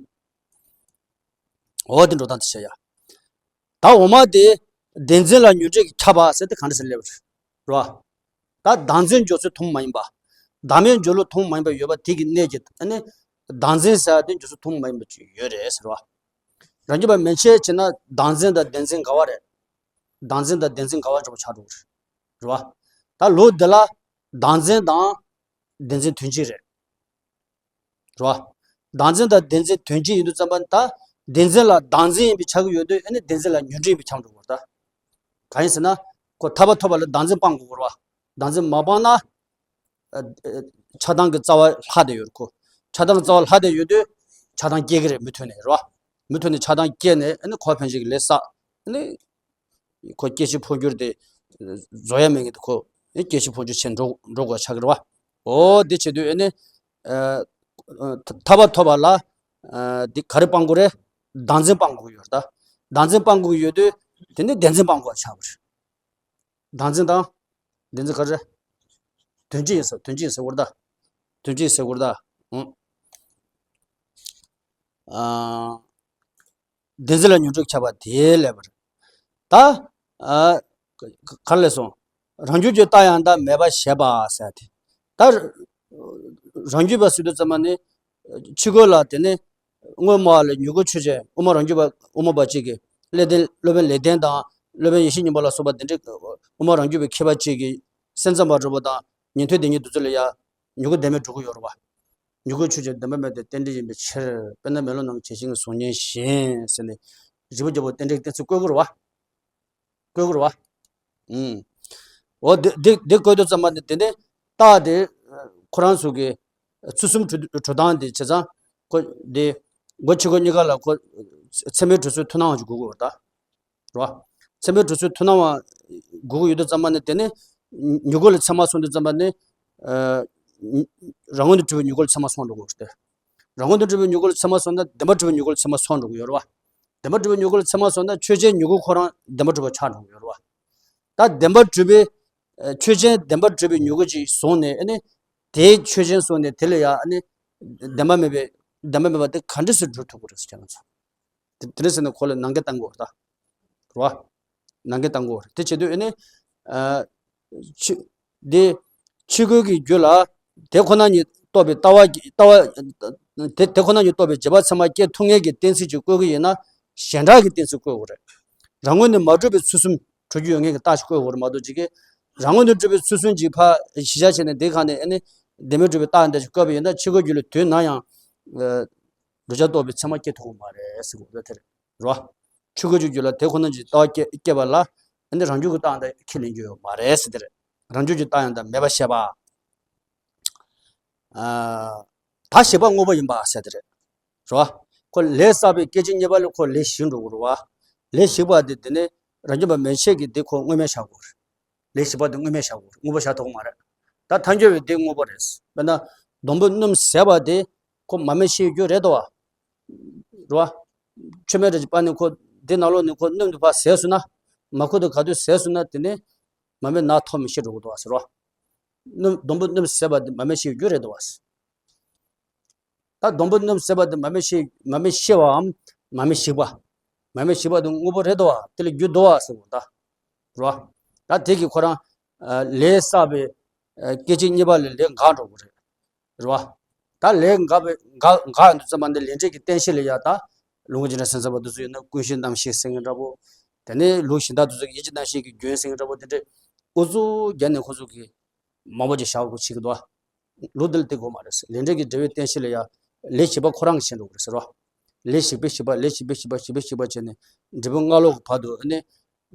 འོ་དེ་འགྲོ་སྟངས་དེ་བྱས་ཡ། ད་འོ་མ་དེ་བདེན་འཛིན་ལ་ཉོན་སྒྲིབ་ཀྱིས་ཁྱབ་པ་ཟེར་དེ་གང་འདྲ་ཟེར་སླེབས་རེད། རོ། ད་བདག་འཛིན་འཇོག་ཚུལ་ཐུན་མོང་མ་ཡིན་པ། བདག་མེད་འཇོག་ལུགས་ཐུན་མོང་མ་ཡིན་པ་ཡོད་པ་དེ་གི་གནད་ཀྱིས་ཨ་ནི། བདག་འཛིན་ཟེར་བ་དེ་འཇོག་ཚུལ་ཐུན་མོང་མ་ཡིན་པ་ཅིག་ཡོད་རེད་ཟེར་བ། རང་རྒྱུད་པ་མན་ཆད་བྱས་ན་བདག་འཛིན་དང་བདེན་འཛིན་འགལ་བ་རེད། བདག་འཛིན་དང་བདེན་འཛིན་འགལ་བ་འདྲ་པོ་ཆགས་འགྲོ་གི་རེད། རེད་བ། ད་ལུགས་འདི་ལ་བདག་འཛིན་དང་བདེན་འཛིན་དོན་གཅིག་རེད། རེད་བ། བདག་འཛིན་དང་བདེན་འཛིན་དོན་གཅིག་ཡིན་དུས་ཙམ་པ་ད་བདེན་འཛིན་ལ་བདག་འཛིན་ཡིན་པས་ཆགས་ཀྱི་ཡོད་དུས་ཨ་ནི་བདེན་འཛིན་ལ་ཉོན་སྒྲིབ་ཡིན་པས་ཆགས་འགྲོ་གི་རེད་ད། གང་ཡིན་ཟེར་ན། ཁོ་ཐར་པ་ཐོབ་པ་ལ་བདག་འཛིན་སྤང་དགོས་རེད་བ། བདག་འཛིན་མ་སྤངས་ན། ཨ། ཨ། ཆགས་སྡང་གི་རྩ་བ་ལྷག་བསྡད་ཡོད་རེད་ཁོ། ཆགས་སྡང་གི་རྩ་བ་ལྷག་བསྡད་ཡོད་དུས་ཆགས་སྡང་སྐྱེ་གི་རེད་མུ་མཐུད་ནས་རེད་བ། མུ་མཐུད་ནས་ཆགས་སྡང་སྐྱེས་ནས་ཨ་ནི་ཁོ་ཕན་ཆད་ཀྱི་ལས་བསགས། ཨ་ནི། ཁོ་སྐྱེ་འཆི་འཕོ་འགྱུར་དེ་རྫོགས་ཡ་མེད་མཁན་དེ་ཁོ་སྐྱེ་འཆི་འཕོ་འགྱུར་བྱས་འགྲོ་འགྲོ་དགོས་ཆགས་ཀྱི་རེད་བ། འོ་དེ་བྱེད་དུས་ཨ་ནི། ཨ། ཐར་པ་ཐོབ་པ་ལ། ཨ། དེ་ག་རེ་སྤང་དགོས་རེད། བདག་འཛིན་སྤང་དགོས་ཡོད་རེད་ད། བདག་འཛིན་སྤང་དགོས་ཡོད་དུས་དེ་ནི་བདེན་འཛིན་སྤང་དགོས་ཆགས་པ་རེད། བདག་འཛིན་དང་། བདེན་འཛིན་ག་རེ། དོན་གཅིག་ཡིན་ཟེར་དོན་གཅིག་ཡིན་ཟེར་བར་ད། དོན་གཅིག་ཡིན་ཟེར་བར་ད། ཨང་། ཨ། བདེན་འཛིན་ལ་ཉོན་སྒྲིབ་ཁྱབ་པ་དེ་ལས་པར། ད། ཨ། ག་ག་ལས་སོང་། རང་རྒྱུད་ཀྱི་རྟགས་ཡང་དག་མེད་པར་བཞེད་པ་ཟེར་ཏེ། ད། རང་རྒྱུད་པ་ཟེར་དུས་ཙམ་པ་ནི། ཕྱི་རྒོལ་ལ་དེ་ནི། དངོས་སྨྲ་བ་ལ་མྱུ་གུ་ཆོས་ཅན་དབུ་མ་རང་རྒྱུད་པ་དབུ་མ་པ་གཅིག་གིས་ཀླད་ལྡན་སློབ་དཔོན་ལེགས་ལྡན་དང་སློབ་དཔོན་ཡེ་ཤེས་སྙིང་པོ་ལ་སོགས་པ་དེ་འདྲའི་དབུ་མ་རང་རྒྱུད་པའི་མཁས་པ་གཅིག་གིས་སེམས་ཙམ་པ་འདྲ་པོ་དང་ཉན་ཐོས་སྡེ་གཉིས་དེ་ཚོ་ལ་ཡང་མྱུ་གུ་བདེན་མེད་སྒྲུབ་ཀྱི་ཡོད་རེད་བ། མྱུ་གུ་ཆོས་ཅན་བདེན་པ་མེད་དེ་རྟེན་འབྲེལ་ཡིན་པའི་ཕྱིར། དཔེར་ན་མེ་ལོང་ནང་གི་བྱད་བཞིན་གྱི་གཟུགས་བརྙན་བཞིན་ཟེར་ནས་རིལ་བུ་རྒྱལ་པོ་རྟེན་འབྲེལ་གྱི་གཏན་ཚིགས་བཀོད་ཀྱི་རེད་བ། བཀོད་དགོས་རེད་བ། ཨུམ། འོ་དེ་དེ་དེ་བཀོད་དུས་ཙམ་པ་ནི་དེ་ནས་རྟགས་དེ་ཁོ་རང་ཚོ་གི་ཚུལ་གསུམ་གྲུབ་གྲུབ་སྟངས་དེ་བྱས་ཙང་ཁོ་དེ་སྒོ་ཕྱི་སྒོ་གཉིས་ཀ་ལ་ཁོ་ཚད་མའི་གྲུབ་ཚུལ་མཐུན་སྣང་བ་ཞིག་དགོས་ཀྱི་རེད་ད། རེད་བ། ཚད་མའི་གྲུབ་ཚུལ་མཐུན་སྣང་བ་དགོས་ཀྱི་ཡོད་དུས་ཙམ་པ་ནི་དེ་ནས་མྱུ་གུ་ལ་ཚད་མ་སོང་དུས་ཙམ་པ་ནི་ཨ་རང་ངོས་ནས་གྲུབ་པའི་མྱུ་གུ་ལ་ཚད་མ་སོང་འགྲོ་གི་རེད་དེ། རང་ངོས་ནས་གྲུབ་པའི་མྱུ་གུ་ལ་ཚད་མ་སོང་ན་བདེན་པར་གྲུབ་པའི་མྱུ་གུ་ལ་ཚད་མ་སོང་འགྲོ་གི་ཡོད་རེད་བ། བདེན་པར་གྲུབ་པའི་མྱུ་གུ་ལ་ཚད་མ་སོང་ན་ཆོས་ཅན་མྱུ་གུ་ཁོ་རང་བདེན་པར་གྲུབ་པ་ཆགས་འགྲོ་གི་ཡོད་རེད་བ། ད་བདེན་པར་གྲུབ་པའི་ ཆོས་ཅན་བདེན་པར་གྲུབ་པའི་མྱུ་གུ་ཅིག་བཟུང་ནས་ཨ་ནི་དེའི་ཆོས་ཅན་བཟུང་ནས་དེ་ལ་ཡང་ཨ་ནི་བདེན་པ་མེད་པའི་བདེན་པ་མེད་པ་དེ་ག་འདྲ་སེ་སྒྲུབ་ཐུབ་ཀྱི་རེད་ཟེར་ཁྱེད་རང་ཚོ། དེ་དེ་འདྲ་ཟེར་ནས་ཁོ་ལ་ནན་གྱིས་བསྟན་དགོས་རེད་ད། རེད་བ། ནན་གྱིས་བསྟན་དགོས་རེད། དེ་བྱེད་དུས་ཨ་ནི། ཆོས། འདི། ཆོས་སྐུ་གི་རྒྱུད་ལ། དེ་ཁོ་ན་ཉིད་རྟོགས་པའི་ལྟ་བ་གི་ལྟ་བ། དེ་དེ་ཁོ་ན་ཉིད་རྟོགས་པའི་རྗེས་དཔག་ཚད་མ་སྐྱེ་ཐུབ་ངེས་ཀྱི་གཏན་ཚིགས་ཅིག་བཀོད་ཀྱི་ཡིན་ན། གཞན་དག་གི་གཏན་ཚིགས་བཀོད་དགོས་རེད། རང་ངོས་ནས་མ་གྲུབ་པའི་ཚུལ་གསུམ་གྲུབ་རྒྱུ་ཡོད་ངེས་ཀྱི་རྟགས་ཤིག་བཀོད་དགོས་རེད་མ་གཏོགས་ཅིག་གིས། རང་ངོས་ནས་གྲུབ་པའི་ཚུལ་གསུམ་ཅིག་ཕར་གཞི་བཞག་བྱས་ནས་དེ་ག་ནས་ཨ་ནི། བདེན་མེད་གྲུབ་པའི་རྟགས་འདི་ཅིག་བཀོད་པ་ཡིན་ན་ཆོས་སྐུ་རྒྱུད་ལ་དུས་ནམ་ཡང་། བགྲོད་བྱ་རྟོགས་པའི་ཚད་མ་སྐྱེ་ཐུབ་ཀྱི་མ་རེད་ཟེར་དགོས་རེད་དེ་རེད། རེད་བ། ཆོས་སྐུ་གི་རྒྱུད་ལ་དེ་ཁོ་ན་གྱི་ལྟ་བ་སྐྱེ་སྐྱེས་པ་ལ། ཨ་ནི་རང་རྒྱུད་ཀྱི་རྟགས་དང་ཁས་ལེན་རྒྱུ་ཡོད་མ་རེད་ཟེར་དེ་རེད། རང་རྒྱུད་ཀྱི་རྟགས་ཡང་དག་མེད་པར་བཤད་པ། ད་ཞིག་པ་དངོས་པོ་ཡིན་པ་ཟེར་དེ་རེད། རེད་བ། ཁོ་ལས་བསགས་པའི་སྐད་ཅིག་གཉིས་པ་ལས་ཁོ་ལས་ཞིག་འགྲོ་གི་རེད་བ། ལས་ཞིག་པ་དེ་དེ་ནི་རང་རྒྱུད་པ་མན་ཆད་ཀྱིས་དེ་ཁོ་དངོས་མེད་བཞག་དགོས་རེད། ལས་བྱེད་པ་དེ་དངོས་མེད་བཞག་དགོས་རེད། དངོས་པོ་བཞག་ཐུབ་ཀྱི་མ་རེད། ད་ཐལ་འགྱུར་བའི་དེ་དངོས་པོ་རེད། དཔེར་ན། སྡོང་པོ་སྣུམ་ཟད་པ་དེ་ཁོ་མ་རྨོས་ཤེས་རྒྱུ་རེད་དོ། རེད་བ། མཆོད་མེ་རེ་ཅིག་སྤར་ནས་ཁོ་དེ་ནང་ལོགས་ནས་ཁོ་སྣུམ་དེ་ཕར་ཟད་སོང་ན། མ་ཁུ་དེ་ག་དུས་ཟད་སོང་ན་དེ་ནི་མ་རྨོས་ནག་ཐོག་མི་ཤེས་འགྲོ་གི་འདུག་བ་ཟེར་རོ། སྣུམ་སྡོང་པོ་སྣུམ་ཟད་པ་དེ་མ་རྨོས་ཤེས་རྒྱུ་རེད་དོ་བ། ད་སྡོང་པོ་སྣུམ་ཟད་པ་དེ་མ་རྨོས་ཤེས་མ་རྨོས་ཤེས་པའམ་མ་རྨོས་ཞིག་པ། མ་རྨོས་ཞིག་པ་དེ་དངོས་པོ་རེད་དོ་བ། དེ་ལ་རྒྱུ་འདུག་བ་ཟེར་བ་ད། རེད་བ། ད་དེ་གིས་ཁོ་རང་། ལས་བསགས་པའི་སྐད་ཅིག་གཉིས་པ་ལས་ལས་འགགས་འགྲོ་གི་རེད། རེད་བ། ད་ལས་འགགས་པའི་འགག་འགག་ཡོང་དུས་ཙམ་པ་འདི་ལས་འབྲས་ཀྱི་རྟེན་གཞི་ལ་ཡ་ད། ལུང་གི་རྗེས་འབྲང་སེམས་ཙམ་པ་དེ་ཚོ་ཡོད་ན་ཀུན་ཤེས་རྣམ་ཤེས་ཟེར་མཁན་འདྲ་པོ། དེ་ནས་ལུགས་གཞན་དག་དེ་ཚོ་ཡིད་ཀྱི་རྣམ་ཤེས་ཀྱི་རྒྱུན་ཟེར་མཁན་འདྲ་པོ་དེ་འདྲས་ཨུ་ཚུགས་བརྒྱབ་ནས་ཁོ་ཚོ་གིས་མང་པོ་ཅིག་བཞག་དགོས་བྱེད་ཀྱི་འདུག་ལུགས་འདི་ལ་དེ་དགོས་མ་རེད། ལས་འབྲས་ཀྱི་འབྲས་བུའི་རྟེན་གཞི་ལ་ཡ་ལས་བྱེད་པ་ཁོ་རང་གིས་བྱེད་འགྲོ་གི་རེད་ཟེར་བ། ལས་བྱེད་པའི་བྱེད་པ་ལས་བྱེད་པའི་བྱེད་པ་བྱེད་པའི་བྱེད་པ་བྱས་ནས་འབྲས་བུ་སྔ་ལོགས་ཀྱི་བར་དུ་ནི།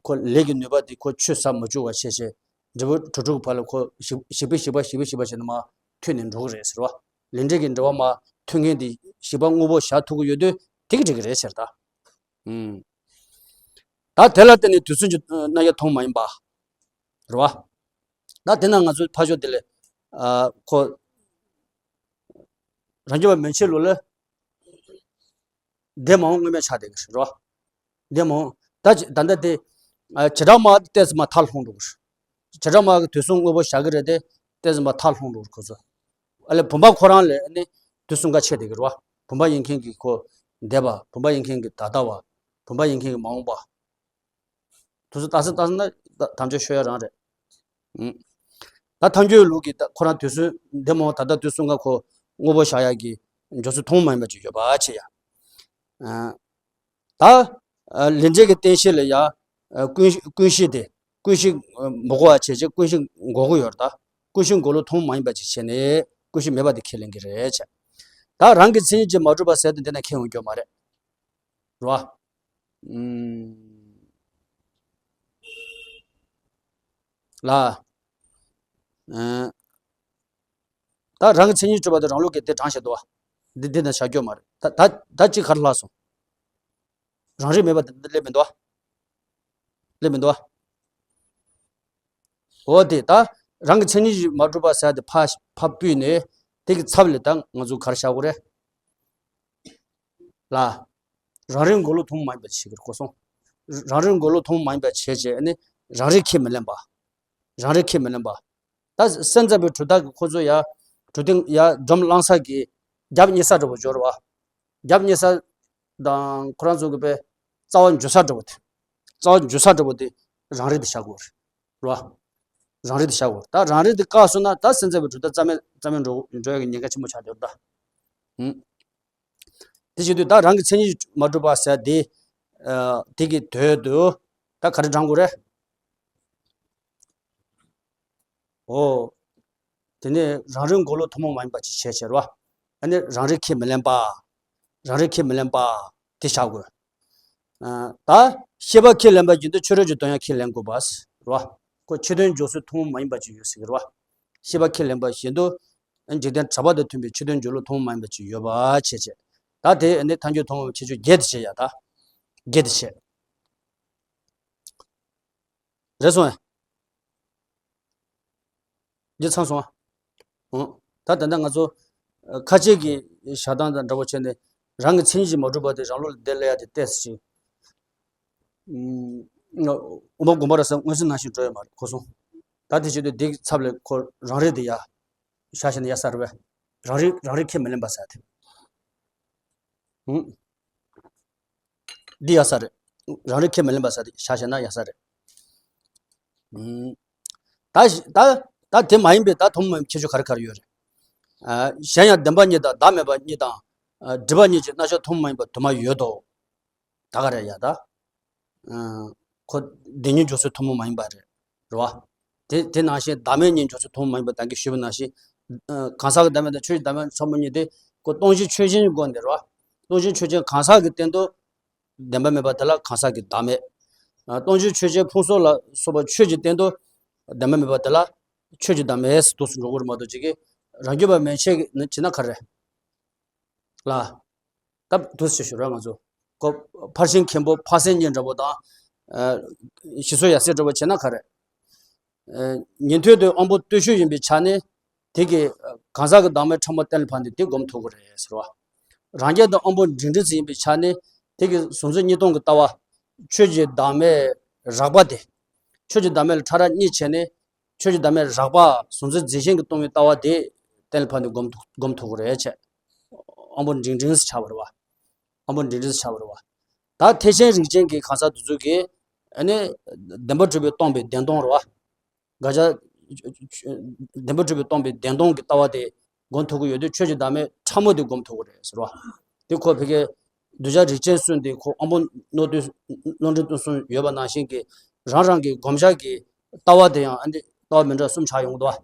ཁོ་ལས་ཀྱི་ནུས་པ་དེ་ཁོ་ཆུད་ཟ་མ་བཅུག་པ་བྱས་བྱས། འབྲས་བུ་གྲུབ་གྲུབ་ཀྱི་བར་ལ་ཁོ་ཞིག་ཞིག་པའི་ཞིག་པ་ཞིག་པའི་ཞིག་པ་བྱས་ནས་མར་མཐུད་ནས་འགྲོ་གི་རེད་ཟེར་བ། ལས་འབྲས་ཀྱི་འབྲེལ་བ་མར་མཐུད་མཁན་དེ་ཞིག་པ་དངོས་པོ་བཞག་ཐུབ་ཀྱི་ཡོད་དུས་དེ་གི་འགྲིག་གི་རེད་ཟེར་ད། ཨུམ། ད་དེ་ལ་བརྟེན་ནས་དུས་གསུམ་གྱི་རྣམ་གཞག་མཐོང་མ་ཡིན་པ། རེད་བ། ད་དེ་ན་ང་ཚོའི་ཕ་ཤོ་དེ་ལས། ཨ། ཁོ། རང་རྒྱུད་པ་མན་ཆད་ལོ་ལ། འདས་མ་འོངས་དངོས་མེད་ཆགས་བསྡད་ཀྱི་རེད་རོ། འདས་མ་འོངས་ད་ཅི་ད་ལྟ་དེ། ཨ། བྱེ་བྲག་སྨྲ་བ་དེ་ཏོག་ཙམ་མར་ཐལ་ལྷུང་འགྲོ་གི་རེད། བྱེ་བྲག་སྨྲ་བ་གིས་དུས་གསུམ་དངོས་པོ་བཞག་གི་རེད་དེ། ཏོག་ཙམ་མར་ཐལ་ལྷུང་འགྲོ་གི་རེད་ཁོ་ཚོ། ཨ་ལས་བུམ་པ་ཁོ་རང་ལས་ནི་དུས་གསུམ་ཀ་ཆད་བསྡད་ཀྱི་རེད་བ། བུམ་པ་ཡིན་མཁན་གྱི་ཁོ། འདས་པ། བུམ་པ་ཡིན་མཁན་གྱི་ད་ལྟ་བ། བུམ་པ་ཡིན་མཁན་གྱི་མ་འོངས་པ། དུས་གསུམ་ལྟ་ས་ལྟ་ས་ན་ད་དམ་བཅའ་ཤོར་ཡ་རང་རེད། ཨང་། ད་ཐལ་འགྱུར་ལུགས་ཀྱི་ད་ཁོ་རང་དུས་གསུམ་འདས་མ་འོངས་ད་ལྟ་དུས་གསུམ་ཀ་ཁོ་དངོས་པོ་བཞག་ཡ་གི་འཇོག་ཚུལ་མཐོང་མ་ཡིན་པ་ཅིག་ཡོད་པ་བྱས་ཡ། ཨ། ད། ཨ། ལས་འབྲས་ཀྱི་རྟེན་གཞི་ལ་ཡ། ཨ། ཀུན་ཀུན་གཞི་དེ། ཀུན་གཞི་མི་གོ་བ་བྱས་བྱས་ཀུན་གཞི་འགོག་གི་ཡོད་རེད་ད། ཀུན་གཞི་འགོག་ལུགས་མཐོང་མ་ཡིན་པ་ཅིག་བྱས་ནས་ཀུན་གཞི་མེད་པ་དེ་ཁས་ལེན་གྱི་རེད་བྱས། ད་རང་གི་མཚན་ཉིད་ཀྱིས་མ་གྲུབ་པ་ཟེར་དེ་འདི་ན་ཁྱེར་ཡོང་རྒྱུ་མ་རེད། རེད་བ། ཨུམ། ལ། ཨ། ད་རང་གི་མཚན་ཉིད་གྲུབ་པ་དེ་རང་ལུགས་ཀྱིས་དེ་དྲངས་བཞག་འདུག་བ། འདི་འདི་ན་བཞག་རྒྱུ་མ་རེད། ད་ད་ད་ཅི་ག་རེ་ལྷག་སོང་། རང་རིག་མེད་པ་དེ་འདི་སླེབས་མི་འདུག་བ། སླེབས་མི་འདུག་བ། འོ་དེ་ད་རང་གི་མཚན་ཉིད་ཀྱིས་མ་གྲུབ་པ་ཟེར་དེ་ཕར་ཕར་ཕུད་ནས་དེ་གི་ཚབ་ལ་ད་ང་ཚོ་ག་རེ་བཞག་དགོས་རེད། ལ། རང་རིག་འགོག་ལུགས་མཐོང་མ་ཡིན་པ་བྱེད་ཀྱི་རེད་ཁོ་སོང་། རང་རིག་འགོག་ལུགས་མཐོང་མ་ཡིན་པ་བྱས་བྱས་ནི་རང་རིག་ཁས་མི་ལེན་པ། རང་རིག་ཁས་མི་ལེན་པ། ད་སེམས་ཙམ་པའི་གྲུབ་མཐའ་གི་ཁོ་ཚོ་ཡ། གྲུབ་མཐའ་ཡ་སྒྲོམ་བསླང་ས་གི་རྒྱབ་རྙེད་ས་འདྲ་པོ་འབྱོར་བ། རྒྱབ་རྙེད་ས་དང་ཁོ་རང་ཚོ་གི་པའི་རྩ་བ་འཇུ་ས་འདྲ་པོ་དེ། རྩ་བ་འཇུ་ས་འདྲ་པོ་དེ་རང་རིག་དེ་བཞག་དགོས་རེད། རེད་བ། རང་རིག་དེ་བཞག་དགོས་རེད། ད་རང་རིག་དེ་བཀག་སོང་ན་ད་སེམས་ཙམ་པའི་གྲུབ་མཐའ་རྩ་མེད་རྩ་མེད་འགྲོ་འགྲོ་ཡ་གི་ཉེན་ཁ་ཆེན་པོ་ཆགས་བསྡད་རེད་ད། ཧུམ། དེ་བྱེད་དུས་ད་རང་གི་མཚན་ཉིད་མ་གྲུབ་པ་ཟེར་དེ། ཨ། དེ་གི་དོད་དུ་ད་ག་རེ་བགྲང་དགོས་རེད། འོ། དེ་ནས་རང་རིག་འགོག་ལུགས་ཐུན་མོང་མ་ཡིན་པ་ཅིག་བྱས་བྱས་རེད་བ། ཨ་ནི་རང་རིག་ཁས་མི་ལེན་པ། རང་རིག་ཁས་མི་ལེན་པ། དེ་བཞག་དགོས། ཨ། ད་ཤེས་པ་ཁས་ལེན་པ་བཞིན་དུ་ཕྱི་རོལ་གྱི་དོན་ཡང་ཁས་ལེན་དགོས་པ། རེད་བ། ཁོ་ཕྱི་དོན་འཇོག་ཚུལ་ཐུན་མོང་མ་ཡིན་པ་ཅིག་ཡོད་ཟེར་གི་རེད་བ། ཤེས་པ་ཁས་ལེན་པ་བཞིན་དུ། འཇིག་རྟེན་གྲགས་པ་དང་མཐུན་པའི་ཕྱི་དོན་འཇོག་ལུགས་ཐུན་མོང་མ་ཡིན་པ་ཅིག་ཡོད་པ་བྱས་བྱས། ད་དེ་ནི་ཐལ་འགྱུར་ཐུན་མོང་བའི་ཁྱད་ཆོས་བརྒྱད་དེ་བྱས་ཡ་ད། བརྒྱད་དེ་བྱས། རེད་སོང་ཨེ། འདི་ཚང་སོང་ཨ། འོང་། ད་ད་ལྟ་ང་ཚོ། ཨ། ཁ་ཆེ་གི་བཞག་སྟངས་དང་འདྲ་པོ་བྱས་ནས་རང་གི་མཚན་ཉིད་ཀྱིས་མ་གྲུབ་པ་དེ་རང་ལུགས་ལ་བདེ་སླ་ཡ་དེ་ཏོག་ཙམ་ཅིག་ཨུམ། དབུ་མ་དགོངས་པ་རབ་གསལ་མངོན་གསལ་ནང་བཞིན་འགྲོ་ཡ་མ་རེད་ཁོ་སོང་། ད་དེ་བྱེད་དུས་འདི་ཚབ་ལས་ཁོ་རང་རིག་དེ་ཡ། བཞག་བྱས་ན་ཡ་ས་རེད་པས། རང་རིག་རང་རིག་ཁས་མི་ལེན་པ་ཟེར་དེ། ཧུམ། འདི་ཡ་ས་རེད། རང་རིག་ཁས་མི་ལེན་པ་ཟེར་དེ་བཞག་བྱས་ན་ཡ་ས་རེད། ཧུམ། ད་ད་ད་དེ་མ་ཡིན་པའི་ད་དུ་མ་ཡིན་པའི་ཁྱད་ཆོས་ག་རེ་ག་རེ་ཡོད་རེད། ཨ། གཞན་ཡང་བདེན་པ་གཉིས་དང་བདག་མེད་པ་གཉིས་དང་། ཨ། སྒྲིབ་པ་གཉིས་ཀྱི་རྣམ་གཞག་ཐུན་མོང་མ་ཡིན་པ་དུ་མ་ཡོད་དོ། ད་ག་རེ་ཡ་ད། ཨ། ཁོ་བདེན་གཉིས་འཇོག་ཚུལ་ཐུན་མོང་མ་ཡིན་པ་རེད། རེད་བ། དེ་དེ་ནང་བཞིན་བདག་མེད་གཉིས་འཇོག་ཚུལ་ཐུན་མོང་མ་ཡིན་པ་ད་གིན་ཞུས་པ་ནང་བཞིན། ཨ། གང་ཟག་གི་བདག་མེད་དང་ཆོས་ཀྱི་བདག་མེད་ཕྲ་མོ་གཉིས་དེ་ཁོ་སྟོང་གཞི་ཆོས་ཅན་གྱི་སྒོ་ནས་རེད་བ། སྟོང་གཞི་ཆོས་ཅན་གང་ཟག་གི་སྟེང་དུ་བདེན་པ་མེད་པ་དེ་ལ་གང་ཟག་གི་བདག་མེད། ཨ། སྟོང་གཞི་ཆོས་ཅན་ཕུང་སོགས་ལ་སོགས་པ་ཆོས་ཀྱི་སྟེང་དུ་བདེན་པ་མེད་པ་དེ་ལ་ཆོས་ཀྱི་བདག་མེད་ཟེར་འདུག་སེ་འགྲོ་གི་རེད་མ་གཏོགས་ཅིག་གིས་རང་རྒྱུད་པ་མན་ཆད་ཀྱི་ནི་བྱས་ན་ག་རེ། ལ། སྟབས་བདེ་ཞེས་ཞུ་ར་ང་ཚོ། ཁོ་ཕར་ཕྱིན་མཁན་པོ་ཕ་སེང་གཉིས་འདྲ་པོ་དང་། ཨ། ཞི་འཚོ་ཡབ་སྲས་འདྲ་པོ་བྱས་ན་ག་རེ། ཨ། ཉན་ཐོས་དེ་དབང་པོ་བརྟུལ་ཞུགས་ཡིན་པའི་ཆ་ནས་དེ་གི་གང་ཟག་གི་བདག་མེད་ཕྲ་མོ་གཏན་ལ་ཕབ་ནས་དེ་སྒོམ་ཐུབ་ཀྱི་རེད་ཟེར་བ། རང་རྒྱལ་དང་དབང་པོ་འབྲིང་འབྲིང་ཙམ་ཡིན་པའི་ཆ་ནས་དེ་གི་གཟུང་འཛིན་གཉིས་སྟོང་གི་ལྟ་བ། ཆོས་ཀྱི་བདག་མེད་རགས་པ་དེ། ཆོས་ཀྱི་བདག་མེད་ལ་ཕྲ་རགས་གཉིས་བྱས་ནས། ཆོས་ཀྱི་བདག་མེད་རགས་པ་གཟུང་འཛིན་རྫས་གཞན་གྱིས་སྟོང་བའི་ལྟ་བ་དེ་གཏན་ལ་ཕབ་ནས་སྒོམ་ཐུབ་སྒོམ་ཐུབ་ཀྱི་རེད་བྱས། དབང་པོ་འབྲིང་འབྲིང་ཟེར་བྱ་བ་རེད་བ། དབང་པོ་འབྲིང་འབྲིང་ཟེར་བྱ་བ་རེད་བ། ད་ཐེག་ཆེན་རིགས་ཅན་གྱི་གང་ཟག་དེ་ཚོ་གིས་ཨ་ནི་བདེན་པར་གྲུབ་པས་སྟོང་པའི་བདེན་སྟོང་རེད་བ། དགག་བྱ། བདེན་པར་གྲུབ་པས་སྟོང་པའི་བདེན་སྟོང་གི་ལྟ་བ་དེ་སྒོམ་ཐུབ་ཀྱི་ཡོད་དུས་ཆོས་ཀྱི་བདག་མེད་ཕྲ་མོ་དེ་སྒོམ་ཐུབ་ཀྱི་རེད་ཟེར་བ། དེ་ཁོ་ཕ་གིའི་གདུལ་བྱ་རིགས་ཅན་གསུམ་དེ་ཁོ་དབང་པོ་རྣོ་རྟུལ་རྣོ་འབྲིང་རྟུལ་གསུམ་ཡོད་པ་ནང་བཞིན་གྱི་རང་རང་གི་བསྒོམ་བྱ་གི་ལྟ་བ་དེ་ཡང་ཨ་ནི་ལྟ་བ་མི་འདྲ་གསུམ་ཆགས་ཡོང་གི་འདུག་བ།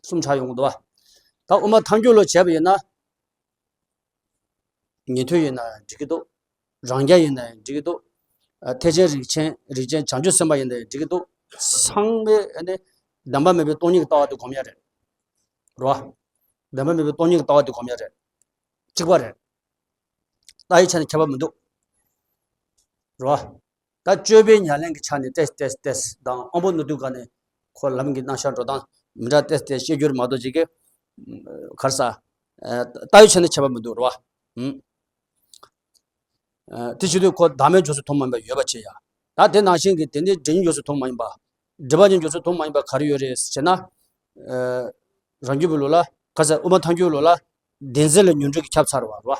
གསུམ་ཆགས་ཡོང་གི་འདུག་བ། ད་དབུ་མ་ཐལ་འགྱུར་ལ་བྱས་པ་ཡིན་ན། ཉན་ཐོས་ཡིན་ན་འགྲིག་གི་འདུག་རང་རྒྱལ་ཡིན་ན་འགྲིག་གི་འདུག་ཨ། ཐེག་ཆེན་རིགས་ཆེན་རིགས་ཅན་བྱང་ཆུབ་སེམས་དཔའ་ཡིན་ན་འགྲིག་གི་འདུག་ཚང་མས་ཨ་ནི་བདེན་པ་མེད་པའི་སྟོང་ཉིད་ཀྱི་ལྟ་བ་དེ་སྒོམ་ཡ་རེད། རེད་བ། བདེན་པ་མེད་པའི་སྟོང་ཉིད་ཀྱི་ལྟ་བ་དེ་སྒོམ་ཡ་རེད། གཅིག་པ་རེད། ལྟ་བའི་ཆ་ནས་ཁྱད་པར་མི་འདུག་རེད་བ། ད་སྤྱོད་པའི་ཉམས་ལེན་གྱི་ཆ་ནས་ཏེས་ཏེས་ཏེས་དང་དབང་པོ་རྣོ་རྟུལ་སྒང་ནས་ཁོ་ལམ་གྱི་རྣམ་གཞག་འགྲོ་སྟངས་མི་འདྲ་ཏེས་ཏེས་བཤད་རྒྱུ་རེད་མ་གཏོགས་ཅིག་གི་ག་རེ་ཟ། ལྟ་བའི་ཆ་ནས་ཁྱད་པར་མི་འདུག་རེད་བ། ཨུམ། ཨ། དེ་བྱེད་དུས་ཁོ་བདག་མེད་འཇོག་ཚུལ་ཐུན་མོང་མ་ཡིན་པ་ཡོད་པ་བྱེད་ཡ། ད་དེ་ནང་བཞིན་གྱི་དེ་ནི་འབྲིང་འཇོག་ཚུལ་ཐུན་མོང་མ་ཡིན་པ། སྒྲིབ་པ་གཉིས་འཇོག་ཚུལ་ཐུན་མོང་མ་ཡིན་པ་ག་རེ་ཡོད་རེད་ཟེར་ན། ཨ། རང་རྒྱུད་པའི་ལུགས་ལ་ག་རེ་ཟ། དབུ་མ་ཐལ་འགྱུར་ལུགས་ལ་བདེན་འཛིན་ལ་ཉོན་སྒྲིབ་ཀྱིས་ཁྱབ་ཚར་བ་རེད་བ།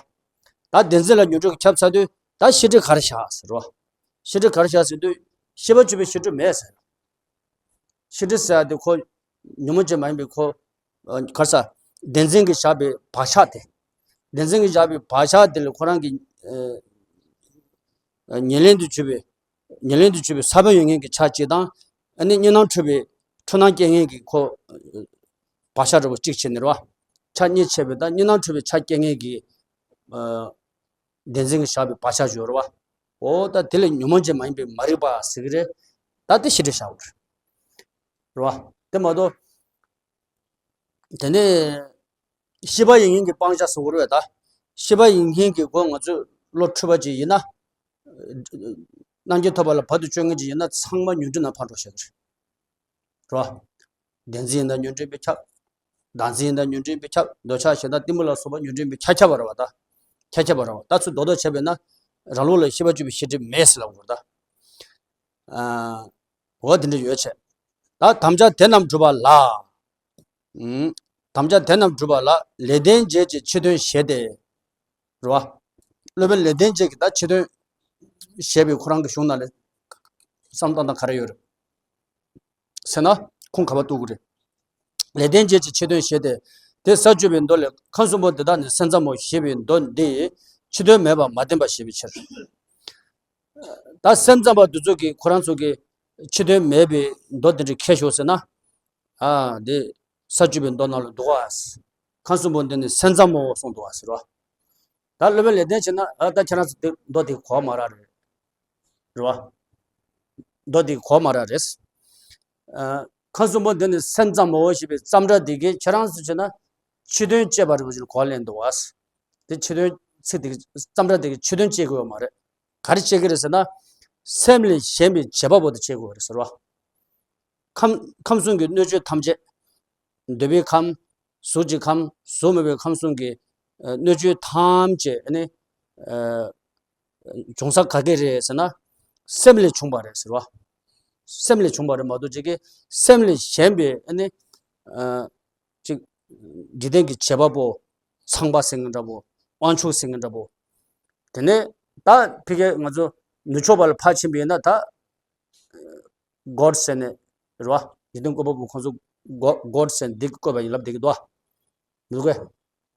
ད་བདེན་འཛིན་ལ་ཉོན་སྒྲིབ་ཀྱིས་ཁྱབ་ཚར་དུས་ད་ཤེས་སྒྲིབ་ག་རེ་བཞག་ཟེར་བ། ཤེས་སྒྲིབ་ག་རེ་བཞག་ཟེར་དུས་ཤེས་པ་བཅོས་པའི་ཤེས་སྒྲིབ་མེད་ཟེར། ཤེས་སྒྲིབ་ཟེར་ཡ་དེ་ཁོ་ཉོན་མོངས་ཅན་མ་ཡིན་པའི་ཁོ། ཨ། ག་རེ་ཟ། བདེན་འཛིན་གྱིས་བཞག་པའི་བག་ཆགས་དེ། བདེན་འཛིན་གྱིས་བཞག་པའི་བག་ཆགས་དེ་ལ་ཁོ་རང་གི། ཨ། ཉེར་ལེན་དུ་གྱུར་པའི། ཉེར་ལེན་དུ་གྱུར་པའི་ས་བོན་ཡོད་མཁན་གྱི་ཆ་གཅིག་དང་། ཨ་ནི་གཉིས་སྣང་འཁྲུལ་པའི་འཁྲུལ་སྣང་སྐྱེ་མཁན་གྱི་ཁོ། བག་ཆགས་འདྲ་པོ་གཅིག་བྱས་ནས་རེད་བ། ཆ་གཉིས་ཕྱེ་བའི་ད་གཉིས་སྣང་འཁྲུལ་པའི་ཆ་སྐྱེ་མཁན་གྱི། ཨ། བདེན་འཛིན་གྱིས་བཞག་པའི་བག་ཆགས་ཡོད་རེད་བ། འོ་ད་དེ་ལ་ཉོན་མོངས་ཅན་མ་ཡིན་པའི་མ་རིག་པ་ཟེར་གྱི་རེད། ད་དེ་ཤེས་སྒྲིབ་བཞག་པ་རེད། རེད་བ། དེ་མ་གཏོགས། དེ་ནས་ཤེས་པ་ཡིན་མཁན་གྱི་སྤང་བྱ་ཟེར་དགོས་རེད་བ་ད། ཤེས་པ་ཡིན་མཁན་གྱི་སྒོ་ང་ཚོས་བློ་འཁྲུལ་པ་ཅིག་ཡིན་ན། རྣམ་མཁྱེན་ཐོབ་པ་ལ་བར་དུ་གཅོད་མཁན་ཅིག་ཡིན་ན་ཚང་མ་ཉོན་སྒྲིབ་ནང་ཕར་འགྲོ་བྱེད་ཀྱི་རེད། རེད་བ། བདེན་འཛིན་ཡིན་ན་ཉོན་སྒྲིབ་པས་ཁྱབ། བདག་འཛིན་ཡིན་ན་ཉོན་སྒྲིབ་པས་ཁྱབ། འདོད་ཆགས་ཞེ་སྡང་གཏི་མུག་ལ་སོགས་པ་ཉོན་སྒྲིབ་པས་ཁྱབ་ཁྱབ་པ་རེད་བ་ད། ཁྱབ་ཁྱབ་པ་རེད་བ། ད་ཚུར་རྡོག་རྡོག་བྱས་པས་ན། རང་ལུགས་ལ་ཤེས་པ་བཅོས་པའི་ཤེས་སྒྲིབ་མེད་ཟེར་ལབ་དགོས་རེད་ད། ཨ། འོ་དེ་འདྲ་ཡོད་བྱས། ད་དམ་བཅའ་དེ་རྣམས་སྒྲུབ་པ་ལ། ཨུམ། དམ་བཅའ་དེ་རྣམས་སྒྲུབ་པ་ལ་ལེགས་ལྡན་འབྱེད་ཀྱི་ཕྱི་དོན་བཞེད་དེ། རེད་བ། སློབ་དཔོན་ལེགས་ལྡན་འབྱེད་ཀྱི་ད་ཕྱི་དོན་བཞེད་པའི་ཁོ་རང་གི་གཞུང་ནང་ལ་བསམ་བཏང་སྟངས་ག་རེ་ཡོད་རེད་ཟེར་ན་ཁུངས་ག་པར་གཏུག་གི་རེད། ལེགས་ལྡན་འབྱེད་ཀྱི་ཕྱི་དོན་བཞེད་དེ། དེ་ས་བཅུ་པའི་མདོ་ལས་ཁམས་གསུམ་པོ་འདི་དག་ནི་སེམས་ཙམ་མོ་ཞེས་པའི་མདོ་འདི་ཕྱི་དོན་མེད་པར་མ་བསྟན་པ་ཞེས་པའི་ཕྱིར། ད་སེམས་ཙམ་པ་འདི་ཚོ་གིས་ཁོ་རང་ཚོ་གིས་ཕྱི་དོན་མེད་པའི་མདོ་འདི་འདྲ་ཁྱེར་ཤོག་ཟེར་ན། ཨ། འདི་ས་བཅུ་པའི་མདོ་ནང་ལ་འདུག་ག། ཁམས་གསུམ་པོ་འདི་ནི་སེམས་ཙམ་མོ་གསུངས་འདུག་ག་ཟེར་བ། ད་སློབ་དཔོན་ལེགས་ལྡན་བྱས་ན། ཨ། ད་ཁྱེད་རང་ཚོ་འདི་མདོ་འདི་གོ་མ་རག་རེད། རེད་བ། མདོ་འདི་གོ་མ་རག་རེད། ཨ། ཁམས་གསུམ་པོ་འདི་ནི་སེམས་ཙམ་མོ་ཞེས་པའི་ཙམ་སྒྲ་འདི་གིས་ཁྱེད་རང་ཚོ་བྱས་ན་ཕྱི་དོན་བཅད་པ་རེད་པ་ཅིག་ལ་གོ་ལེན་འདུག་ག། དེ་ཕྱི་དོན་ཚིག་འདི་གིས་ཙམ་སྒྲ་འདི་གིས་ཕྱི་དོན་བཅད་དགོས་ཡོད་མ་རེད། ག་རེ་བཅད་ཀྱི་རེད་ཟེར་ན། སེམས་ལས་གཞན་པའི་བྱེད་པ་པོ་དེ་བཅད་དགོས་རེད་ཟེར་བ། ཁམས་ཁམས་གསུམ་གྱི་སྣོད་བཅུད་ཐམས་ཅད། འདོད་པའི་ཁམས། གཟུགས་ཀྱི་ཁམས། གཟུགས་མེད་པའི་ཁམས་གསུམ་གྱི་ཨ་སྣོད་བཅུད་ཐམས་ཅད་ནི་ཨ་བྱུང་ས་ག་གེ་རེད་ཟེར་ན། སེམས་ལས་བྱུང་བ་རེད་ཟེར་བ། སེམས་ལས་བྱུང་བ་རེད་མ་གཏོགས་ཅིག་གི་སེམས་ལས་གཞན་པའི་ཨ་ནི་ཅིག་འཇིག་རྟེན་གྱི་བྱེད་པ་པོ། ཚངས་པ་ཟེར་མཁན་འདྲ་པོ། དབང་ཕྱུག་ཟེར་མཁན་འདྲ་པོ། དེ་ནས་ད་ཕ་གི་ང་ཚོ་ནུབ་ཕྱོགས་པ་ལ་ཕར་ཕྱིན་པ་ཡིན་ན་ད་གོཌ་ཟེར་ནས་རེད་བ། འཇིག་རྟེན་བཀོད་པ་པོ་ཁོང་ཚོ་གོ་གོཌ་ཟེར་ནས་འདི་བཀོད་པ་ཡིན་ལབ་བསྡད་ཀྱི་འདུག་བ། མི་འདུག་གས།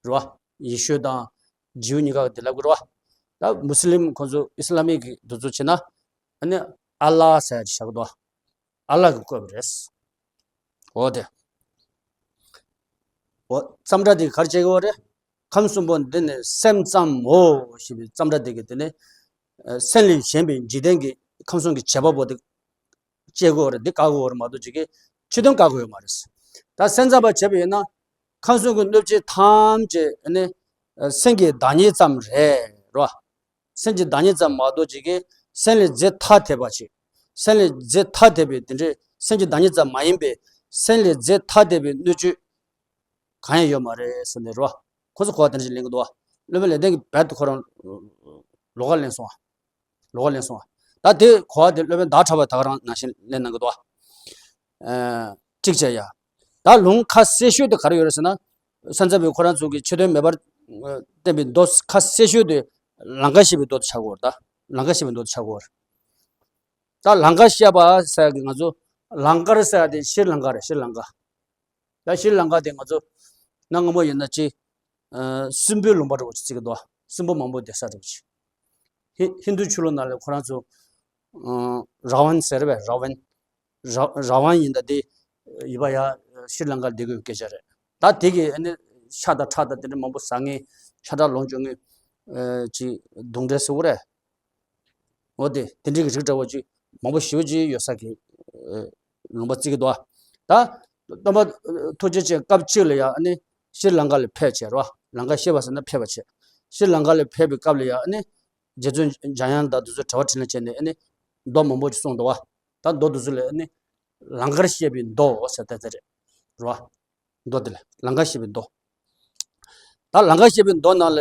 རེད་བ། ཡེ་ཤུ་དང་ཇིའུ་གཉིས་ཀ་དེ་ལབ་དགོས་རེད་བ། ད་མུ་སི་ལིམ་ཁོང་ཚོ་ཨི་སི་ལ་མིག་གི་འདི་ཚོ་བྱས་ན་ཨ་ནི་ཨ་ལ་ཟེར་ཡ་ཅིག་བཞག་གི་འདུག་ཨ་ལ་གི་བཀོད་པ་རེད། འོ་དེ། འོ་ཙམ་སྒྲ་དེ་ག་རེ་བྱེད་ཀྱི་ཡོད་རེད། ཁམས་གསུམ་པོ་འདི་ནི་སེམས་ཙམ་མོ་ཞེས་པའི་ཙམ་སྒྲ་དེ་གི་དེ་ནི་སེམས་ལས་གཞན་པའི་འཇིག་རྟེན་གྱི་ཁམས་གསུམ་གྱི་བྱེད་པ་པོ་དེ་བཅད་དགོས་རེད། འདི་བཀག་དགོས་རེད་མ་གཏོགས་ཅིག་གི་ཕྱི་དོན་བཀག་དགོས་ཡོད་མ་རེད། ད་སེམས་ཙམ་པ་བྱས་པ་ཡིན་ན་ཁམས་གསུམ་གྱི་གནོད་བྱེད་ཐམས་ཅད་ནི་སེམས་ཀྱི་བདག་ཉིད་ཙམ་རེད་རོ། སེམས་ཀྱི་བདག་ཉིད་ཙམ་མ་གཏོགས་ཅིག་གི་སེམས་ལས་རྫས་ཐ་དད་པ་ཅིག་སེམས་ལས་རྫས་ཐ་དད་པའི་དེ་འདྲའི་སེམས་ཀྱི་བདག་ཉིད་ཙམ་མ་ཡིན་པའི་སེམས་ལས་རྫས་ཐ་དད་པའི་སྣོད་བཅུད་གང་ཡང་ཡོད་མ་རེད་ཟེར་ནས་རོ། ཁོ་ཚོ་གོ་བ་དེ་འདྲ་ཞིག་ལེན་གི་འདུག་བ། སློབ་དཔོན་ལེགས་ལྡན་གྱིས་རྦད་དེ་ཁོ་རང་ལོགས་ཀ་ལེན་སོང་བ། ལོགས་ཀ་ལེན་སོང་བ། ད་དེ་གོ་བ་དེ་སློབ་དཔོན་ཟླ་གྲགས་པ་ད་ག་རང་ནང་བཞིན་ལེན་གནང་གི་འདུག་བ། ཨ། གཅིག་བྱས་ཡ། ད་ལུང་ཁ་གསལ་ཤོས་དེ་ག་རེ་ཡོད་རེད་ཟེར་ན། སེམས་ཙམ་པས་ཁོ་རང་ཚོ་གི་ཕྱི་དོན་མེད་པར་བསྟན་པའི་མདོ་ཁ་གསལ་ཤོས་དེ་ལང་ཀ་བཤད་པའི་མདོ་དེ་ཆགས་ཀྱི་ཡོད་རེད་ད། ལང་ཀ་བཤད་པའི་མདོ་དེ་ཆགས་ཀྱི་ཡོད་རེད། ད་ལང་ཀ་བཤད་པ་ཟེར་གི་ང་ཚོ་ལང་ཀར་ཟེར་དེ་ཤྲི་ལང་ཀ་རེད། ཤྲི་ལང་ཀ། ད་ཤྲི་ལང་ཀ་དེ་ང་ཚོ་གནའ་སྔ་མོ་ཡིན་ན་ཅི། ཨ། སྲིན་པོའི་ལུང་པ་འདྲ་བོ་ཅིག་བརྩི་གི་འདུག་སྲིན་པོ་མང་པོ་བསྡད་ས་འདྲ་བོ་ཅིག་ཧི་ཧིན་རྡུ་ཆོས་ལུགས་ནང་ལ་ཁོ་རང་ཚོ། ཨ། ར་ཝན་ཟེར་བས། ར་ཝན། ར་ར་ཝན་ཡིན་ད་དེ་ཡིན་པ་ཡ་ཤྲི་ལང་ཀར་བསྡད་དགོས་སྐད་ཆ་རེད། ད་དེ་གི་ཨ་ནི་ཤ་དང་ཁྲག་དང་དེ་འདྲ་མང་པོ་ཟ་མཁན། ཤ་ཁྲག་ལོངས་སྤྱོད་མཁན། ཨ། ཅིག་གདོན་འདྲེ་ཟེར་བ་རེད། འོ་དེ་དེ་འདྲའི་གི་རིགས་འདྲ་བོ་ཅིག་མང་པོ་ཞེ་པོ་ཅིག་ཡོད་ས་གི། ཨ། ལུང་པ་བརྩི་གི་འདུག་ད་སྟོན་པ་ཐུགས་རྗེ་ཅན་སྐབས་གཅིག་ལ་ཡ་ཨ་ནི་ཤྲི་ལང་ཀ་ལ་ཕེབས་བྱས་རོ། ལང་ཀ་བཤད་པ་ཟེར་ན་ཕེབས་པ་བྱས། ཤྲི་ལང་ཀ་ལ་ཕེབས་པའི་སྐབས་ལ་ཡ་ཨ་ནི་རྗེ་བཙུན་འཇམ་དབྱངས་དང་དེ་ཚོ་དྲི་བ་དྲིས་ལན་བྱས་ནས་ཨ་ནི་མདོ་མང་པོ་ཅིག་གསུངས་འདུག་བ། ད་མདོ་དེ་ཚོ་ལ་ཨ་ནི་ལང་ཀར་བཤད་པའི་མདོ་ཟེར་ཏེ་དེ་རེད་རོ། མདོ་དེ་ལ་ལང་ཀར་བཤད་པའི་མདོ། ད་ལང་ཀར་བཤད་པའི་མདོ་ནང་ལ་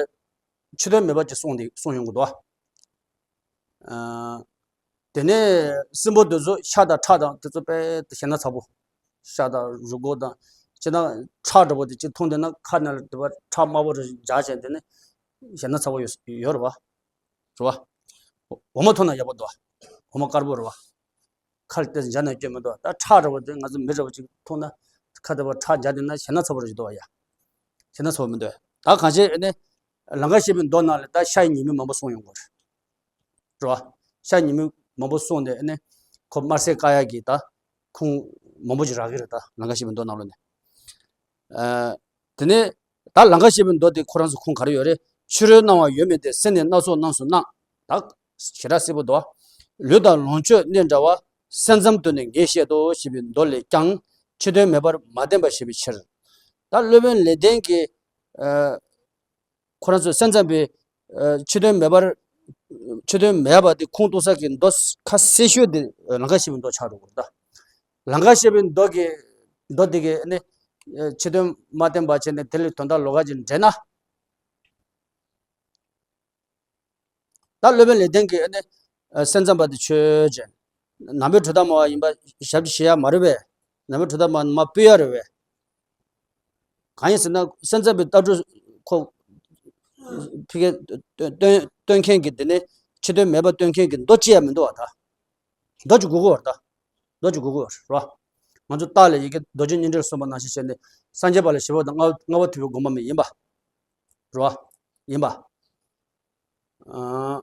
ཕྱི་དོན་མེད་པ་ཅིག་གསུངས་ཏེ་གསུངས་ཡོང་གི་འདུག་ཨ། དེ་ནས་སྲིན་པོ་དེ་ཚོ་ཤ་དང་ཁྲག་དང་དེ་ཚོ་དཔེ་ཞེད་སྣང་ཚ་པོ། ཤ་དང་རུས་ཁོག་དང་། ཅི་དང་ཁྲག་འདྲ་པོ་དེ་ཅིག་འཐུང་དེ་ན་ཁ་ནང་ལ་དེ་བ་ཁྲག་དམར་པོ་རེ་འཇགས་བྱས་དེ་ནས་ཞེད་སྣང་ཚ་པོ་ཡོད་ཡོད་རེད་བ། རེད་བ། འོ་མ་འཐུང་ན་ཡག་པོ་འདུག་འོ་མ་དཀར་པོ་རེད་བ། ཁ་ལ་ཏོག་ཙམ་འཇགས་ན་སྐྱོན་མི་འདུག་ད་ཁྲག་འདྲ་པོ་དེ་ང་ཚོ་མི་འདྲ་པོ་ཅིག་འཐུང་ན་ཁ་དེ་བ་ཁྲག་འཇགས་དེ་ན་ཞེད་སྣང་ཚ་པོ་རེ་ཞིག་འདུག་བ་ཡ། ཞེད་སྣང་ཚ་པོ་མི་འདུག་ད་གང་ཅི་ཨ་ནི་ལང་ཀར་བཤད་པའི་མདོ་ནང་ལ་ད་ཤ་ཡི་ཉེས་དམིགས་མང་པོ་གསུངས་ཡོང་གི་རེད། རེད་བ། ཤ་ཉེས་དམིགས་མང་པོ་གསུངས་ནས་ཨ་ནི་ཁོ་དམར་སེར་དཀར་ཡག་གི་ད་ཁུངས་མང་པོ་ཅིག་རག་གི་རེད་ད་ལང་ཀར་བཤད་པའི་མདོ་ནང་ལོགས་ནས། ཨ། དེ་ནས་ད་ལང་ཀར་བཤད་པའི་མདོ་དེ་ཁོ་རང་ཚོ་ཁུངས་ག་རེ་ཡོད་རེད། ཕྱི་རོལ་སྣང་བ་ཡོད་མིན་ཏེ། སེམས་ནི་སྣ་ཚོགས་རྣམས་སུ་སྣང་། ད་ཞེ་དྲག་གསལ་པོ་འདུག་ལུས་དང་ལོངས་སྤྱོད་གནས་འདྲ་བ། སེམས་ཙམ་དུ་ནི་ངས་བཤད་དོ་ཞེས་པའི་མདོ་ལས་ཀྱང་ཕྱི་དོན་མེད་པར་མ་བསྟན་པ་ཞེས་པའི་ཕྱིར། ད་སློབ་དཔོན་ལེགས་ལྡན་གྱིས། ཨ། ཁོ་རང་ཚོས་སེམས་ཙམ་པའི། ཨ། ཕྱི་དོན་མེད་པར། ཕྱི་དོན་མེད་པ་དེ་ཁུངས་གཏུགས་ས་གི་མདོ་ཁ་གསལ་ཤོས་དེ་ལང་ཀར་བཤད་པའི་མདོ་ཆགས་འགྲོ་གི་རེད་ད། ལང་ཀར་བཤད་པའི་མདོ་གི། མདོ་དེ་གི་ནི། ཨ། ཕྱི་དོན་མ་བསྟན་པ་བྱས་ནས་དེ་ལས་དོན་དག་ལོགས་ཀ་ཅིག་འདྲེན་ན། ད་སློབ་དཔོན་ལེགས་ལྡན་གྱིས་ནི། ཨ། སེམས་ཙམ་པ་དེ་ཆོས་ཅན། ནང་པའི་གྲུབ་མཐའ་སྨྲ་བ་ཡིན་པ་ཞབས་ཀྱིས་བཞེས་ཡ་མ་རེད་པས། ནང་པའི་གྲུབ་མཐའ་སྨྲ་མ་སྤུད་ཡ་རེད་པས། གང་ཡིན་ཟེར་ན་སེམས་ཙམ་པའི་ལྟ་གྲུབ་ཁོ། ཕ་གིར་སྟོན་སྟོན་སྟོན་མཁན་གྱི་དེ་ནི་ཕྱི་དོན་མེད་པ་སྟོན་མཁན་གྱི་མདོ་ཅི་ཡང་མི་འདུག་བ་ད། མདོ་ཅིག་དགོས་ཀྱི་ཡོད་རེད་ད། མདོ་ཅིག་དགོས་ཀྱི་ཡོད་རེད་རོ། ང་ཚོ་རྟགས་ལ་ཡི་གེ་རྡོ་རྗེ་སྙིང་བྲལ་གསུངས་པ་ནང་བཞིན་བྱས་ནས་སངས་རྒྱས་པ་ལ་ཞི་བ་དང་ལྔ་ལྔ་པ་ཐུབ་པའི་དགོངས་པ་མེད་ཡིན་པ། རོ། ཡིན་པ། ཨ།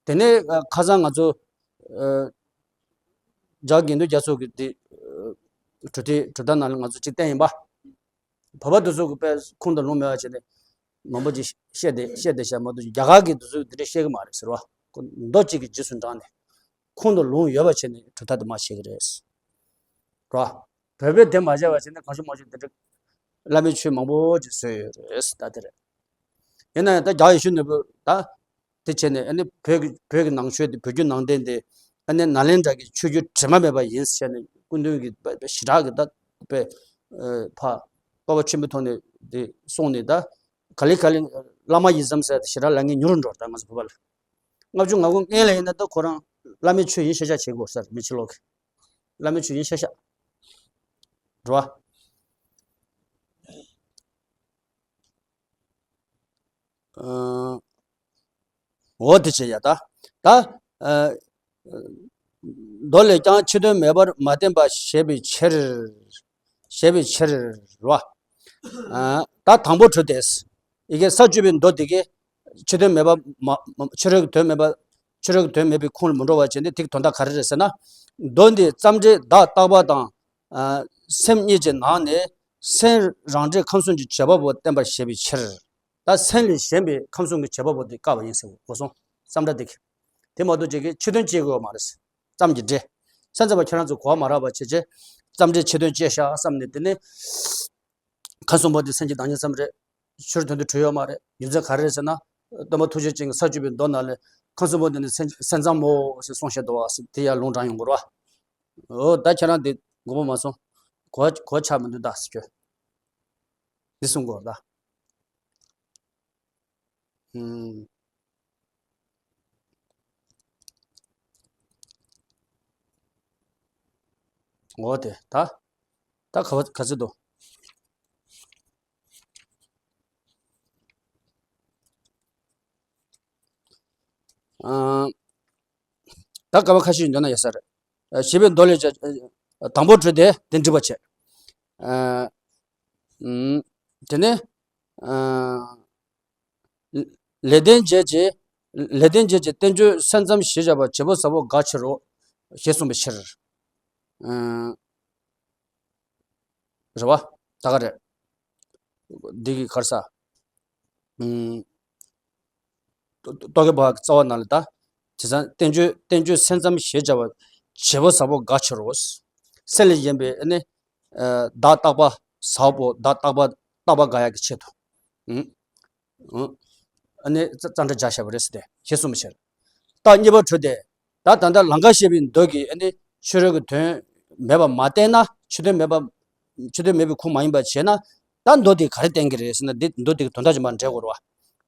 དེ་ནས་ཨ་ཁ་སང་ང་ཚོ་ཨ་རྒྱ་དགེ་འདུན་རྒྱ་མཚོ་གི་དེ་ཨ་གྲུབ་མཐའི་གྲུབ་མཐའ་ནང་ལ་ང་ཚོ་གཅིག་བསྟན་ཡིན་པ། བོད་པ་དེ་ཚོ་གི་དཔེ་ཁུངས་དང་ལུང་མེད་པ་བྱས་ནས་མང་པོ་ཅིག་བཤད་དེ་བཤད་དེ་བཤད་མ་གཏོགས་རྒྱ་གར་གྱི་དེ་ཚོས་དེ་འདྲ་བཤད་གི་མ་རེད་ཟེར་བ། ཁོ་མདོ་གཅིག་གི་རྗེས་སུ་འབྲངས་ནས་ཁུངས་དང་ལུང་ཡོད་པ་བྱས་ནས་གྲུབ་མཐའ་དེ་མར་བཤད་གི་རེད། རོ། བོད་པས་དེ་མ་བྱས་པ་བྱས་ནས་གང་བྱུང་མང་བྱུང་དེ་འདྲ་བླ་མའི་ཆོས་མང་པོ་ཅིག་བཟོས་ཡོད་རེད་ད་དེ་རེད། ཡིན་ན་ཡང་ད་རྒྱ་ཡེ་ཤུ་ནོར་བུ་ད་དེ་བྱས་ནས་ཨ་ནི་བོད་ཀྱི་བོད་ཀྱི་ནང་ཆོས་དེ་བོད་བརྒྱུད་ནང་བསྟན་དེ་ཨ་ནི་ནཱ་ལེནྡྲ་གི་ཆོས་བརྒྱུད་དྲི་མ་མེད་པ་ཡིན་ཟེར་ནས་སྐུ་མདུན་གྱིས་དཔེ་དཔེ་ཞེ་དྲག་གི་ད་དཔེ་ཨ་ཕ་སྤོབས་པ་ཆེན་པོའི་ཐོག་ནས་དེ་གསུངས་ནས་ད་ག་ལེ་ག་ལེ་བླ་མ་ཡི་ཟམ་ཟེར་ཞེ་དྲག་ལབ་མཁན་ཉུང་རུ་འགྲོ་ད་ང་ཚོ་བོད་པ་ལ། ལྔ་བཅུ་ང་དགུ་སྔོན་ལ་ཡིན་ན་ད་ཁོ་རང་བླ་མའི་ཆོས་ཡིན་ཤེས་བྱ་བྱེད་དགོས་ས་རེད་མི་ཕྱི་ལོགས་ཀྱི། བླ་མའི་ཆོས་ཉིད་ཤ་ཤ། རེད་བ། ཨ། འོ་དེ་བྱས་ཡ་ད། ད། ཨ། མདོ་ལས་ཀྱང་ཕྱི་དོན་མེད་པར་མ་བསྟན་པ་ཞེས་པའི་ཕྱིར། ཞེས་པའི་ཕྱིར་རོ། ཨ། ད་དང་པོ་འཕྲོས་ཏེ། ཡི་གེ་ས་བཅུ་པའི་མདོ་འདི་གའི་ཕྱི་དོན་མེད་པ་མ་མ་ཕྱི་རོལ་གྱི་དོན་མེད་པ། ཕྱི་རོལ་གྱི་དོན་མེད་པའི་ཁུངས་ལ་མི་འགྲོ་བ་བྱས་ཏེ་དེ་གི་དོན་དག་ག་རེ་རེད་ཟེར་ན། མདོ་འདི་རྩ་འགྲེལ་བརྡ་རྟག་པ་དང་། ཨ། སེམས་གཉིས་ཀྱི་ནང་ནས་སེམས་རང་འགྲེལ་ཁམས་གསུམ་གྱི་བྱེད་པ་པོ་བསྟན་པར་བཞེད་པའི་ཕྱིར། ད་སེམས་ལས་གཞན་པའི་ཁམས་གསུམ་གྱི་བྱེད་པ་པོ་དེ་བཀག་པ་ཡིན་ཟེར་གོ་སོང་། བསམ་འདྲ་འདི་གི། དེ་མ་གཏོགས་ཅིག་གི་ཕྱི་དོན་བཅད་དགོས་པ་མ་རེད། ཙམ་གྱི་འདྲེ། སེམས་ཙམ་པ་ཁྱེད་རང་ཚོ་གོ་བ་མ་རག་པ་བྱས་བྱས། ཙམ་འདྲེ་ཕྱི་དོན་བཅད་ཤག་བསམ་ནས་དེ་ནས། ཁམས་གསུམ་པོ་དེ་སེམས་ཀྱི་བདག་ཉིད་ཙམ་རེད། ཕྱིར་དོན་དུ་གྲུབ་ཡོད་མ་རེད། རྒྱུ་མཚན་ག་རེ་རེད་ཟེར་ན། སྟོན་པ་ཐུགས་རྗེ་ཅན་གྱི་ས་བཅུ་པའི་མདོ་ནང་ལས་ཁམས་གསུམ་པོ་དེ་ནི་སེམས་སེམས་ཙམ་མོ་ཞེས་གསུངས་བཞག་འདུག་བ་ཟེར་དེ་ཡང་ལུང་དྲངས་ཡོང་གི་རེད་བ། འོ་ད་ཁྱེད་རང་དེ་དགོངས་པ་མ་ཚོམས། གོ་གོ་ཆགས་མི་འདུག་ད་ཟེར་གྱི། འདི་གསུང་དགོས་རེད་ད། ཨུམ། འོ་དེ་ད། ད་ག་བ་ག་ཚོད་འདུག་ཨ། ད་སྐར་མ་ཁ་ཤས་འདོན་ན་ཡོད་ས་རེད། ཨ། ཞེས་པའི་མདོ་ལས་ཀྱང་། ཨ། དང་པོ་འཕྲོས་ཏེ་དེ་འགྲིག་པ་བྱས། ཨ། ཨུམ། དེ་ནས། ཨ། ལེགས་ལྡན་འབྱེད་ཀྱི། ལེགས་ལྡན་འབྱེད་ཀྱི་བསྟན་བཅོས་སེམས་ཙམ་ཞེས་བྱ་བ་བྱེད་པོ་ཟབ་པོ་དགག་ཕྱིར་རོ། ཞེས་གསུངས་པའི་ཕྱིར། ཨ། རེད་བ། ད་ག་རེད། འདི་གི་གར་ས། ཨུམ། རྟོག་གེ་བ་གི་རྩ་བ་ནང་ལ་ད། དེ་ཙང་བསྟན་བཅོས་བསྟན་བཅོས་སེམས་ཙམ་ཞེས་བྱ་བ་བྱེད་པོ་ཟབ་པོ་དགག་ཕྱིར་རོ། སེམས་ལས་གཞན་པའི་ཨ་ནི། ཨ། བདག་རྟག་པ་ཟབ་པོ་བདག་རྟག་པ་རྟག་པ་དགག་ཡག་གི་ཆེད་དུ། ཨུམ། ཨུམ། ཨ་ནི་ཙ་ཙམ་འདྲ་སྦྱར་བཞག་པ་རེད་ཟེར་ཏེ་ཞེས་གསུངས་པའི་ཕྱིར། རྟགས་གཉིས་པ་འཕྲོས་ཏེ། ད་ད་ལྟ་ལང་ཀ་ཞེས་པའི་མདོ་གི་ཨ་ནི་ཕྱི་རོལ་གྱི་དོན་མེད་པ་མ་བསྟན་ན། ཕྱི་དོན་མེད་པ། ཕྱི་དོན་མེད་པའི་ཁུངས་མ་ཡིན་པ་བྱས་ན། ད་མདོ་དེ་ག་རེ་བསྟན་གྱི་རེད་ཟེར་ན། འདི་མདོ་དེ་གི་དོན་དག་ཅིག་མར་འགྲེལ་དགོས་རེད་བ།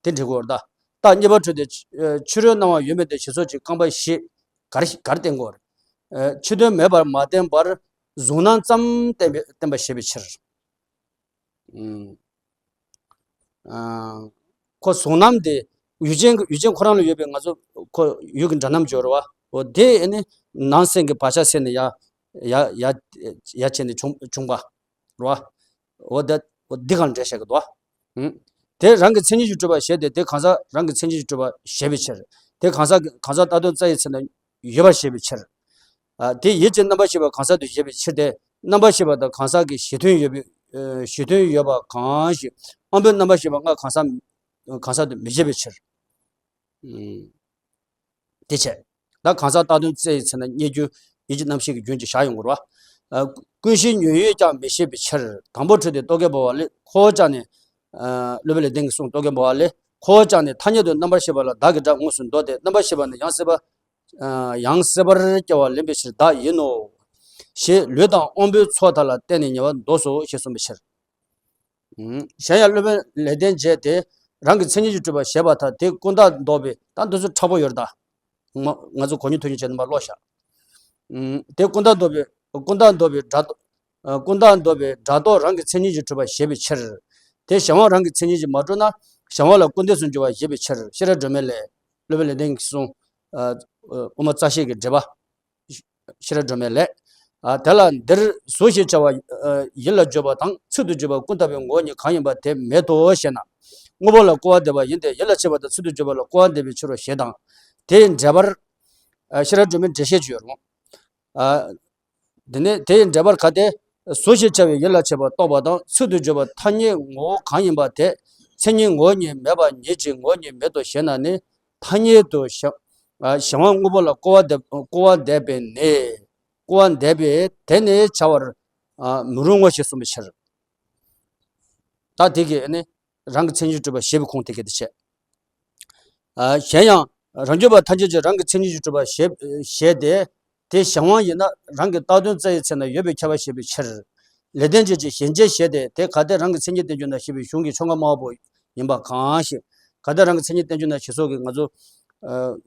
དེ་འགྲེལ་དགོས་རེད་ད། རྟགས་གཉིས་པ་འཕྲོས་ཏེ། ཕྱི་རོལ་སྣང་བ་ཡོད་མེད་དེ་ཞེས་སོགས་ཀྱི་རྐང་པ་བཞི། ག་རེ་ག་རེ་བསྟན་དགོས་རེད། ཕྱི་དོན་མེད་པར་མ་བསྟན་པར་གཟུང་རྣམ་ཙམ་བསྟན་པའི་བསྟན་པ་བཞེད་པའི་ཕྱིར། ཨུམ། ཨ། ཁོ་གཟུང་རྣམ་དེ་ཡུལ་ཅན་གྱི་ཡུལ་ཅན་ཁོ་རང་ལ་ཡོད་པའི་ང་ཚོ་ཁོ་ཡུལ་གྱི་འདྲ་རྣམ་སྦྱོར་བ། འོ་དེ་ནི་ནང་སེམས་ཀྱི་བག་ཆགས་སད་ནས་ཡ་ཡ་ཡ་ཡ་བྱས་ནས་བྱུང་བྱུང་བ་རེད་བ། འོ་ད་འོ་འདི་གང་འགྲེལ་བཤད་ཀྱི་འདུག་བ། ཨུམ། དེ་རང་གི་མཚན་ཉིད་ཀྱིས་གྲུབ་པ་ཞེས་ཏེ། དེ་གང་ཟག་རང་གི་མཚན་ཉིད་ཀྱིས་གྲུབ་པ་ཞེས་པའི་ཕྱིར། དེ་གང་ཟག་གང་ཟག་རྟག་དོན་རྩ་ཡི་ཚེ་ན་ཡོད་པར་བཤད་པའི་ཕྱིར། ཨ། དེ་ཡིད་ཀྱི་རྣམ་པར་ཤེས་པ་གང་ཟག་ཏུ་བཞེད་པའི་ཕྱིར་ཏེ། རྣམ་པར་ཤེས་པ་དང་གང་ཟག་གི་གཞི་མཐུན་ཡོད་པའི། ཨ། གཞི་མཐུན་ཡོད་པ་གང་ཞིག་དབང་པོའི་རྣམ་པར་ཤེས་པ་ལྔ་གང་ཟག་གང་ཟག་ཏུ་མི་བཞེད་པའི་ཕྱིར། ཨུམ། དེ་བྱས། ད་གང་ཟག་རྟག་དོན་རྩ་ཡི་ཚེ་ན་རྙེད་རྒྱུ་ཡིད་ཀྱི་རྣམ་ཤེས་ཀྱི་རྒྱུན་གྱིས་བཞག་ཡོང་དགོས་རེད་བ། ཨ། ཀུན་གཞིའི་ཉོན་ཡོད་ཀྱང་མི་བཞེད་པའི་ཕྱིར། དང་པོ་འཕྲོས་ཏེ་རྟོག་གེ་པ་བ་ལས། ཁོ་བོ་ཀྱང་ནི། ཨ། སློབ་དཔོན་ལེགས་ལྡན་གྱིས་གསུངས། རྟོག་གེ་པ་བ་ལས། ཁོ་བོ་ཀྱང་ནི་ཐ་སྙད་དུ་རྣམ་པར་ཤེས་པ་ལ་བདག་གི་སྒྲ་དངོས་སུ་འདོགས་ཏེ། རྣམ་པར་ཤེས་པ་ནི་ཡང་སྲིད་པ། ཨ། ཡང་སྲིད་པར་སྐྱེ་བ་ལེན་པའི་ཕྱིར་བདག་ཡིན་ནོ། ཞེས་ལུས་དང་དབང་པོའི་ཚོགས་དག་ལ་བརྟེན་ནས་ཉེ་བར་འདོགས་སོ་ཞེས་གསུངས་པའི་ཕྱིར། ཨུམ། གཞན་ཡང་སློབ་དཔོན་ལེགས་ལྡན་འབྱེད་དེ། རང་གི་མཚན་ཉིད་ཀྱིས་གྲུབ་པ་ཞེས་པ་དང་། དེ་ཀུན་བརྟགས་འདོགས་པའི། ད་འདི་ཚོ་མཁྲེགས་པོ་ཡོད་རེད་ད། ང་ང་ཚོ་གོ་རྙོག་ཐུག་རྐྱེན་བྱས་ནས་མར་ཀློག་བཞག་ཨུམ། དེ་ཀུན་བརྟགས་འདོགས་པའི། ཀུན་བརྟགས་འདོགས་པའི་སྒྲ། ཨ། ཀུན་བརྟགས་འདོགས་པའི་སྒྲ་རྟོག་རང་གི་མཚན་ཉིད་ཀྱིས་གྲུབ་པ་ཞེས་པའི་ཕྱིར། དེ་གཞན་དབང་རང་གི་མཚན་ཉིད་ཀྱིས་མ་གྲུབ་ན། གཞན་དབང་ལ་སྐུར་འདེབས་སུ་འགྱུར་བ་ཞེས་པའི་ཕྱིར། ཤེས་རབ་སྒྲོན་མེ་ལས། སློབ་དཔོན་ལེགས་ལྡན་གྱིས་གསུངས། ཨ། དབུ་མ་རྩ་ཤེས་ཀྱི་འགྲེལ་པ། ཤེས་རབ་སྒྲོན་མེ་ལས། ཨ། དེ་ལ་འདིར་གཟུགས་ཞེས་བྱ་བ། ཨ། ཡིད་ལ་བརྗོད་པ་དང་ཚིག་ཏུ་བརྗོད་པ་ཀུན་བཏགས་པའི་ངོ་བོ་ཉིད་གང་ཡིན་པ་དེ་མེད་དོ་ཞེ་ན། དངོས་པོ་ལ་སྐུར་བ་འདེབས་པ་ཡིན་ཏེ། ཡིད་ལ་བྱེད་པ་དང་ཚིག་ཏུ་བརྗོད་པ་ལ་སྐུར་བ་འདེབས་པའི་ཕྱིར་རོ་ཞེས་དང་། དེའི་འགྲེལ་པར། ཨ། ཤེས་རབ་སྒྲོན་མེའི་འགྲེལ་བཤད་ཅིག་ཡོད་རུང་། ཨ། དེ་ནས་དེའི་འགྲེལ་པར་ག་དེ། གཟུགས་ཞེས་བྱ་བའི་ཡིད་ལ་བྱེད་པ་རྟོགས་པ་དང་ཚིག་ཏུ་བརྗོད་པ་ཐ་སྙད་ངོ་བོ་གང་ཡིན་པ་དེ། མཚན་ཉིད་ངོ་བོ་ཉིད་མེད་པ་ཉིད་ཀྱི་ངོ་བོ་ཉིད་མེད་དོ་ཞེ་ན་ནི། ཐ་སྙད་དུ་གཞན། ཨ། གཞན་དབང་དངོས་པོ་ལ་སྐུར་བ་འདེབས། སྐུར་བ་འདེབས་པས་ནི། སྐུར་བ་འདེབས་པས་དེ་ནི་བྱ་བར། ཨ། མི་རུང་ངོ་ཞེས་གསུངས་པའི་ཕྱིར། ད་དེ་གིས་ནི་རང་གི་མཚན་ཉིད་གྲུབ་པ་ཞེས་པའི་ཁུངས་དེ་ག་དེ་བྱས། ཨ། གཞན་ཡང་རང་རྒྱུད་པ་ཐམས་ཅད་ཀྱིས་རང་གི་མཚན་ཉིད་ཀྱིས་གྲུབ་པ་ཞེས་ཞེས་ཏེ། དེ་གཞན་དབང་ཡིན་ན་རང་གི་བཏགས་དོན་རྩ་བའི་ཚེ་ན་ཡོད་པའི་ཁྱབ་པ་བཤད་པའི་ཕྱིར། ལེགས་ལྡན་འབྱེད་ཀྱི་གཞན་འབྱེད་ཞེས་ཏེ། དེ་ག་དེ་རང་གི་མཚན་ཉིད་བསྟན་རྒྱུ་ན་ཞེས་པའི་གཞུང་གི་ཕྱོགས་སྔ་མ་པོ་ཡིན་པ་གང་ཞིག་ག་དེ་རང་གི་མཚན་ཉིད་བསྟན་རྒྱུ་ན་ཞེས་སོགས་ཀྱི་ང་ཚོ། ཨ།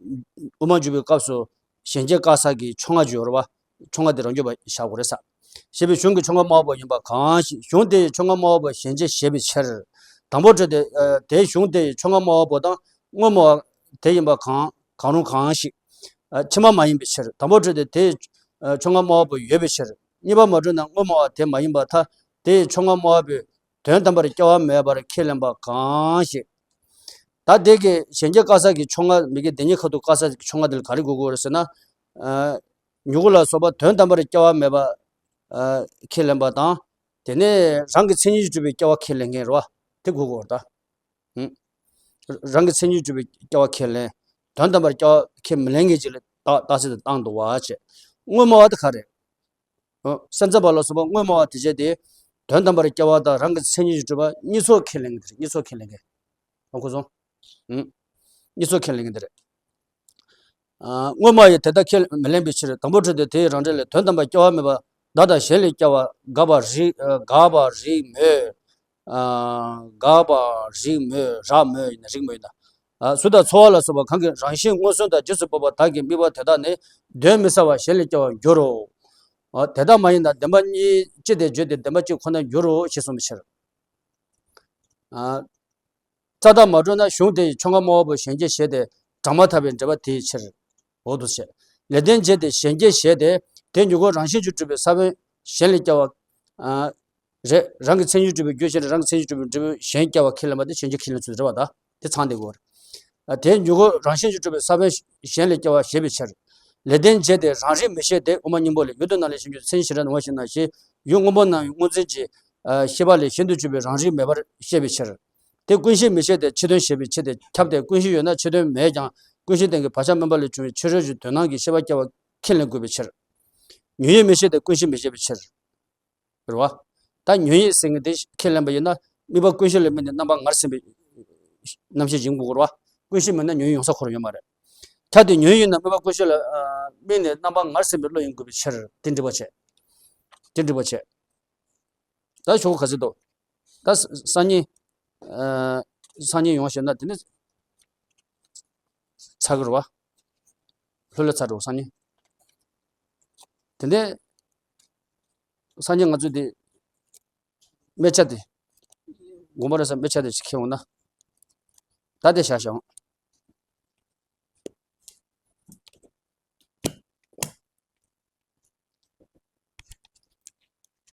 དབུ་མ་འཇུག་པའི་སྐབས་སུ་གཞན་འབྱེད་བཀག་ས་གི་ཕྱོགས་སྔ་ཅིག་ཡོད་རེད་བ། ཕྱོགས་སྔ་དེ་རང་རྒྱུད་པ་བཞག་དགོས་རེད་ས། ཞེས་པའི་གཞུང་གི་ཕྱོགས་སྔ་སྨྲ་བ་པོ་ཡིན་པ་གང་ཞིག་གཞུང་དེ་ཡི་ཕྱོགས་སྔ་སྨྲ་བ་པོ་གཞན་གཅེས་ཞེས་པའི་ཕྱིར། དང་པོར་འཕྲོས་ཏེ་དེའི་གཞུང་དེ་ཡི་ཕྱོགས་སྔ་སྨྲ་བ་པོ་དང་དངོས་སྨྲ་བ་དེ་ཡིན་པ་གང་གང་རུང་གང་ཞིག་ཕྱི་མ་མ་ཡིན་པའི་ཕྱིར། དང་པོར་འཕྲོས་ཏེ་དེའི་ཕྱོགས་སྔ་སྨྲ་བ་པོ་ཡོད་པའི་ཕྱིར། གཉིས་པ་མ་གྲུབ་ན་དངོས་སྨྲ་བ་དེ་མ་ཡིན་པར་ཐལ། དེའི་ཕྱོགས་སྔ་སྨྲ་བ་པོས་དོན་དམ་པར་སྐྱེ་བ་མེད་པར་ཁས་ལེན་པ་གང་ཞིག་ད་དེ་གི་གཞན་སྐྱེ་བཀག་ས་གི་ཕྱོགས་སྔ་མི་དགེ་དེ་གཉིས་ཁ་ཐུག་བཀག་ས་གི་ཕྱོགས་སྔ་དེ་ལ་ག་རེ་དགོས་ཀྱི་ཡོད་རེད་ཟེར་ན། མྱུ་གུ་ལ་སོགས་པ་དོན་དམ་པར་སྐྱེ་བ་མེད་པ་ཁས་ལེན་པ་དང་། དེ་ནས་རང་གི་མཚན་ཉིད་ཀྱིས་གྲུབ་པའི་སྐྱེ་བ་ཁས་ལེན་མཁན་རེད་བ། དེ་དགོས་ཀྱི་ཡོད་རེད་ད། རང་གི་མཚན་ཉིད་ཀྱིས་གྲུབ་པའི་སྐྱེ་བ་ཁས་ལེན། དོན་དམ་པར་སྐྱེ་བ་ཁས་མི་ལེན་མཁན་ཅིག་ལ་རྟགས་རྟགས་གསལ་དུ་བཏང་འདུག་བ་བྱས། དངོས་སྨྲ་བ་དེ་ག་རེད། སེམས་ཙམ་པ་ལ་སོགས་པ་དངོས་སྨྲ་བ་དེ་བྱས་ཏེ། དོན་དམ་པར་སྐྱེ་བ་དང་རང་གི་མཚན་ཉིད་ཀྱིས་གྲུབ་པ་གཉིས་ཚོགས་ཁས་ལེན་གྱི་རེད། གཉིས་ཚོགས་ཁས་ལེན་གྱི། ཨ་ཁུ་སོང་། གཉིས་ཚོགས་ཁས་ལེན་གྱི་འདི་རེད། དངོས་སྨྲ་ཡིས་དེ་ལྟར་ཁས་མི་ལེན་པའི་ཕྱིར། དང་པོར་འཕྲོས་ཏེ་དེའི་རང་འགྲེལ་ལས། དོན་དམ་པར་སྐྱེ་བ་མེད་པ་བདག་དང་གཞན་ལས་སྐྱེ་བ་དགག་པ་རིགས་དགག་པ་རིགས་མོད། དགག་པ་རིགས་མོད། རགས་མོད་ཡིན་ན་རིགས་མོད་ཡིན་ན། གཟུགས་དང་ཚོར་བ་ལ་སོགས་པ་གང་གི་རང་བཞིན་མངོན་སུམ་དང་རྗེས་སུ་དཔོག་པ་དག་གི་དམིགས་པ་དེ་དག་ནི་གདོན་མི་ཟ་བར་གཞན་ལས་སྐྱེ་བར་འགྱུར་རོ། དེ་དག་མ་ཡིན་ན་བདེན་པ་གཉིས་ཅི་སྟེ་བརྗོད་དེ་བདེན་པ་གཅིག་ཁོ་ན་འགྱུར་རོ་ཞེས་གསུངས་པའི་ཕྱིར། རྩ་བདག་མ་གྲུབ་ན་གཞུང་དེ་ཡི་ཕྱོགས་སྔ་སྨྲ་བ་པོ་གཞན་སྐྱེ་ཞེས་ཏེ་དྲངས་མ་ཐག་པའི་འགྲེལ་པ་དེའི་ཕྱིར། འོ་དུ་བྱས། ལེགས་ལྡན་འབྱེད་དེ་གཞན་སྐྱེ་ཞེས་ཏེ། དེའི་མྱུ་གུ་རང་བཞིན་གྱིས་གྲུབ་པའི་ས་བོན་གཞན་ལས་སྐྱེ་བ། རེད། རང་གི་མཚན་ཉིད་གྲུབ་པའི་རྒྱུ་གཞན་རང་གི་མཚན་ཉིད་གྲུབ་པའི་འབྲས་བུ་གཞན་སྐྱེ་བ་ཁས་ལེན་པ་དེ་གཞན་སྐྱེ་ཁས་ལེན་ཚུལ་རེད་བ་ད། དེ་ཚང་དེ་གོ། དེའི་མྱུ་གུ་རང་བཞིན་གྱིས་གྲུབ་པའི་ས་བོན་གཞན་ལས་སྐྱེ་བ་ཞེས་པའི་ཕྱིར། ལེགས་ལྡན་འབྱེད་དེ་རང་རིག་མི་ཤེས་ཏེ། དབུ་མ་སྙིང་པོ་ལས། ཡུལ་དུས་ནང་ལས་གཞན་འགྱུར་མཚན་ཉིད་གཞན་རབ་ནོར་བ་ཞིག་ན་ཞེས། ཡུལ་སྔོན་པོ་ནང་བའི་སྔོ་འཛིན་གྱི་ཤེས་པ་ལས་གཞན་དུ་གྱུར་པའི་རང་རིག་མེད་པར་བཤད་པའི་ཕྱིར། དེ་ཀུན་ཤེས་མི་ཤེས་ཏེ་ཕྱི་དོན་ཞེས་པའི་ཕྱིར་ཏེ། ཁྱབ་སྟེ་ཀུན་ཤེས་ཡོད་ན་ཕྱི་དོན་མེད་ཀྱང་ཀུན་ཤེས་སྟེང་གི་བག་ཆགས་དམན་པ་ལས་བྱུང་བའི་ཕྱི་རོལ་གྱི་དོན་སྣང་གི་ཤེས་པ་སྐྱེ་བ་ཁས་ལེན་དགོས་པའི་ཕྱིར། ཉོན་ཡིད་མི་ཤེས་ཏེ་ཀུན་ཤེས་མི་ཤེས་པའི་ཕྱིར། རེད་བ། ད་ཉོན་ཡིད་ཟེར་མཁན་དེ་ཁས་ལེན་པ་ཡིན་ན་དམིགས་པ་ཀུན་ཤེས་ལ་དམིགས་ནས་རྣམ་པ་ངར་ཟིན་པའི་རྣམ་ཤེས་ཡིན་དགོས་རེད་བ། ཀུན་ཤེས་མིན་ན་ཉོན་ཡིད་ཡོང་ས་ཁོ་རང་ཡོད་མ་རེད། ཁྱབ་སྟེ་ཉོན་ཡིད་ཡོད་ན་དམིགས་པ་ཀུན་ཤེས་ལ་དམིགས་ནས་རྣམ་པ་ངར་ཟིན་པའི་བློ་ཡིན་དགོས་པའི་ཕྱིར་དེ་འགྲིག་པ་བྱས། དེ་འགྲིག་པ་བྱས། ད་ཞོག་ག་ཚོད་འདུག་ད་སང་ཉིན། སང་ཉིན་ཡོང་ཞེ་ན་དེ་ནི་ཚར་གི་རེད་བ། ལྷོད་ལྷོད་ཚར་འགྲོ་སང་ཉིན། དེ་ནས་སང་ཉིན་ང་ཚོས་དེ་དམིགས་བྱ་དེ་དགོངས་པ་རེད་ས། དམིགས་བྱ་དེ་ཅིག་ཁྱེར་འོང་ན། ད་དེ་བཞག་བཞག་འོང་